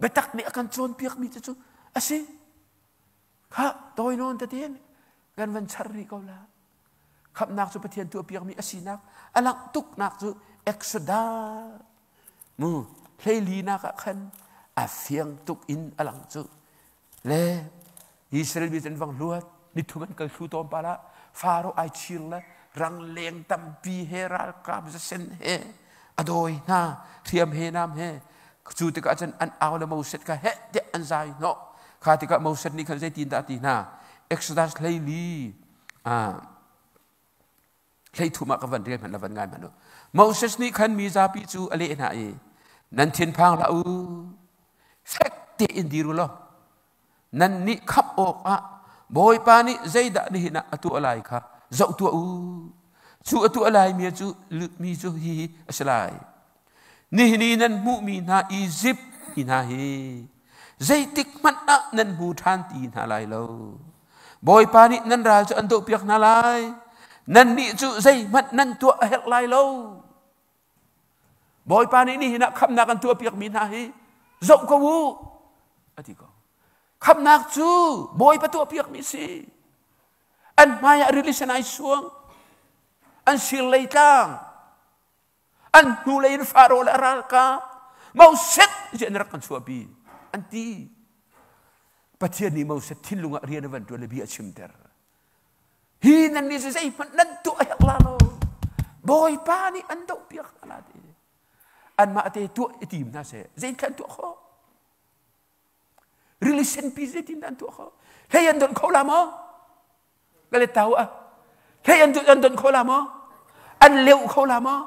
Biatak nih a kan cawnpiakmi cu a si. Kha tawi nawn tete kan van char rih ko la. Khamhnak cu Pathian tuahpiakmi a sinak a langh tuknak cu Exodus mu hleilinak ah khan a fiang tuk in a lang cu. Le Israel mi cu an vang luat nithum an kal thlu tawn pala Faro ai chir le rangleng tampi he ralkap zasen he a dawi hna hriam he nam he cu tikah cun an au le Moses kha heh tiah an zai hnawh kha tikah Moses nih khan zeitin dah a ti hna Exodus 14 13 ah ka van rel hmanh la van ngai hmanh u Moses nih khan mi zapi cu a leh hna i nan thinphang hlah u fek tein dir u law nan nih khamh awkah Bawipa nih zeidah nihin ah a tuah lai kha zoh tuah u cu a tuah lai mi cu mi cu hihi a si lai nihin i nan hmuhmi hna Izipt mi hna hi zeitik hmanh ah nan hmu ṭhan ti hna lai lo Bawipa nih nan ral cu an dohpiak hna lai nannih cu zeihmanh nan tuah a herh lai lo Bawipa nih nihin ah khamnak an tuahpiakmi hna hi zoh ko u a ti ko khamnak cu Bawipa tuahpiakmi si an hmai ah rili sen ai suang an sir lei tlang an hnulei in Faro le a ralkap Moses ti an rak kan chuahpi an ti Pathian nih Moses thinlung ah rian a van ṭuan le bia a chimter hi nan nih zeihmanh nan tuah herh la lo Bawipa nih an dohpiak hna la ti anmah te tuah i tim hna seh zeithla an tuah khawh rili senpi zeitin dah an tuah khawh hlei an donh kho la maw ka le tau a hlei an an donh kho la maw an leuh kho la maw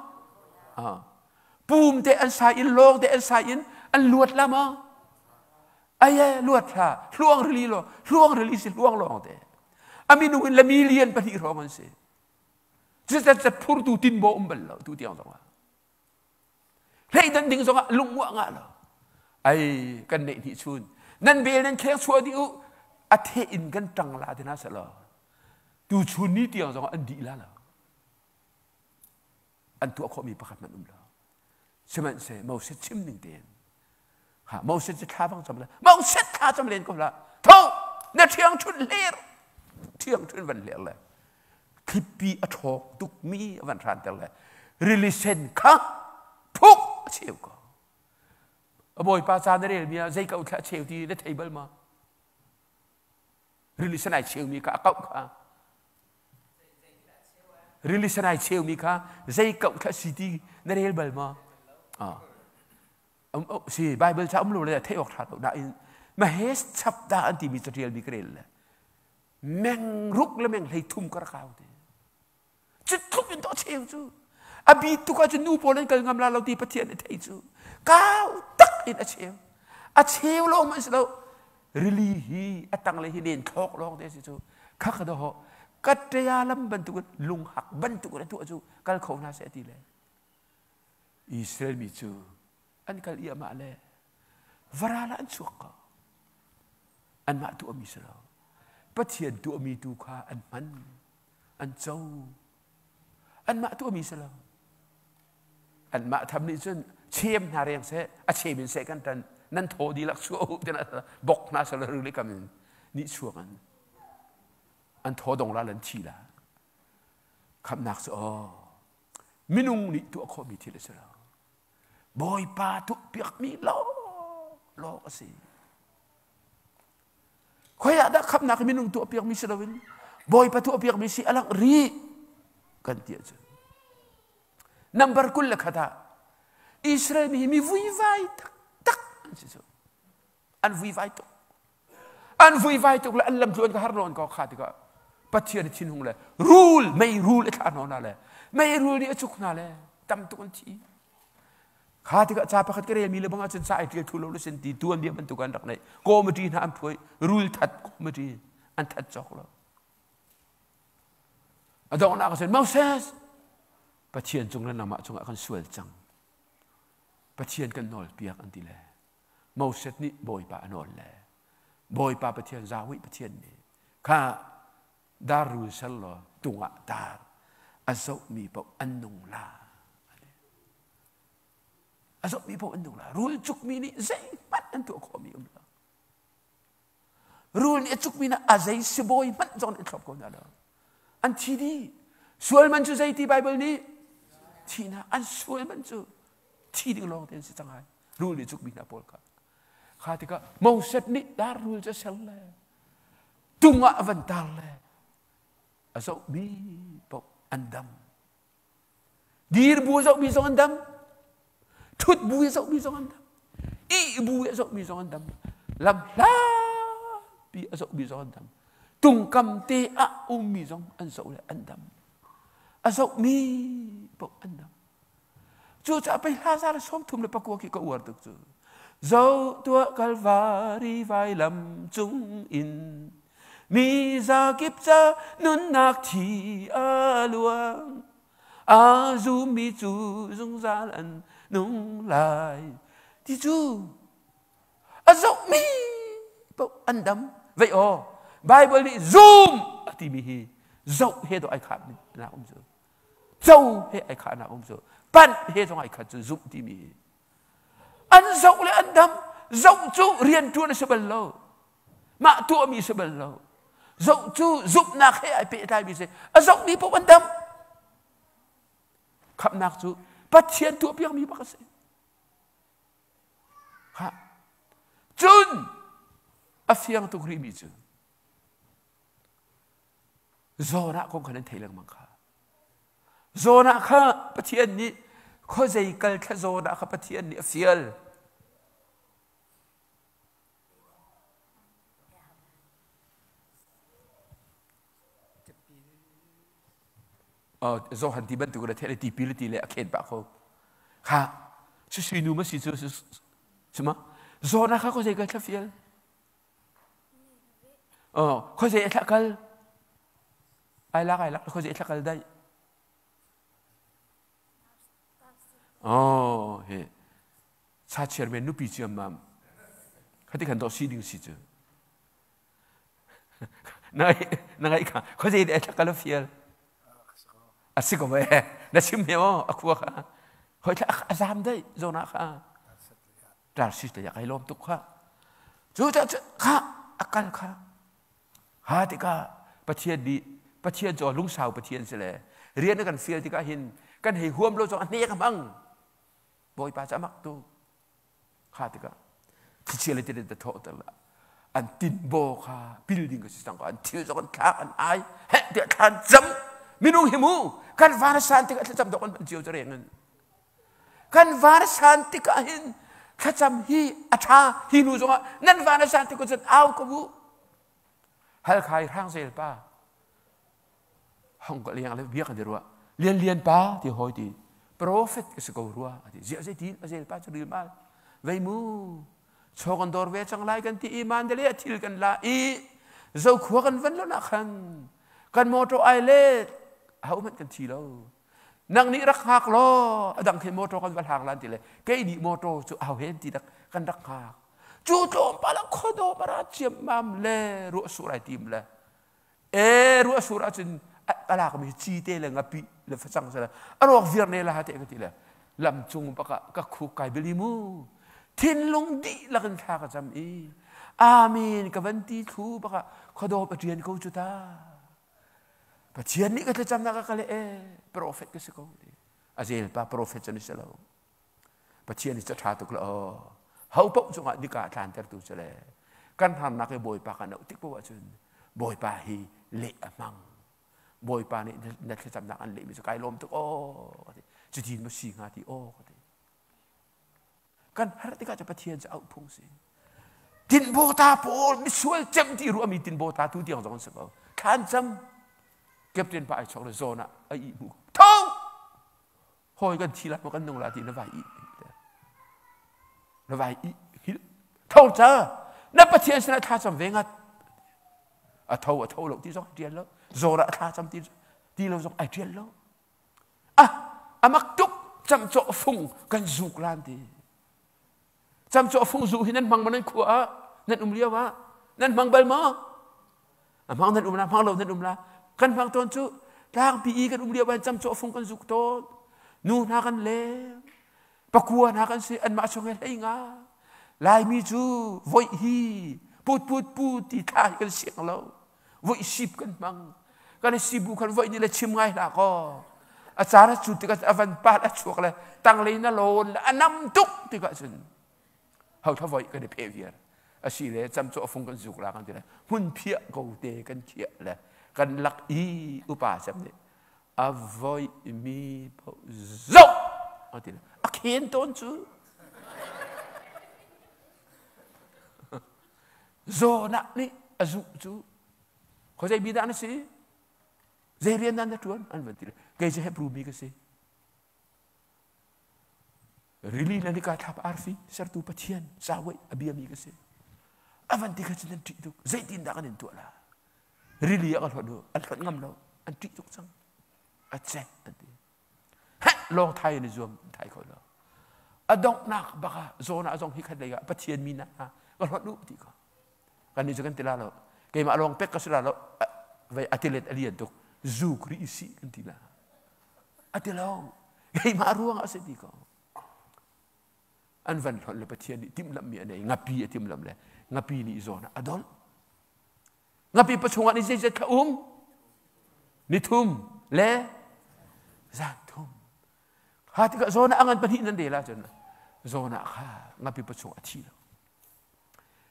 pum te an sai in lawng te an sai in an luat la maw aye luat hla hluang rili lo hluang rili si hluang lawng te a minung in la million pahnih hrawng an si cucat phurtu tinbo um bal lo tu tiang zong ah Hleidan ding zongah lungmuah ngah lo. Ai kan neih hnih chun. Nan bel nan kheng chuah dih u. A the in kan ṭang la ti hna selaw. Tu chun ni tiang zongah an dih la lo. An tuah khawhmi pakhat hmanh um lo. Sihmanhseh Moses chim ning tein ha Moses cu thla bang cam le Moses thla cam len ko hlah. Tho na ṭhiang ṭhun hler ṭhiang ṭhun van hler le thlipi a ṭhawng tukmi a van hranter le rili sen kha phuk a cheu ko. A bawipa ca na relmi ah zei ko thla a cheu ti na thei bal ma? Rili sen ai cheumi kha a kauh kha. Rili sen ai cheumi kha zei kauh thla si ti na rel bal ma? Ah. Si Bible ca um lo le theih awk ṭha lo nain Mahes chapta an timi caṭial mi ka rel le meng ruk le meng hlei thum ka rak au te cu tluk in to cheu cu a bi tuk ahcun nu pawl an kal ngam la lo ti Pathian a thei cu kau tak in a cheu a cheu lawng man si lo rili hi a tang le hi len thlok lawng te si cu kha ka do ho Katṭaya lam bantukin lunghak bantukin a tuah cu kal kho hna seh ti le Israel mi cu an kal i amah le varal ah an chuak ko. Anmah tuahmi si lo. Pathian tuahmi tu kha an hman, an co. Anmah tuahmi si lo. Anmah tham nih cun chem hna reng seh, a chem in seh kan tan, nan thaw dihlak chuah u tina bok hna sal rili kam in nih chuak an an thaw dong la lan thi la. Khamnak cu aw minung nih tuah khawhmi thil a si lo. Bawipa tuahpiakmi lawnglawng a si. Khoi ah dah khamnak minung tuahpiakmi si loin Bawipa tuahpiakmi si a langh rih kan ti ahcun number 21 ah Israel mi hi mi vuivai taktak an si cu. An vuivai tuk. An vuivai tuk le an lam tluan ka har nawn ko kha tikah Pathian i thinhung le rul mei rul a thlah hna le mei rul nih a cuk hna le tam tuk an thi. Kha tikah ca pakhat ka relmi le bang ahcun ca ai ṭial thu lo le sin ti tuanbia bantuk an rak neih. Committee hna an phuai rul that committee an that cawk lo. A donghnak ah cun Moses Pathian cung le nangmah cungah kan sual cang. Pathian kan nawl piak an ti le Moses nih Bawipa a nawl le Bawipa Pathian Yahweh Pathian nih kha dar rul ser law tungah dar a zohmi paoh an nung la. A zohmi paoh an nung la. Rul cukmi nih zeihmanh an tuah khawhmi um lo. Rul nih a cukmi na a zei sibawi hmanh zong nih thlop ko hna lo. An thi dih. Sual man cu zei ti Bible nih? Thihnak. An sual man cu thi ding lawng te an si cang ai. Rul nih cukmi hna pawl kha. Kha tikah Moses nih dar rul cu a ser le tung ah a van tar le a zohmi paoh an dam. Dir bu a zohmi zong an dam. Ṭhut bu a zohmi zong an dam. Ih bu a zohmi zong an dam. Lam hlapi a zohmi zong an dam. Tungkam te ah ummi zong an zoh le an dam. A zohmi paoh an dam. Cucaah pei hla za le 39 khi ka uar tuk cu. Zo tuah Kalvari vailam cung in mi zakip ca nunnak thi a luang a zummi cu zungzal an nung lai ti cu a zohmi paoh an dam vei aw Bible nih zum a timi hi zoh he dawh ai khah nak um cu co he ai khah nak um cu panh he zong ai khat cu zumh timi hi an zoh le an dam zoh cu rian ṭuan a si bal lo mah tuahmi si bal lo zoh cu zumhnak he ai pehtlaimi si a zohmi paoh an dam khamhnak cu Pathian tuahpiakmi bak a si ha cun a fiang tuk rihmi cu Jonah kong kha nan thei lengmang kha. Jonah kha Pathian nih khuazei kal thla Jonah kha Pathian nih a fial. Johan ti bantuk na theh tipil ti le a khen pah kho. Kha sui nu ma si cu cuma Jonah kha khuazei kal thla fial. Khuazei a thlah kal? Ai lak ai lak khuazei a thlah kal dai. Oh he cha chairman nupi ciam mam. Khati khan to si ding si cu. Na na ngai kha khuazei a thlah kal a fial. A si ko ve. Na chim he o a khua kha. Hoi thla a zam dai zona kha. Tarsis te kai lawm tuk kha cu ca kha a kal kha ha tikah Pathian nih Pathian cu lungsau Pathian si le rian a kan fial tikah hin kan hei huam lo zong a hnek a hmang Bawipa cu a mak tu kha tikah thlichia le tilet thawh ter la an tinbaw kha pil ding ka si cang ko an thil zong an thlak an ai heh tiah thlan cam minung hi mu kan van a san tikah thlacam dok an hman cio cu reng in Kan van a san tikah hin thlacam hi a ṭha hi nu zongah nan van a san tik cun au ko u. Halkha i Hrangzel pa hong ka liang le bia kan i ruah. Lian Lian pa ti hawi ti prophet ka si ko rua ati ziah zeitin a zel pa cu ril mal vei mu chaw kan dor ve cang lai kan ti i mandale a thil kan la i zokhua kan van lo nak khan. Kan motor ai let ho hmanh kan thi lo. Nang nih rak hngak law a dang khin motor kan va hlang lan ti le kei nih motor cu au hen ti dak kan rak hngak. Cu tlawmpal ah khuadawm a ra ciammam le ruah sur ai tim le e ruah sur ahcun a lakmi cite le ngapi le facang sala a rawk viar ne la te ka ti le lam cung bak ah ka khuk kai bili mu thinlung dihlak in thla ka cam i amen ka van ti thlu bak ah khuadawm a ṭian ko cu ta Pathian nih ka thlacamnak a ka leh e profet ka si ko ti a zel pa profet cu ni si lo Pathian hi ca ṭha tuk la aw ho paoh cungah nika a tlantertu cu le kan harnak i Bawipa kan auh tik paoh ahcun Bawipa hi leh a hmang Bawipa nih na thlacamnak an lehmi cu kai lawm tuk aw ka ti cutin maw si hnga ti aw ka ti kan har tikah cu Pathian cu auh phung si tinbawta pawl misual cem ti ruahmi tinbawta tu tiang zong an si ko thlan cam captain pa ai chok le zawn ah a ih mu tho hawi kan thi lai maw kan nung la ti na vai i na vai i hil tho ca na pathian sinah thla cam ve ngat a tho a tho lo ti zong ai tial lo zawr ah thla cam ti ti lo zong ai tial lo ah amak tuk camcawh fung kan zuk lan ti camcawh fung zu hi nan hmang ma nan khua ah nan um lio ah nan hmang bal maw a hmang nan um la hmang lo nan um la kan hmang tawn cu tlangpi i kan um lio ah camcawh fung kan zuk tawn nu hna kan leng pakua hna kan si anmah chung he hlei nga laimi cu voih hi put put put ti thla hi kan siang lo voih sip kan hmang kan i sibu khan voih nih le chim ngai hlah kaw a caan a cu tikah a van pat a chuak le tanglei na lawn le a nam tuk tikah cun ho tha voih kan i pheh viar a si le camcawh fung kan zuk la kan ti le hmun phiah ko te kan khiah le kan lak i upa cem nih a voih mi paoh zoh a ti le a khen tawn cu Jonah nih a zuh cu khuazei mi dah na si zei rian dah na ṭuan an van ti le kei cu Hebrew mi ka si rili le nika thlap arfi sertu Pathian Yahweh a biami ka si a van ti kha cun an ṭih tuk zeitin dah kan in tuah la rili ah ka hlonh u an hlonh ngam lo an ṭih tuk cang a cek an ti heh lawng thai in i zuam thai kho lo a donghnak bak ah zawn ah zong hi khat lei ah Pathian mi na ka hlawt u ti ko kan nih cu kan ti la lo keimah lawng pek ka si la lo vei a tilet a lian tuk zuk ri si kan ti la a ti lo keimah ruang ah a si ti ko an van hlawt le Pathian nih timhlamh mi a nei ngapi a timhlamh le ngapi nih zawn ah a dolh Ngapi pachung ah ni zeizat kha um? Ni thum le zan thum. Kha tikah zawn ah a ngan pahnih nan rel ahcun zawn ah kha ngapi pachung a thi lo.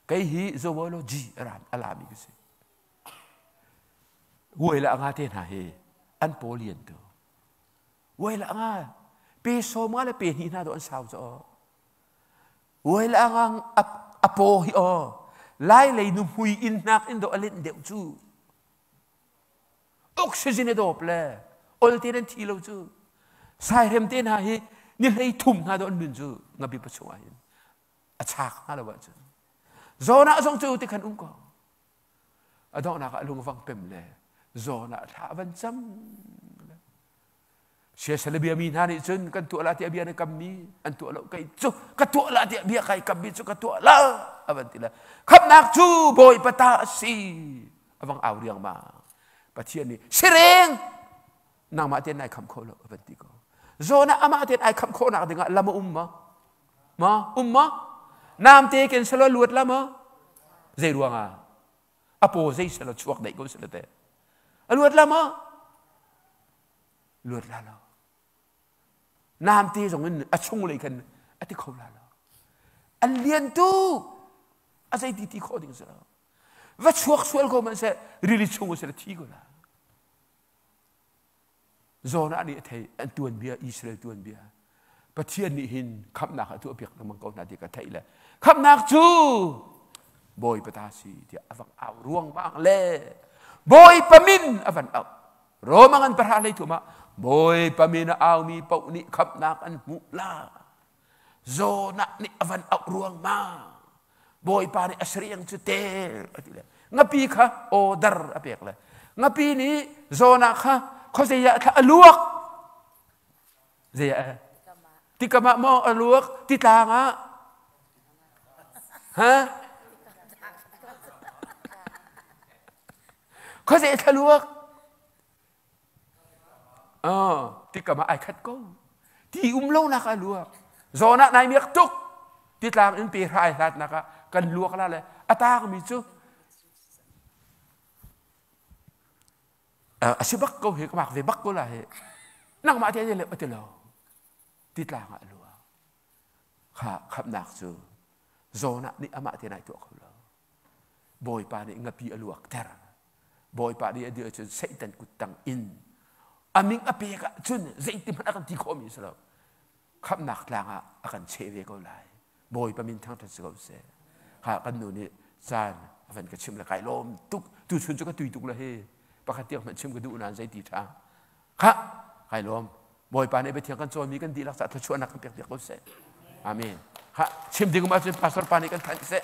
Kei hi zoology a lami ka si. Vuai le a nga te hna hi an paw lian tu. Vuai le a nga pe sawm nga le pe hnih hna do an sau caw. Uai le angang a paw hi aw lai lei nu hmui in hnak in dawh a linh deuh cu oxygen a dawp le ol te nan thi lo cu sairem te hna hi ni hlei thum hna dawh an nun cu ngapi pa chung ah hin a chak hna lo ahcun zawn ah zong cu ti khan um ko a donghnak ah lungvang pem le zawn ah thla van cam Siasal bia mi hna nih cun kan tuah la tiah bia na kammi an tuah lo kei cu ka tuah la tiah bia kai kammi cu ka tuah la a van ti le khamnak cu Bawipa ta a si a vang au riangmang Pathian nih sireng nangmah tein nai khamh kho lo a van ti ko zawn ah amah tein ai khamh khawhnak dingah lam a um ma ma um ma namte ken salo luat la ma zei ruangah a paw zei selo chuak dei ko selo te a luat la ma luat la lo namte zong in a chung lei khan a ti kho la lo an lian tu a zei ti ti khawh ding si lo va chuak sual ko man seh rili chung se thi ko la Jonah nih a thei an tuan bia Israel tuan bia Pathian nih hin khamnak a tuah piak lengmang ko hna ti ka theih le khamnak cu Bawipa ta si tiah a vang au ruangmang le Bawipa min a van au Roma ngan pahra hlei thum ah Bawipa min a aumi paoh nih khamnak an hmuh la Jonah nih a van auh ruangmang Bawipa nih a sariang cu tel a ti le ngapi kha order a pek le Ngapi nih Jonah kha khuazei ah thla a luak. Zei ah? Tikam ah maw a luak? Titlang ah? Ha? Khuazei thla luak? Tikam ah ai khat ko. Ti um lonak ah luak. Jonah nai miak tuk. Titlang in pe hrai hlatnak ah kan luak la le a taangmi cu a si bak ko hi ka mak ve bak ko la hi. Nangmah te le ti lo. Titlang ah luak. Kha khamnak cu Jonah nih amah te nai tuah kho lo. Bawipa nih ngapi a luakter. Bawipa nih a dir ahcun Satan kuttang in a ming a pek ahcun zeiti hmanh a kan ti khawhmi a si lo. Khamhnak tlang ah a kan cheh ve ko lai. Bawipa min thangṭhat si ko seh. Kha kan nu nih caan a van ka chimh le kai lawm tuk. Tuchun cu ka tui tuk le hi. Pakhat tiang hmanh chim ka duh nain zeiti ṭha. Khah, kai lawm. Bawipa nih biathiang kan cawnmi kan dihlak caah thluachuahnak kan pek piak ko seh. Amen. Khah, chim ding um ahcun pastor pa nih kan thanh seh.